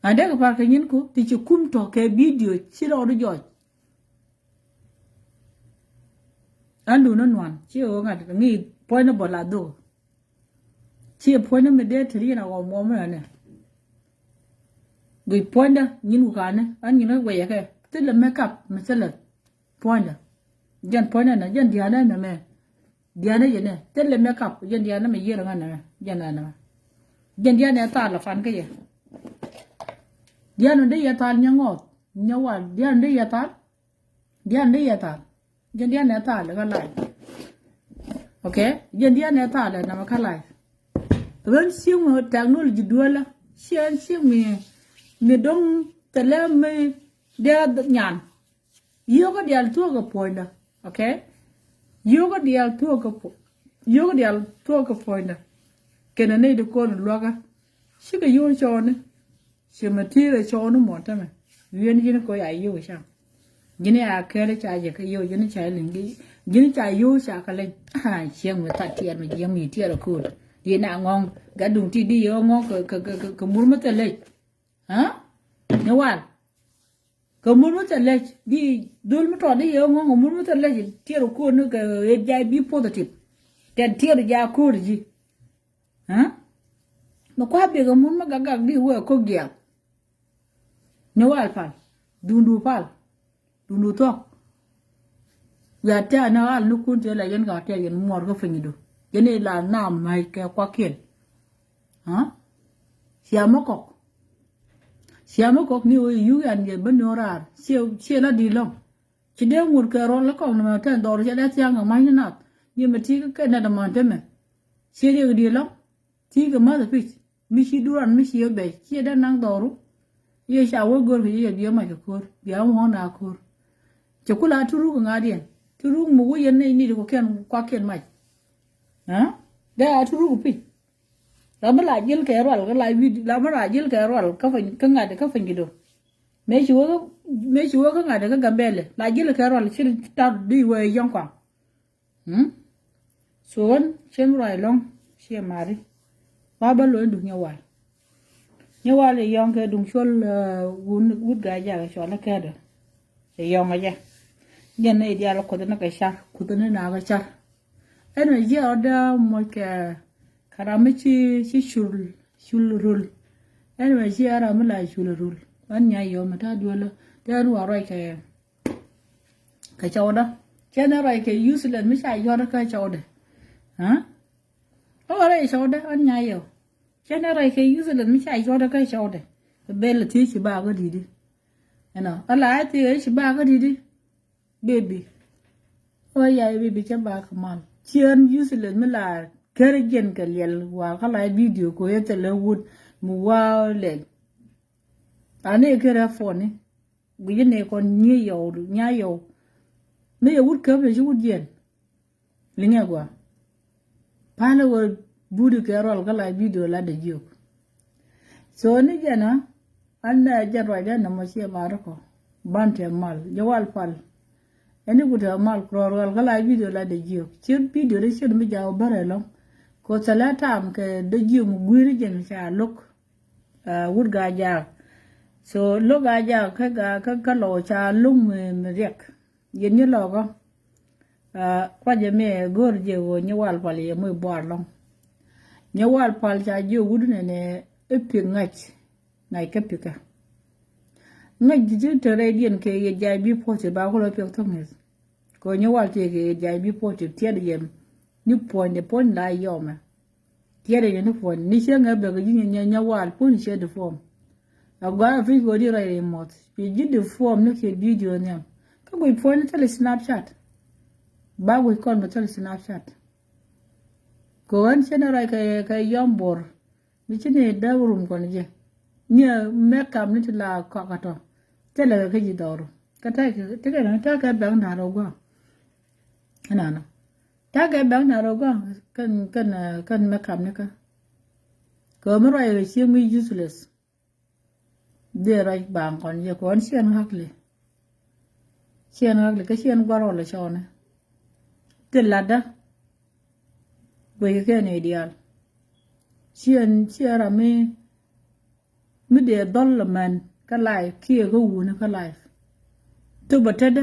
A dee kɛ par kɛ nyinku ti ci kum tɔ̱ kɛ bidio ci rɔɔdu jɔɔc. An duun ni nuan ci ɣöö ŋa̱t ŋi̱i̱ puɔ̱ny ni bɔl a dhok. Ci puɔ̱ny ni mi dee te riɛn a ɣɔm ɣɔm ɛnɛ. Guic puɔ̱nydä nyin ku ka̱n ni an nyin kä guɛcɛ kɛ thilɛ makeup mi thilɛ puɔ̱nydä. Jɛn puɔ̱nydä nɛ jɛn dia̱a̱n nɛ mɛ. Dia̱a̱n nɛ jɛ nɛ thilɛ makeup jɛn dia̱a̱n nɛ mɛ yiëër ŋa̱n nɛ mɛ jɛn nɛ nɛ mɛ. Jɛn diaal nɛ thal la fan kä yɛ. Diaal nɔ dee yɛ thal nyɛ ŋɔth nyɛ wal diaal nɔ dee yɛ thal. Diaal nɔ dee yɛ thal. Jɛn diaal nɛ thal kä lay. Ok. Jɛn diaal nɛ thal la namɛ kä lay. Ɣän cieŋ mi technology duel la ciɛ ɣän cieŋ mi mi doŋ thilɛ mi dee nyan. Yio̱kä diaal thuɔ̱k kɛ puɔ̱nydä. Ok. Yio̱kä diaal thuɔ̱k kɛ puɔ̱ yio̱kä diaal thuɔ̱k kɛ puɔ̱nydä. Kɛnɛ nɛy di kɔn luäkä. Cikɛ yio̱w cɔɔni. Ci mɛ ti̱i̱rɛ cɔɔni mɔ tämɛ. Wi̱i̱n ji̱n kɔ ya yio̱w ca̱ŋ. Ji̱n ya kɛɛl ca jɛ kä yio̱w ji̱n ca liŋ ji̱n ca yio̱w ca kä leny. Cieŋ mi tha̱t tiɛɛr mi jiɛŋ mi tiɛɛr ɛ ko̱o̱t. Di na ŋɔ̱ŋ gat duŋ ti di yio̱w ŋɔ̱ŋ kɛ kɛ kɛ mur mi thɛ lec. Ni wal. Kɛ mur mi thɛ lec di dhul mi tɔt di yɛ ŋɔŋ kɛ mur mi thɛ lec tiɛɛr ko̱o̱r ni kɛ H I V positive. Tɛn tiɛɛr ja ko̱o̱r ji̱. Mi kua̱ biɛ kɛ mur mi gak gak di wee ko̱k jiath. Ni wal pal. Dundu pal. Dundu thuɔ̱k. Wiaa tɛ̈ ni ɣal ni kun tëë la yɛn ka tɛ̈ yɛn muɔɔr kä pinydu. Yɛn i̱ la naam ma̱c kɛ kuakiɛn. Ciamä kɔk. Ciamä kɔk ni ɣöö yuk yan yɛ bä ni ɣöö raar ciɛ la di̱i̱t lɔ̱ŋ. Ci dee ŋut kɛ ruɔl kä kɔk ni mɛ tɛn dhɔr cɛ dee thia̱a̱ŋ kɛ ma̱c ni nath. Ni mɛ ti̱i̱ kɛ nɛt ɛmɔn temɛ. Ciɛ riɛk di̱i̱t lɔ̱ŋ. Ti̱i̱ kɛ ma̱th ɛ pi̱c mi ci duran mi ci ɛ bɛc ciɛ dee naŋ dhɔru. Yɛ ca wä go̱r kɛ yɛ biɛ mac kɛ ko̱r biɛ wä ŋuɔ̱k na ko̱r. Cɛ kula ti ruk ŋa̱diɛn ti ruk mi wä yɛn nɛy nit kɔ kɛn kuakiɛn mac. Dee a ti ruk pi̱c. La mi la jil kɛ rual kä la wit la mi la jil kɛ rual kä piny kä ŋa̱dɛ kä piny kido. Mëë ci wä mëë ci wä kä ŋa̱dɛ kä Gambɛlɛ la jil kɛ rual ci tar di wee yɔ̱ŋ kɔaŋ. So ɣän cien ruac lɔ̱ŋ ciɛ mari. Ba bä lo̱ny duŋ nyɛ wal. Nyɛ wal i̱ yɔ̱ŋ kɛ duŋ cuɔl wut gaa jakɛ cuɔl i̱ kɛɛdɛ. I̱ yɔ̱ŋ ɛ jɛ. Jɛn ni i̱ diaal kuoth ni kɛ car kuoth ni na kɛ car. Ɛn mɛ jiɛ ɔdɛ moc kɛ kɛ ram mi ci ci cul cul rul. Ɛn mɛ jiɛ ram mi la cul rul. Ɣän nya yɔ̱ŋ mi ta̱a̱ duel tɛn wa ruac kɛ Kɛ cɔwdä cɛ nɛ rɔy kɛ useless mi ca yɔt kä cɔwdɛ. Ɛ wä rɛy cɔwdä ɣän nya yɛ. Cɛ nɛ rɔy kɛ useless mi ca yɔt kä cɔwdɛ. Bel thiec ci ba kä di̱t i̱. Ɛnɔ ala thiec ci ba kä di̱t i̱. Baby. Ɣä ya baby cɛ ba kä mal ciɛn useless mi la kär jiɛn kɛ liɛl wa kä la video ko yɛ thilɛ wut mi wa lɛl. Ani kɛ rɛ phone ni. Guici ni kɔn nyi yɔw nya yɔw. Mi yɛ wut käp yɛ ci wut jiɛn. Liŋɛ gua. Pali wä budi kɛ rual kä la video la de jiök. So ni jɛn a an nɛ jɛn ruac dɛ nɔmɔ ciɛ mat kɔ. Ban tɛ mal jɛ wal pal. Ɛn ni ku tɛ mal kɛ rual kä la video la de jiök ci video de ciet mi jaw bärɛ lɔŋ. Kɔ thɛlɛ tam kɛ de jiök mi guiri jɛn ca lo̱k. Wut gaa jaak. So lo̱k gaa jaak kä gaa kä kä lɔw ca lo̱ŋ mi mi riɛk. Yɛn nyi lɔkä. Kuacɛ mi go̱o̱r jɛ ɣöö nyi wal pal yɛ moc buar lɔ̱ŋ. Nyi wal pal ca jiök wut nɛnɛ i̱ pi̱k ŋa̱c. Ŋa̱c kä pi̱kä. Ŋa̱c ji̱ ti te rɛydiɛn kɛ yɛ jac bi positive ba kulɛ piɛk thok ŋi̱th. Kɛ nyi wal tëë kɛ yɛ jac bi positive tiɛt yɛ ni puɔ̱nydɛ puɔ̱ny la yɔmɛ. Tiɛt yɛ ni puɔ̱ny ni ciɛ ŋɛ bek ji̱ nyɛ nyɛ wal puɔ̱ny ciɛ di form. A gɔaa a pi̱c kɛ di rɛy ri muɔth ci ji̱ di form ni kiɛ video nhiam. Kä guic puɔ̱ny ni thil Snapchat. Ba guic kɔn bi thil Snapchat. Kɛ ɣän ciɛ ni rɛy kɛ kɛ yɔm bor. Mi ci ni dee rum kɔn jɛ ni mɛ kam ni ti la kɔk atɔ. Thilɛ kɛ kä ji̱ dhɔru kä tekɛ tekɛ ni tekɛ bɛk na rɔ guam. Ɛnɔnɔ. Takɛ bɛŋ na rɔ gɔ̱a̱ŋ kɛn kɛn kɛn mɛ kam ni kä. Kɛ mi ruac kɛ cieŋ mi useless. Dee ruac baŋ kɔn jɛ kɔn ciɛn ɣakli. Ciɛn ɣakli kä ciɛn gua̱r ɣɔl cɔɔni. Thil latdä. Guɛc kɛ kɛn i̱ diaal. Ciɛn ciɛn ram mi Mi dee dhɔl lɛ mɛn kä life kiɛ kä wuni kä life. Thop bɛ tetdä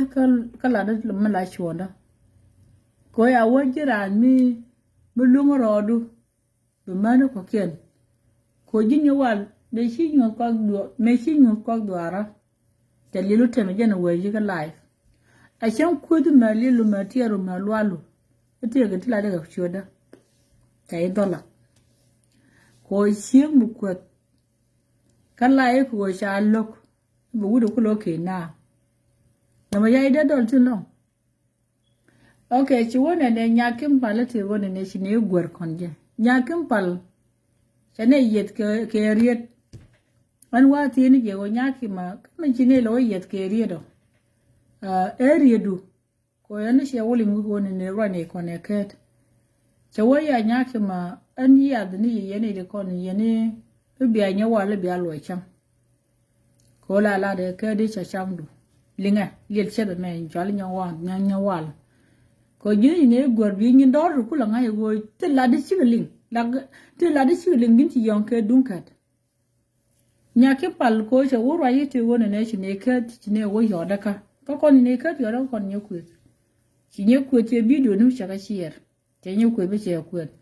kä latdä mi la cuɔ̱ndä. Kɛ ɣöö ya wä ji̱ raan mi mi luŋä rɔɔdu. Bi män kɔ̱kiɛn kɛ ɣöö ji̱ nyuɔ̱th wal mëë ci nyuɔ̱th kɔak dhuaarä. Cɛ liɛlu tɛmɛ jɛn ɛ wee ji̱ kä life. A cäŋ kueth mɛ liɛlu mɛ tiɛɛru mɛ lualu. I̱ tiɛɛkɛ ti latdä kɛ cuɔ̱ndä. Cɛ i̱ dhɔlä. Kɛ ɣöö cieŋ mi kuäth. Kä la i̱ kɛ ɣöö ca lo̱k. Bi wut i̱ ku lo̱k kɛ na. Nɔmɔ ya i̱ dee dɔl tin lɔ̱ŋ. Ok, ci wä nɛnɛ Nyakim Pal i̱ ti wä nɛnɛ ci ni guer kɔn jɛ. Nyakim Pal. Cɛ ni yieth kɛ, kɛ riet. Ɣän wa thieni jɛ wä Nyakim a, kä mi ci ni lɛ wä yieth kɛ riet ɔ. Ɛ riet du. Kɛ ɣöö yɛn ni ciɛ wä liŋ wi̱i̱ kɛ wä nɛnɛ ruac ni kɔn ɛ kɛɛt. Cɛ wä ya Nyakim a, ɛn yiath ni yɛ yɛn i̱ di kɔn yɛn i̱ bia nyɛ wal i̱ bia luɔc cam. Kɛ ɣöö la lat ɛ kɛ di ca cam du. Liŋɛ liɛl cɛ bɛ mɛ in cual nyɛ wal, nyɛ, nyɛ wal. Kɛ ɣöö ji̱n i̱ nɛ guäär bi nyin dɔ̱r du kulɛ ŋa̱c ɛ ɣöö ti lat di cikɛ liŋ. Lak ti lat di cikɛ liŋ ji̱n ci yɔ̱ŋ kɛ duŋ kɛt. Nyakim Pal kɛ ɣöö cɛ wä ruac i̱ ti ɣöö nɛnɛ ci nɛ kɛ ci nɛ wä yɔ̱ɔ̱dä kä. Kä kɔn nɛ kɛ yɔ̱ɔ̱dä kä kɔn nyɛ kuëth. Ci nyɛ kuëth cɛ bidio ni cɛ kɛ ciɛɛr. Cɛ nyɛ kuëth bi cɛ kuëth.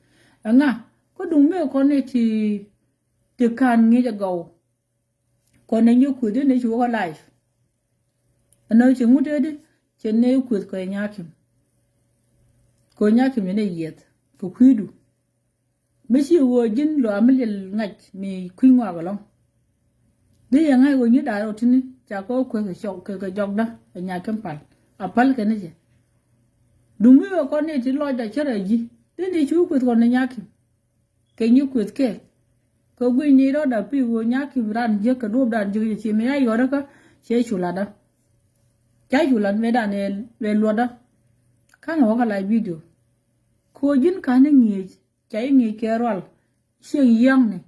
Ɛŋa kä duŋ mëë kɔn nɛ ti ti ka̱n ŋi̱i̱c ɛ gɔw. Kɔn nɛ nyɛ kuëth in nɛ ci wä kä live. Ɛnɔ ci ŋut ëëdi cɛ nɛ kuëth kɛ Nyakim. Kɛ Nyakim yɛn ɛ yiɛth kɛ kui̱du. Mi ci ɣöö ji̱n luaak mi liɛl ŋa̱c mi kui̱ ŋɔak ɛlɔ̱ŋ. Di yɛ ŋa̱c ɣöö nyi da̱a̱r ɣöö ti̱ni ca kɛ wä kueth kɛ cɔk kɛ, kɛ jɔkdä ɛ Nyakim Pal. A päl kɛn ni jɛ. Duŋ mi ɣöö kɔn ni ti lɔcdä cärɛ ji̱. Di ni cu kueth kɔn ni Nyakim. Kɛ nyi kueth kɛɛl. Kɛ guic ni rɔɔdä pi ɣöö Nyakim ran jiäk kɛ duɔ̱ɔ̱pdan jiäk ci mi ya yɔ̱ɔ̱dä kä cɛ cu latdä. Ca cu lat mëëdan ɛ luɔtdä. Ka̱n wä kä lac bidio. Kɛ ɣöö ji̱n ka̱n ni ŋi̱eec. Ca i̱ ŋi̱i̱c kɛ rual cieŋ yäŋni.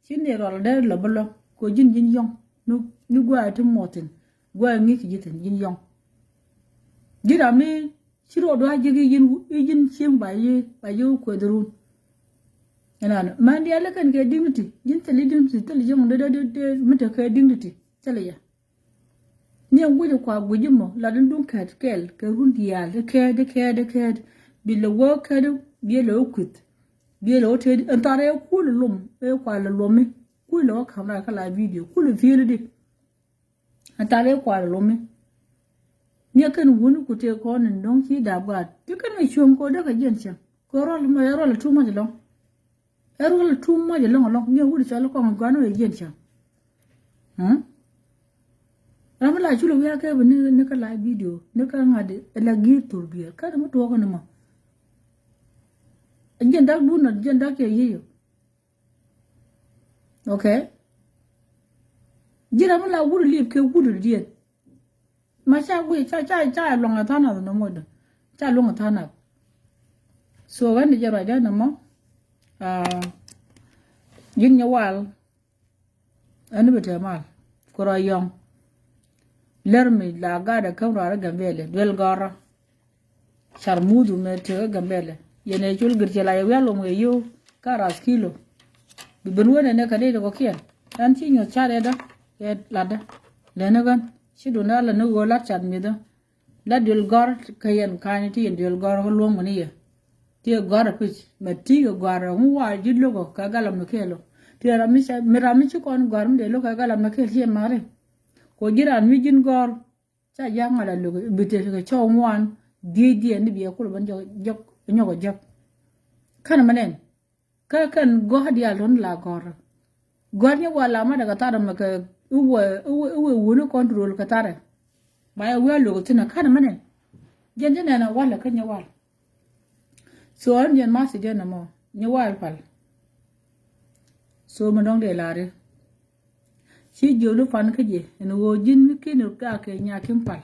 Ci ni rual dee lɔ bi lɔ kɛ ji̱n ji̱n yɔ̱ŋ. Ni, ni gua̱a̱ ti muɔthin gua̱a̱ ŋi̱i̱c ji̱ thi̱n ji̱n yɔ̱ŋ. Ji̱ ram mi ci ruɔdua ji̱k i̱ ji̱n, i̱ ji̱n cieŋ ba yi, ba yi kueth run. Ɛnan man diaal kɛn kɛ dignity ji̱n thil i̱ dignity thil i̱ yɔ̱ŋ dee dee dee mi te kɛ dignity thil i̱ yɛ. Ni ɛn guic ɛ kua guic imɔ lat in duŋ kɛɛt kɛɛl kɛ run diaal di kɛɛt di kɛɛt di kɛɛt. Bi lɛ wä kɛɛt biɛ lɛ wä kuith. Biɛ lɛ wä tëëd ɛn tharɛ kulɛ lom ɛ kua lɛ lomi. Kulɛ wä kamera kä la bidio kulɛ thiel di. Ɛn tharɛ kua lɛ lomi. Ni ɛ kɛn wuni ku tëë kɔn in dɔ̱ŋ ci dap gaat ti kɛn kɛ cuɔ̱ŋ kɛ wä dee kɛ jiɛn cäŋ kɛ rual mɔ ɛ rual ɛ too much ɛlɔ̱ŋ. Ɛ rual too much ɛlɔ̱ŋ ɛlɔ̱ŋ ni ɛ wut cɔl kɔŋ guan wee jiɛn cäŋ. Ram mi la cul wiak kɛ bi ni, ni kä la bidio ni kä ŋa̱t ɛ la gi̱i̱r thur biɛɛr kä ni mi tuɔɔk ni mɔ. Jiɛn dak dun nɔ jiɛn dak cɛ yiyo. Ok. Ji̱ ram mi la wut lip kɛ wut diɛn. Ma ca guic ca ca ca luɔŋ a tha̱a̱ŋ nath nɔmɔ dä ca luɔŋ a tha̱a̱ŋ nath. So ɣän di jɛ ruacdä nɔmɔ. Ji̱n nyɛ wal. Ɛn bi te mal ku rɔ yɔŋ. Lär mi la gat a käm ruaar a Gambɛlɛ duel gɔrä. Car muth mi te kä Gambɛlɛ yɛn ɛ cul gir cɛ la yɛ wial lom kɛ yio̱w. Ka ras kilo. Bi ben wen ɛn ɛ kɛ dee di kɔkiɛn ɛn ci nyuɔth car ɛdä. Ɛ latdä lɛn ɛ ɣän ci dun ɛ lɛ ni ɣöö lat car mithä. La duel gɔr kä yɛn ka̱ny ti yɛn duel gɔr kä luɔ̱ŋ mi ni yɛ. Ti yɛ gɔr a pic mɛ ti kɛ gɔr a ŋu wa ji̱ lo̱k ɔ kɛ galam ni kɛɛl ɔ. Ti yɛ ram mi ca mi ram mi ci kɔn gɔr mi dee lo̱k kɛ galam ni kɛɛl ci yɛ mari. Kɛ ji̱ ran mi ji̱n gɔr ca ja̱a̱k ŋa̱l a lo̱k bi te kɛ cɔw ŋuan. Diec diɛn ni biɛ kul bän jɔk jɔk nyɔk a jɔk. Kän mɛ nɛn. Kä kɛn gɔ̱a̱r diaal tɔ̱n la gɔ̱a̱r. Gɔ̱a̱r nyɛ wa la ma dɛ kɛ thar mɛ kɛ iwɛ iwɛ iwɛ wuni control kɛ thar. Ba yɛ wi̱i̱ a lo̱k thi̱n a ka̱n mɛ nɛn. Jɛn jɛ nɛn a wal a kä nyɛ wal. So ɣän jɛn ma si jɛn a mɔ nyɛ wal pal. So mɛ dɔ̱ŋ dee lari. Ci jiöni pan kä jɛ ɛn ɣöö ji̱n mi ki̱n gak kɛ nyaki̱n pal.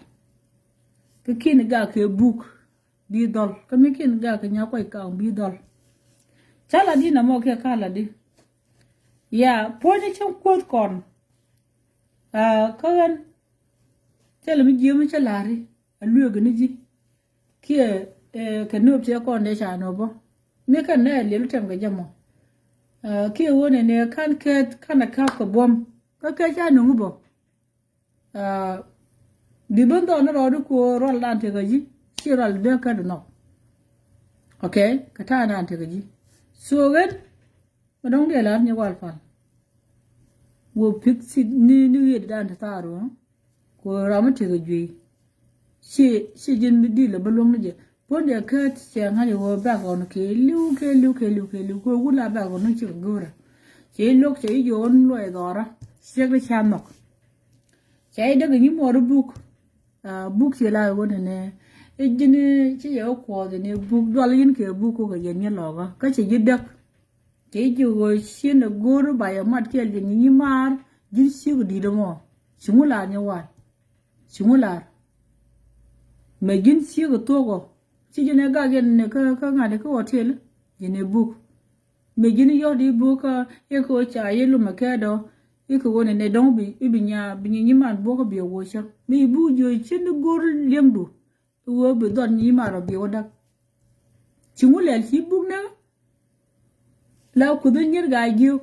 Kä ki̱n gak kɛ buk. Bi dhɔl kä mi kiɛn gak kɛ nya kuac kaŋ bi dhɔl. Ca la di na mɔ kiɛ ka la di. Ya puɔ̱nyɛ cäŋ kuoth kɔn. Kä ɣän thilɛ mi jiɛ mi cä lari a lueek ni ji̱. Kiɛ kɛ nööp tiɛ kɔn dee ca nööp bä mi kɛn nɛ liɛl tɛm kɛ jɛ mɔ. Kiɛ ɣöö nɛ nɛ kan kɛth kan a kap kɛ buɔ̱m kä kɛth ca nöŋ bä. Bi ben dhɔk ni rɔɔdi ku rual dan tekɛ ji̱ ci rual dee kä di nhɔk. Ok kɛ ta̱a̱ dan tekɛ ji̱. So ɣän mɛ dɔ̱ŋ dee lar nyɛ wal pal. Wä pi̱k sit ni ni wi̱i̱ dan te thaar wä ku ram mi tekɛ juey. Ci ci ji̱n mi dil lɛ bä luäŋ ni jɛ puɔ̱n dee kä cɛ ŋa̱c wä bak ɣɔn kɛ li̱w kɛ li̱w kɛ li̱w kɛ li̱w kɛ wun la bak ɣɔn ni cikɛ go̱rɛ. Cɛ i̱ lo̱k cɛ i̱ yo̱o̱n luɔc dhɔra. Ciek di ca nhɔk. Cɛ i̱ däk i̱ nyi muɔɔr i̱ buk. Buk ci la i̱ wä nɛnɛ i̱ ji̱n i̱ ci yɛ wä kuɔth in i̱ buk dual yin kɛ buk kukɛ yɛn nyi lɔkä kä cɛ ji̱ däk. Cɛ i̱ ji̱ ɣöö ciën ɛ go̱o̱r i̱ ba yɛ mat kɛɛl jɛ nyi nyi maar ji̱n ciek i̱ di̱t ɛmɔ. Ci ŋu lar nyi wal. Ci ŋu lar. Mɛ ji̱n ciek i̱ thuɔk ɔ ci ji̱n ɛ gak yɛn ni kä ŋa̱t i̱ kä hotel. Ji̱n i̱ buk. Mëë ji̱n yɔ̱t i̱ buk kä i̱ kɛ ɣöö ca yɛ lumɛ kɛɛt ɔ i̱ kɛ ɣöö nɛnɛ dɔ̱ŋ bi i̱ bi nya bi nyi nyiman buk kä bi ɛ ɣöö cä mi i̱ buk jiö cin i̱ go̱r li̱eŋdu. I̱ ɣöö bi dhɔt nyi nyiman rɔ bi ɣöö däk. Ci ŋu lɛl ci buk näk. La kuth i̱ nyier gaa jiök.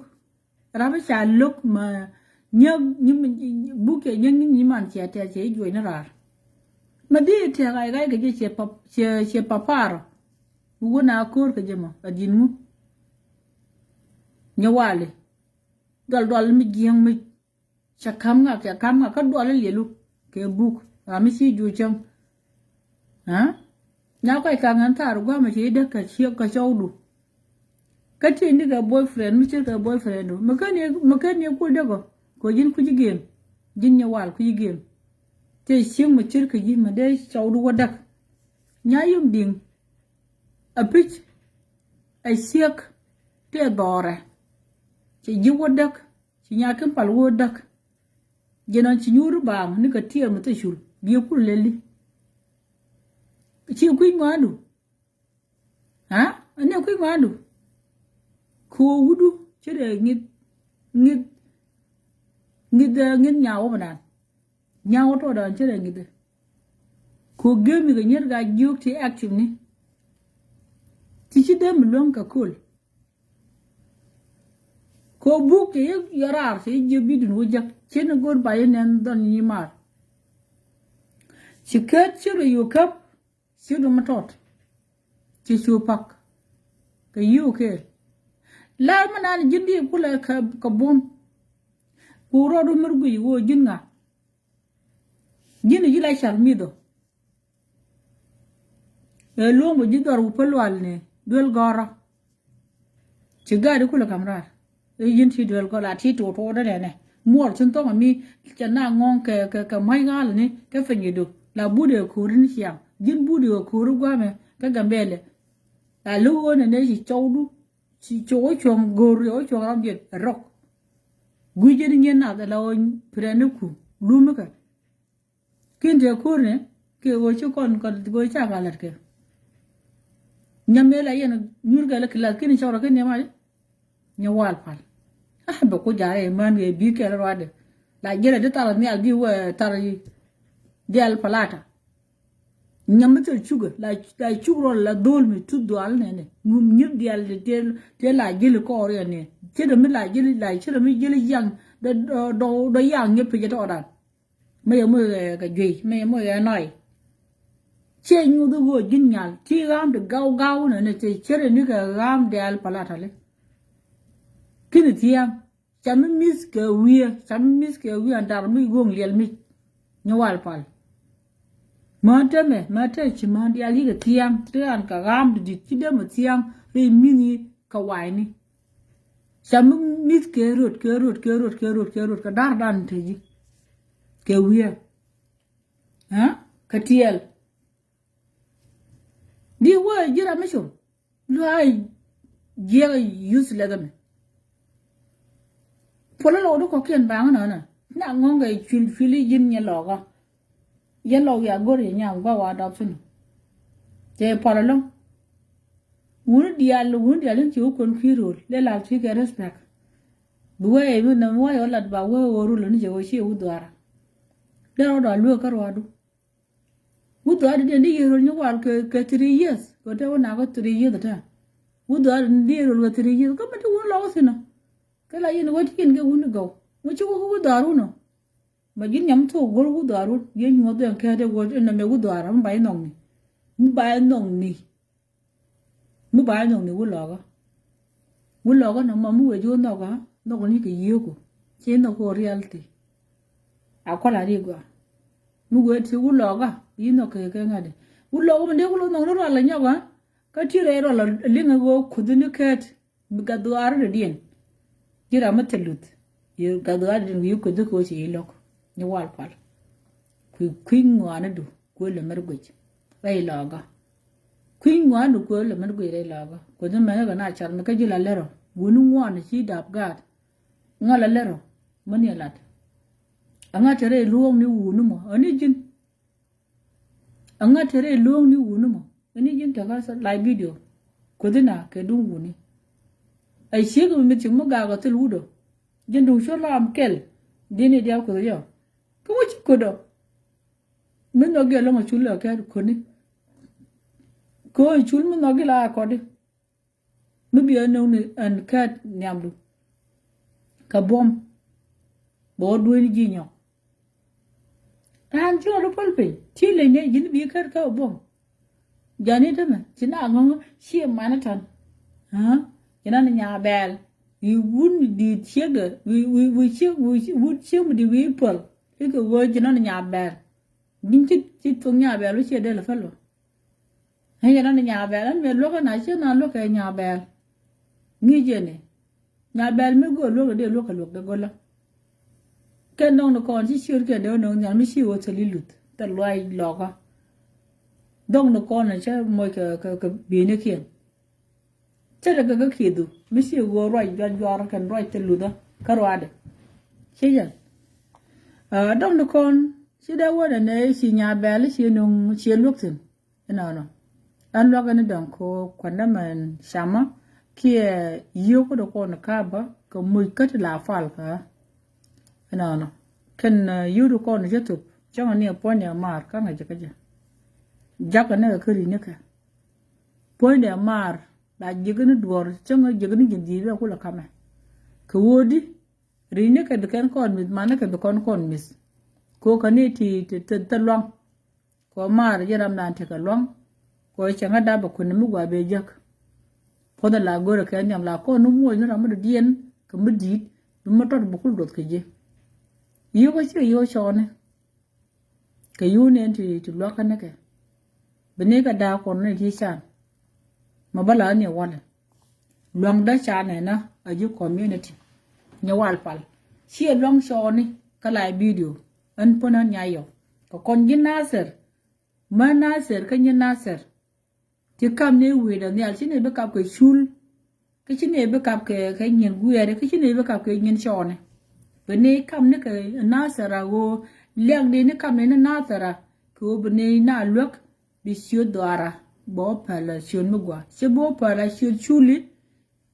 Rap i̱ ca lo̱k ma nyäk nyi buk cɛ nyäk nyi nyiman cɛ tɛth cɛ i̱ juɔc ni raar. Ma dhi i̱ tɛk ɣac ɣac kɛ jɛ cɛ pap cɛ cɛ papar. Bi wun a ko̱r kɛ jɛ mɔ a di̱t ŋu. Nyɛ wali. Dual dual mi jiäŋ mi. Cɛ ka̱m ŋak cɛ ka̱m ŋak kä dual liɛlu kɛ buk. A mi ci juuc cäŋ. Nya kɔc ka̱ŋ ɛn thaar gua̱a̱mɛ cɛ i̱ däk kɛ ciek kɛ cɔwdu. Kä ti̱i̱n di kɛ boyfriend mi cir kɛ boyfriend du mi ken ni mi ken ni kul däk ɔ. Kɛ ji̱n kuci gem. Ji̱n nyɛ wal kuci gem. Tëë ciek mi cir kɛ ji̱ mi dee cɔwdu wä däk. Nya yum di̱ŋ. A pi̱c. A ciek. Tëë dhɔrɛ. Cɛ ji̱ wä däk. Ci nyaki̱n pal wä däk. Jɛn ɔn ci nyuur i̱ baaŋ ni kɛ tiɛɛr mi thil cul biɛ kul lɛli. Ci kui̱ ŋɔaandu. Aa ɛn ni kui̱ ŋɔaandu. Kɛ ɣöö wutdu ci dee ŋi̱th ŋi̱th ŋi̱th ŋi̱th nyaw wä bɛ naan. Nyaw wä tɔɔdan ci dee ŋi̱th. Kɛ ɣöö gemi kɛ nyier gaa jiök ti active ni. Ti ci dee mi luäŋ kɛ köl. Kɛ buk cɛ yɛ raar cɛ yɛ jiɛ bidun wä jek cin go̱r ba yɛ nɛn dhɔn nyi maar. Ci kät ci rɔ yuk käp ci dum tɔt. Ci cu pak kɛ yiu kɛɛl. Lar mi naan ji̱n di kulɛ kɛ buɔ̱m. Ku rɔɔdu mir guic wä ji̱n ŋa. Ji̱n ji̱ la car mith ɔ. Ɛ luɔ̱ŋ bä ji̱ dhɔr wupä lual ni duel gɔrä. Ci ga̱a̱di kulɛ ka̱m raar i̱ ji̱n ti duel gɔrä a ti tuɔt tuɔt dɛ nɛnɛ. Muɔr cin thɔŋ ami cɛ na ŋɔ̱ŋ kɛ kɛ kɛ ma̱c ɣa̱l ni kɛ peny idu la but ɛ ko̱ri ni ciaŋ ji̱n but ɛ ko̱ri gua̱mɛ kɛ Gambɛlɛ. La lo̱k ɣöö nɛnɛ ci cɔwdu ci cɔw cuɔ̱ŋ go̱r cɔw cuɔ̱ŋ ram jiɛt ɛ rɔk. Gui̱c jɛ ni nyien nath ala ɣöö pirɛni ku lumikɛ. Kin tëë ko̱rni kɛ ɣöö ci kɔn kɔn ɣöö ca ka la̱t kɛ. Nyam mëë la yɛn nyuur kɛ lä kilath kin cɔk rɔ kin nyam a nyɛ wal pal. A bɛ ku ja̱rɛ män kɛ bi kɛl ruadɛ la jɛlɛ di thar nhial di wee thar dial palata. Nyam mi thil cukɛ la cuk rɔ la dhol mi tuth dhual nɛnɛ ŋum nyir dial di tëë la jili kɔɔr yɛn ni. Cedɛ mi la jili la cedɛ mi jili yaŋ dɔ dɔ yaŋ nyɛ picɛ tɔɔdan. Mɛ yɛ moc kɛ juey mɛ yɛ moc kɛ nɔy. Ciɛ nyuuth i̱ ɣöö ji̱n nyal ti ɣa̱a̱m ti gaw gaw nɛ ni ti ceri ni kɛ ɣa̱a̱m dɛɛl palatali. Ki̱ni thia̱a̱ŋ ca mi mi̱th kɛ wi̱i̱ ca mi mi̱th kɛ wi̱i̱ an dar mi go̱o̱ŋ liɛl mi. Nyɛ wal pal. Mään tɛmɛ mään tɛ ci mään diaal yikɛ thia̱a̱ŋ ti ɣa̱a̱n kɛ ɣa̱a̱m ti di̱t ci dee mɛ thia̱a̱ŋ ri mi̱th yi kɛ wa̱i̱ni. Ca mi mi̱th kɛ röt kɛ röt kɛ röt kɛ röt kɛ röt kɛ da̱r dan te ji̱. Kɛ wi̱i̱. Kä tiɛɛl. Di wä ji̱ ram mi com lua̱a̱ jiɛk useless ɛmɛ. Puɔlä lɔk di kɔ̱kiɛn baŋä nɔnɔ na ŋɔ̱ŋ kɛ cuil cuil i̱ ji̱n nyɛ lɔkä. Yɛ lɔk ya go̱r yɛ nyam gua wa dɔp thi̱n. Cɛ puɔlä lɔ̱ŋ. Wuni diaal wuni diaal in ci wä kuɛn kui̱ ro̱l lɛ lal ci kɛ respect. Bi wee mi nɛm wä yɛ wä lat ba wee wä rul ni cɛ wä ci wä dhuara. Dee rɔ dɔ̱ a lueek kä ruadu. Wut dhɔaar di diɛn di yiëë röl nyi wal kɛ kɛ three years kɛ te wä nak kä three years te. Wut dhɔaar di diɛn di yiëë röl kɛ three years kä mi ti wun lɔk thi̱n ɔ. Kɛ la yɛn wä ti yɛn kɛ wun i̱ gɔw wä ci wä kä wut dhɔaar wun ɔ. Ma ji̱n nyam thok go̱r wut dhɔaar wun yɛn nyuɔth dhɛn kɛ te wä in nɔmɛ wut dhɔaar mi ba in nhɔkni. Mi ba in nhɔkni. Mi ba in nhɔkni wut lɔkä. Wut lɔkä nɔmɔ mi wee ji̱ wä nhɔkä nhɔk ni kɛ yieeku. Ci nhɔk kɛ wä reality. A kual a ri gɔaa. Mi wee ti wut lɔkä yi nhɔk kɛ kɛ ŋa̱t di wut lɔkä mi dee wut lɔkä nhɔk ni rual la nyɔk a. Kä ti rɛy rual la liŋ a ɣöö kuth ni kɛɛt. Bi gat dhuaar rɔ̱diɛn. Ji̱ ram mi thil luth. Yɛ gath ɣa̱t din wi̱i̱ kueth dhi ko̱ ci yi lo̱k. Ni wal pal. Kui̱ kui̱ ŋuani du kuël lɛ mɛr guic. Rɛy lɔɔkä. Kui̱ ŋuani du kuël lɛ mɛr guic rɛy lɔɔkä. Kueth ni mɛn kɛ na car mi kä ji̱ la lɛr ɔ. Wuni ŋuani ci dap gaat. Ŋa la lɛr ɔ. Män yɛ lat. Aŋa te rɛy luɔ̱ɔ̱ŋ ni wuni mɔ. Ani ji̱n. Aŋa te rɛy luɔ̱ɔ̱ŋ ni wuni mɔ. Ani ji̱n te kä live video. Kueth na kɛ duŋ wuni. A ciek mi mi thiek mi gaak a thil wut ɔ. Ji̱n duŋ cu lam kɛl. Di̱n i̱ diaal kueth yɔ. Kä wä ci kueth ɔ. Mi nhɔk gɛl lɔŋ a cul a kɛɛt kuäni. Kɛ ɣöö cul mi nhɔk gɛl a kɔtdi. Mi bi a no̱o̱ŋni ɛn kɛɛt nhiamdu. Kɛ buɔ̱m. Bɛ wä dueeni ji̱ nyɔk. Raan ci ɣɔt päl piny. Ci leny ni ji̱n bi kɛɛt kä buɔ̱m. Jani tämɛ ci na ŋɔŋ ci mani tɔn. Aa ci na ni nya bɛɛl. Wi̱i̱ wun di̱i̱t ciekdɛ wi̱i̱ wi̱i̱ wi̱i̱ ciek wi̱i̱ wun ciek mi di̱i̱t wi̱i̱ päl. Ikɛ ɣöö ci na ni nya bɛɛl. Ji̱n ci ci thok nya bɛɛl wä ciɛ dee lɛ päl wä. Ŋäc jɛ nɔn nya bɛɛl ɛn mëë luäk ɛn a ciɛ na luäk kɛ nya bɛɛl. Ŋi̱i̱c jɛ ni nya bɛɛl mi go̱o̱r luäk dee luäk kɛ luäk dee go̱lä. Kɛn dɔ̱ŋ ni kɔn ci ciöt kɛn dee wä no̱o̱ŋ nhial mi ci wä thil i̱ luth thil luaac lɔkä. Dɔ̱ŋ ni kɔn cä moc kɛ kɛ kɛ bi̱i̱nikiɛn. Cä dee kɛ kä kiɛthu mi ci wä ruac juac juaar kɛn ruac thil luthä kä ruaadɛ. Ci jɛ dɔ̱ŋ ni kɔn ci dee wä nɛ nɛ ci nya bɛɛl ci no̱o̱ŋ ci luäk thi̱n. Inɔnɔ. Ɛn luak ɛn dɔ̱ŋ ko kuandä mɛn camä kiɛ yio̱k kä dee kɔn ka̱bä kɛ muc kä ti la fal kä. Inɔnɔ. Kɛn yio̱k dee kɔn cä thop cäŋɛ ni puɔ̱nydɛ maar kä ŋäcä kä jɛ. Jakä ni kɛ kä ri̱n ni kɛ puɔ̱nydɛ maar la jiäk ni duɔ̱ɔ̱r cäŋɛ jiäk ni ji̱n dhi̱i̱t bɛ kulɛ kamɛ. Kɛ ɣöödi ri̱n ni kɛ bi kɛn kɔn mi̱th man ni kɛ bi kɔn kɔn mi̱th. Ko kä ni ti ti ti luaŋ. Kɔ maar ji̱ ram dan tekɛ luaŋ. Kɔ cɛ ŋä dap bɛ kuäni mi gua bɛ jäk. Puɔth la go̱rɛ kɛ nhiam la kɔn ni muɔc ni ram mi dɔ̱diɛn kɛ mi di̱i̱t bi mi tɔt bi kul duɔth kɛ ji̱. Yio̱k kä ciɛ yio̱k cɔɔni. Kɛ yio̱k ni ɛn ti ti luakä ni kɛ bi ni kɛ da̱a̱ kɔn ni ti can. Ma bä la ni walɛ. Luaŋdä ca nɛnä a ji̱ community. Nyɛ wal pal ciɛ luaŋ cɔɔni kä la video. Ɛn pun ɛn nya yɔ kɛ kɔn ji̱ Nathir. Mä Nathir kä nyi Nathir. Ti kam ni wi̱i̱dä nhial ci ni bi kap kɛ cul. Kä ci ni bi kap kɛ kɛ nyin guiɛɛri kä ci ni bi kap kɛ nyin cɔɔni. Bɛ ni kam ni kɛ Nathir a ɣöö liak di ni kam ni ni Nathir a kɛ ɣöö bɛ ni na luäk. Bi ciöt dhuaara bä wä päl a ciöt mi gua ci bi wä päl a ciöt culi.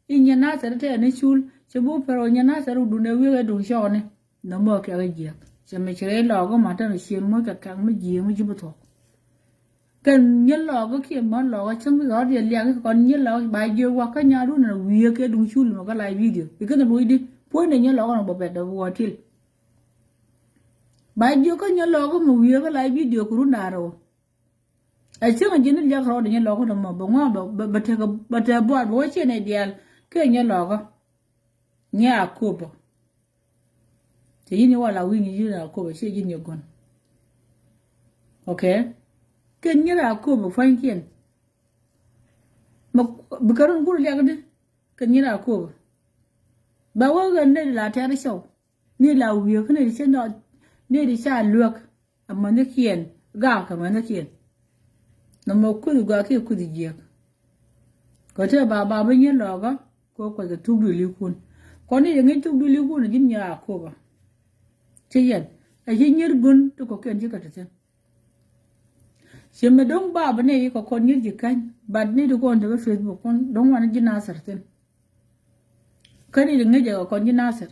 I̱ nyɛ Nathir tɛɛr ni cul ci bi wä päl wä nyɛ Nathir wä duundɛ wi̱i̱ kɛ duŋ cɔɔni. Nɔmɔ kɛ kɛ jiɛk cɛ mi ci rɛy lɔɔk ma tɛn ciöt mi kɛ kɛk mi jiɛk mi ji̱ bi thuɔ̱k. Kɛn nyɛ lɔɔk kiɛ män lɔɔk cäŋ bi ɣɔr yɛ liak kɔn nyɛ lɔɔk ba jiɛk wa kä nyaat wun na wi̱i̱ kɛ duŋ cul mɛ kä live video i̱ kɛn luɔcdi puɔ̱nydɛ nyɛ lɔɔk nɔ bä bɛt dɔ bi wä til. Ba jiök kä nyɛ lɔɔkä mi wiee kä la video kɛ run da̱a̱r rɛw. Ɛ cieŋ a ji̱n ni liak rɔɔdɛ nyɛ lɔɔkä nɔmɔ bɛ ŋuan bɛ bɛ tekɛ bɛ tekɛ buaar bɛ wä ciɛ nɛ diaal. Kɛ nyɛ lɔɔkä nyɛ a kopä. Cɛ ji̱n ni wala wi̱i̱ ni ji̱n a kopä ciɛ ji̱n ni gɔn. Ok. Kɛ nyɛ a kopä pua̱nykiɛn. Mɛ bikɛ run kur liak di. Kɛ nyɛ a kopä. Bɛ wä ɣän nɛ di la tɛr cɔw. Ni la wiee kä ni di cä nɔ ni di ca luäk. Amänikiɛn gaak amänikiɛn. Nɔmɔ kuth gɔaa kiɛ kuth jiɛk. Kɔ te ba ba bi nyɛ lɔɔkä kɔ kuac kɛ thuk duëlikun. Kɔn ni di ŋi̱c thuk duëlikun ji̱n nyɛ a kopä. Ci yɛn a ci nyir gun ti kɔkiɛn ci kɛ te thi̱n. Ci mi do̱ŋ ba bi ni kɔ kɔn nyir ji̱ käny bat ni di kɔn te kä Facebook kɔn do̱ŋ wan ji̱ Nathir thi̱n. Kä ni di ŋi̱cɛ kɛ kɔn ji̱ Nathir.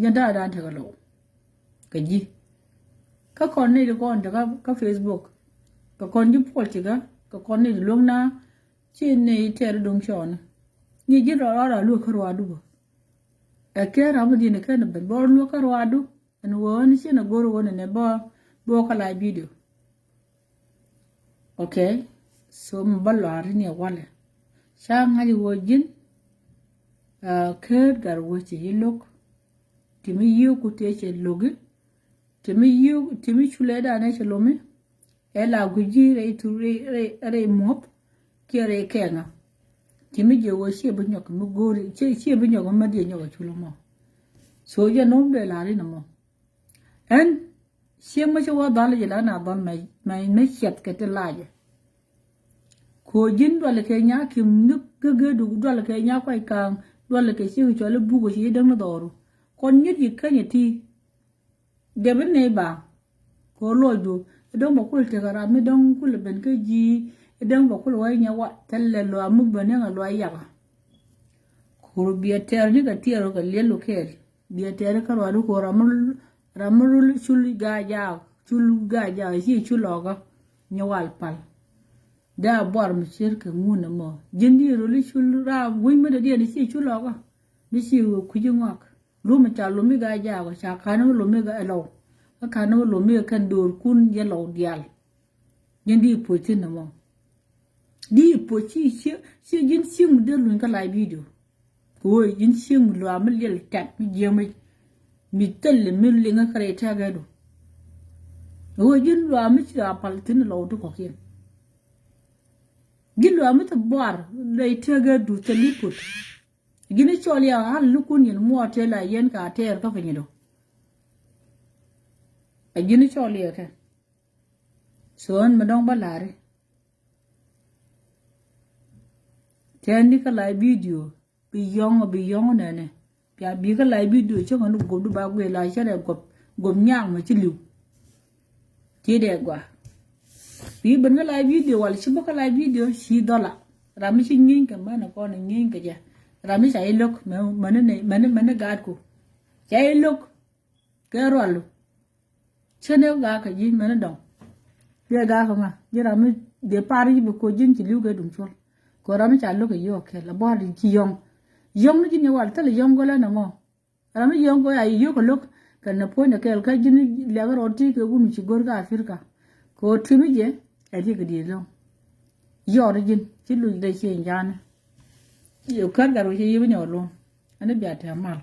Jɛn ta̱a̱ dan tekɛ low kɛ ji̱. Kä kɔn ni di kɔn tekä kä Facebook kɛ kɔn ji̱ puɔl tikä kɛ kɔn ni di luäŋ na. Ci ni tɛɛr duŋ cɔɔni ni ji̱ rɔɔd rɔɔd a luäk kä ruaadu bä. Ɛ kɛ ram mi di̱n kɛn ben bä luäk kä ruaadu. Ɛn ɣöö ni ci ni go̱r ɣöö ni ni bä bä kä la video. Ok. So mi bä luaar ni walɛ ca ŋa̱c ɣöö ji̱n. Aa, ker gar wä ci yi lo̱k. Ti mi yiu ku tëë cɛ lo̱ki. Ti mi yiu ti mi culɛ danɛ cɛ lo̱mi. Ɛ la gui̱ci rɛy tu rɛy rɛy rɛy muɔ̱p. Kiɛ rɛy kɛɛŋä. Ci mi jiɛ wä ciɛ bi nyɔk mi go̱o̱ri ciɛ bi nyɔk mi ma diɛ nyɔk a cul mɔ. So jɛ nom dee la̱r inɔ mɔ. Ɛn ciɛ mi ci wä dhal jɛ la na dhal mɛ mɛ ciɛth kɛ ti lacɛ. Ko ji̱n dual kɛ nya kim ni gägädu dual kɛ nya kuay ka̱a̱ŋ dual kɛ ciek cɔl ibuk ci däŋ ni dhɔru. Kɔn nyit yi känyɛ ti. Dee bi nɛy ba ko lɔcdu. Idäŋ ba kul tekɛ ram mi däŋ kul ben kä ji̱. Idäŋ ba kul wä nyɛ wa thɛlɛ luaak mi ben yäŋ a luaak yakä. Kur biɛ tɛr ni kɛ tiɛɛr kɛ liɛl lu kɛɛl. Biɛ tɛr kä ruaadu ko ram mi rul cul gaa jaak cul gaa jaak ci cul lɔkä. Nyɛ wal pal. Dee a buar mi cier kɛ ŋun ɛmɔ ji̱n di rul cul ram wi̱ny mi dee diɛn ci cul lɔkä. Mi ci wä kui̱ci ŋɔak. Lumi ca lumi ga jaagɔ ca kani mi lumi ga ɛlɔw. Kä kani mi lumi ga kɛn do̱r kun yɛ lɔw dial. Ji̱n di puɔc thin nɔmɔ. Di puɔc ci ci ci ji̱n cieŋ mi dee luny kä live video. Kɛ wee ji̱n cieŋ mi luaak mi liɛl tɛt mi jiɛm mi thil mi liŋä kärɛ tɛkɛ du. Kɛ wee ji̱n luaak mi ci a pal thin lɔw ti kɔkiɛn. Ji̱n luaak mi thil buar lɛy tɛkɛ du thil li put. Ji̱n i̱ cɔl ya ɣa̱l lukun yɛn muɔɔt tëë la yɛn ka tɛɛr kä piny i̱ dɔ̱. A ji̱n i̱ cɔl ya kɛ. So ɛn mi dɔ̱ŋ bä la̱ri. Tɛɛn di kä la bidio bi yɔ̱ŋ bi yɔ̱ŋ nɛnɛ. Pia bi kä la bidio cä ŋäni guɔ̱pdu ba guiɛ la cä dɛ guɔ̱p guɔ̱p nyaak mɛ ci li̱w. Ti dee gua. Bi ben kä la bidio wal ci bä kä la bidio ci dhɔla. Ram mi ci nyieeny kɛ mɛn kɔn nyieeny kɛ jɛ. Ram mi ca ilo̱k mɛni mɛni mɛni gaatku. Ca ilo̱k kɛ rualu. Cä ne gaak kɛ ji̱ mɛni dɔŋ. Dee gaak kɛ ŋa ji̱ ram mi dee par ji̱ bi ko ji̱n ci li̱w kɛ duŋ cuɔl. Ko ram mi ca lo̱k kɛ yio̱k kɛ la buar di ci yɔ̱ŋ. Yɔ̱ŋ ni ji̱n yɛ wal thil yɔ̱ŋ gɔlɛ nɛ ŋɔ. Ram mi yɔ̱ŋ kɔ ya yio̱k kɛ lo̱k kɛ nɛ puɔ̱ny kɛ kɛɛl kä ji̱n lɛk rɔɔd ti kɛ wun ci go̱r kä Africa. Kɛ ɣöö timi jɛ ɛ ti kɛ di̱i̱t lo̱ŋ. Yɔɔr ji̱n ci luc dee ci in ja̱a̱ni. Yio̱k kär gat wä ci yibi nyɔɔr luɔ̱ŋ. Ɛn i̱ bia tɛm mal.